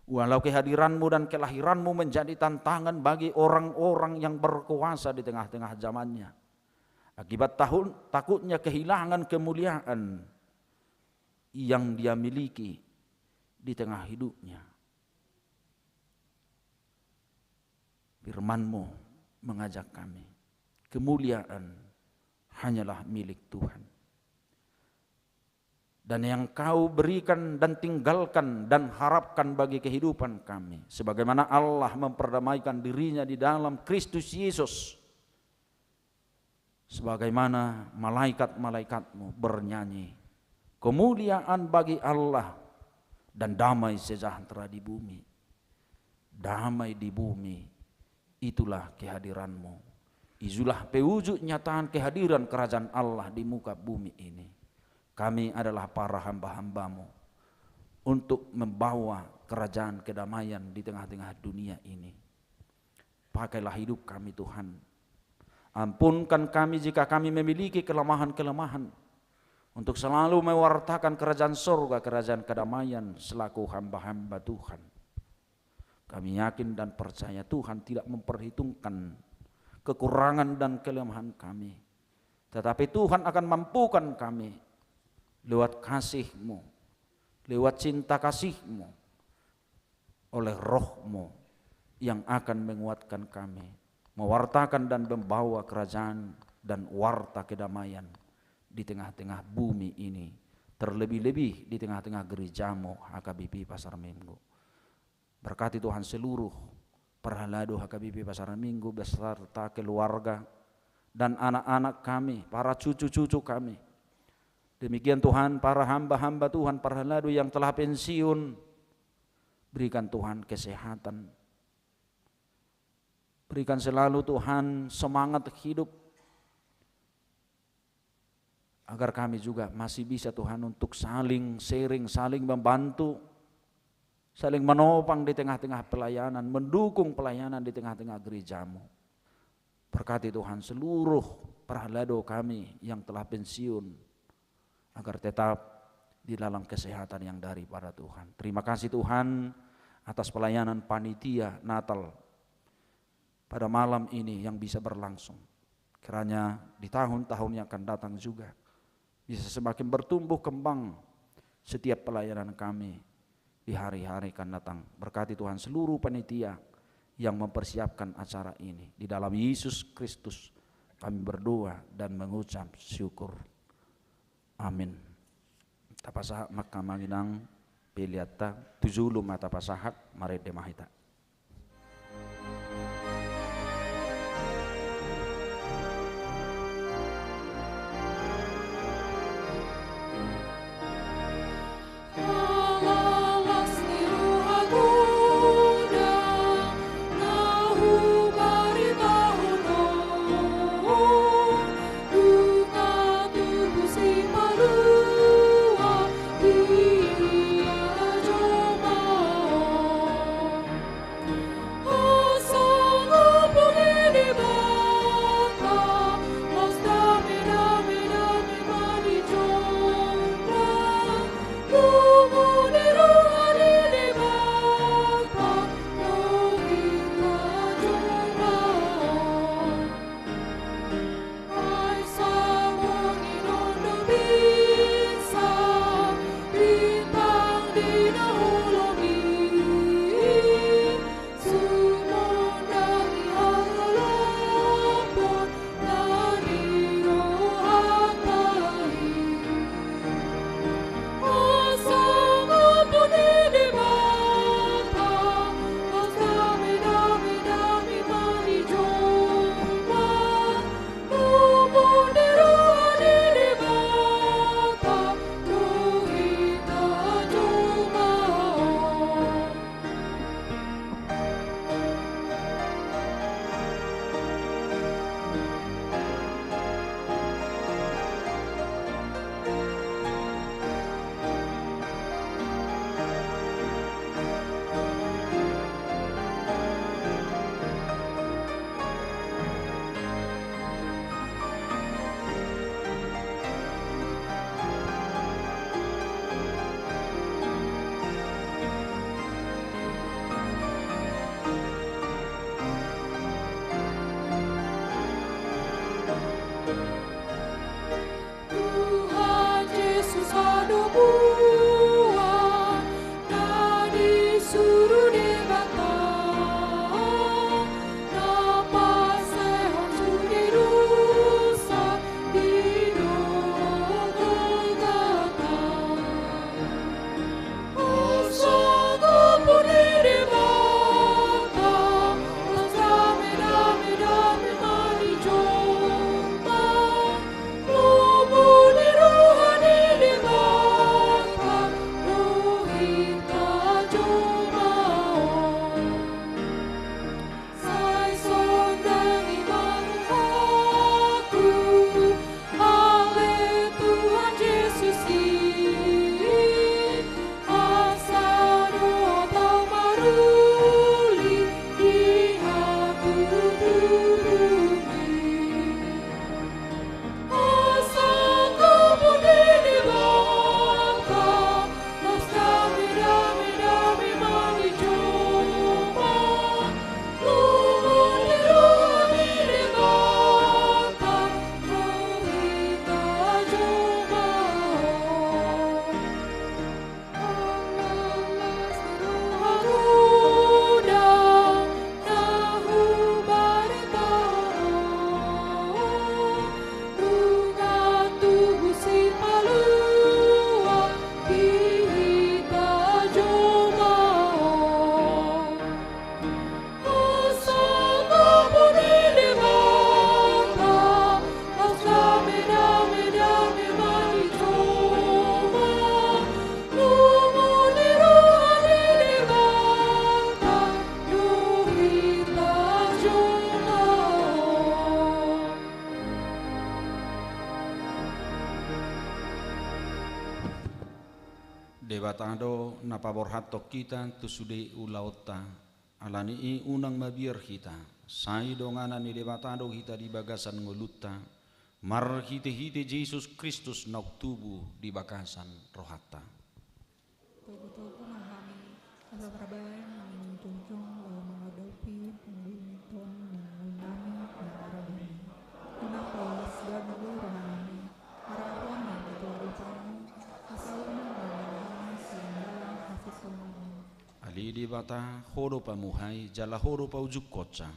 Walau kehadiran-Mu dan kelahiran-Mu menjadi tantangan bagi orang-orang yang berkuasa di tengah-tengah zamannya, akibat tahun, takutnya kehilangan kemuliaan yang dia miliki di tengah hidupnya. Firman-Mu mengajak kami, kemuliaan hanyalah milik Tuhan. Dan yang Kau berikan dan tinggalkan dan harapkan bagi kehidupan kami, sebagaimana Allah memperdamaikan diri-Nya di dalam Kristus Yesus, sebagaimana malaikat-malaikat-Mu bernyanyi, "Kemuliaan bagi Allah dan damai sejahtera di bumi." Damai di bumi, itulah kehadiran-Mu. Itulah pewujud nyataan kehadiran kerajaan Allah di muka bumi ini. Kami adalah para hamba-hamba-Mu untuk membawa kerajaan kedamaian di tengah-tengah dunia ini. Pakailah hidup kami, Tuhan. Ampunkan kami jika kami memiliki kelemahan-kelemahan, untuk selalu mewartakan kerajaan sorga, kerajaan kedamaian selaku hamba-hamba Tuhan. Kami yakin dan percaya Tuhan tidak memperhitungkan kekurangan dan kelemahan kami. Tetapi Tuhan akan mampukan kami lewat kasih-Mu, lewat cinta kasih-Mu, oleh Roh-Mu yang akan menguatkan kami, mewartakan dan membawa kerajaan dan warta kedamaian di tengah-tengah bumi ini, terlebih-lebih di tengah-tengah gerejamu H K B P Pasar Minggu. Berkati Tuhan seluruh parhalado H K B P Pasar Minggu beserta keluarga dan anak-anak kami, para cucu-cucu kami. Demikian Tuhan, para hamba-hamba Tuhan, parhalado yang telah pensiun, berikan Tuhan kesehatan. Berikan selalu Tuhan semangat hidup, agar kami juga masih bisa Tuhan untuk saling sharing, saling membantu, saling menopang di tengah-tengah pelayanan, mendukung pelayanan di tengah-tengah gerejamu. Berkati Tuhan seluruh parhalado kami yang telah pensiun, agar tetap di dalam kesehatan yang daripada Tuhan. Terima kasih Tuhan atas pelayanan panitia Natal pada malam ini yang bisa berlangsung. Kiranya di tahun-tahun yang akan datang juga bisa semakin bertumbuh kembang setiap pelayanan kami di hari-hari akan datang. Berkati Tuhan seluruh panitia yang mempersiapkan acara ini. Di dalam Yesus Kristus kami berdoa dan mengucap syukur. Amin. Tapasahat ma hamu inang peleanta, tu jolo ma tapasahat, marende ma hita. Debata do na paborhathon hita tu sude ulaonta. Ala ni i unang mabiar hita, sai donganan ni Debata do hita di bagasan ngolunta, marhitehite Jesus Kristus na umtubu di bagasan rohanta. Togutogu ma hami, asa tarbahen manjunjung laho mangadopi pangoluan ni ngolunami na marroha i. Unang palas ganggu rohanami, harahon ma tutu adopanmu, asa unang mangalahon hami sian dalan hasusaan. Ale Debata, Ho do pamuhai jala Ho do paujungkonsa.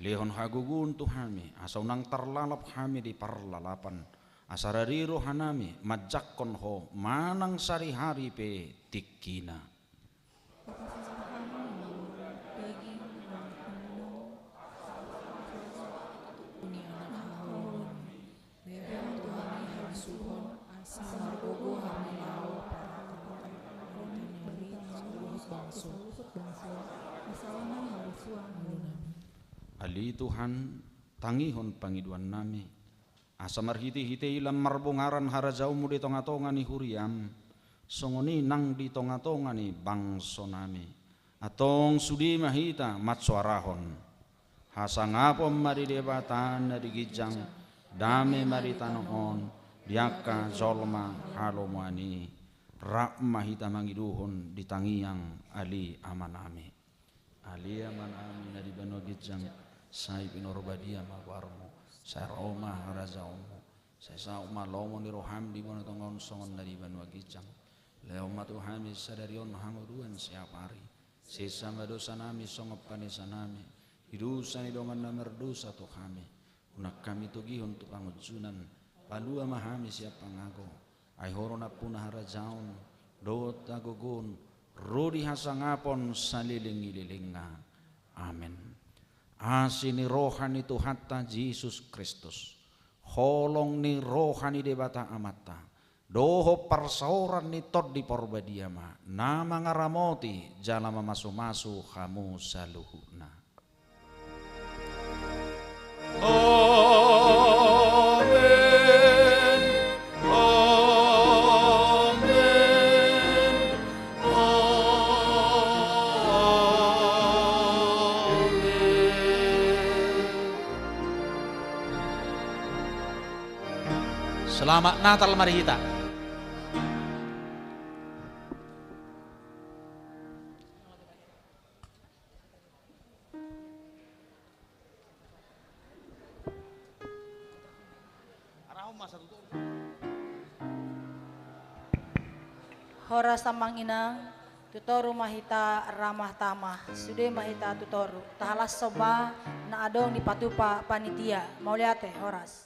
Lehon hagogoon tu hami, asa unang tarlalap hami di parlalapan, asa rade rohanami manjangkon Ho manang sadihari pe tingkina. Papasahat hami ma daging nang hami, ni anak haholongan. Lehon tu hami habisuhon, asa margogo hami laho parhatopan barita na uli di saluhut bangso. Asa unang marisuang ngolunami. Ale Tuhan, tangihon pangidoannami, asa marhitehite i lam marbongaran harajaonmu di tongatonga ni huriam, songon i nang di tongatonga ni bangsonami. Antong sude ma hita mansoarahon: Hasangapon ma di Debata na di ginjang, dame ma di tano on, di angka jolma halomoan i. Rap ma hita mangidohon di tangiang ale Amanami. Ale Amanami na di banua ginjang, sai pinarbadia ma goarmu, sai ro ma harajaonmu, sai saut ma lomo ni roham di banua tonga on songon na di banua ginjang. Lehon ma tu hami sadari on hangoluan siapari. Sesa ma dosanami songon panesanami di dosa ni dongan na mardosa tu hami. Unang hami togihon tu pangunjunan, palua ma hami sian pangago. Ai Ho do nampuna harajaon dohot hagogoon, ro di hasangapon saleleng ni lelengna. Amen. Asi ni roha ni Tuhanta Jesus Kristus, holong ni roha ni Debata Amanta, dohot parsaoran ni Tondi Parbadia ma na mangaramoti jala mamasumasu hamu saluhutna. Amen. Amen. Amen. Selamat Natal ma di hita. Horas amang inang, tu toru ma hita ramah tamah, sude ma hita tu toru. Tahalashon ma na adong dipatupa panitia. Mauliate, horas.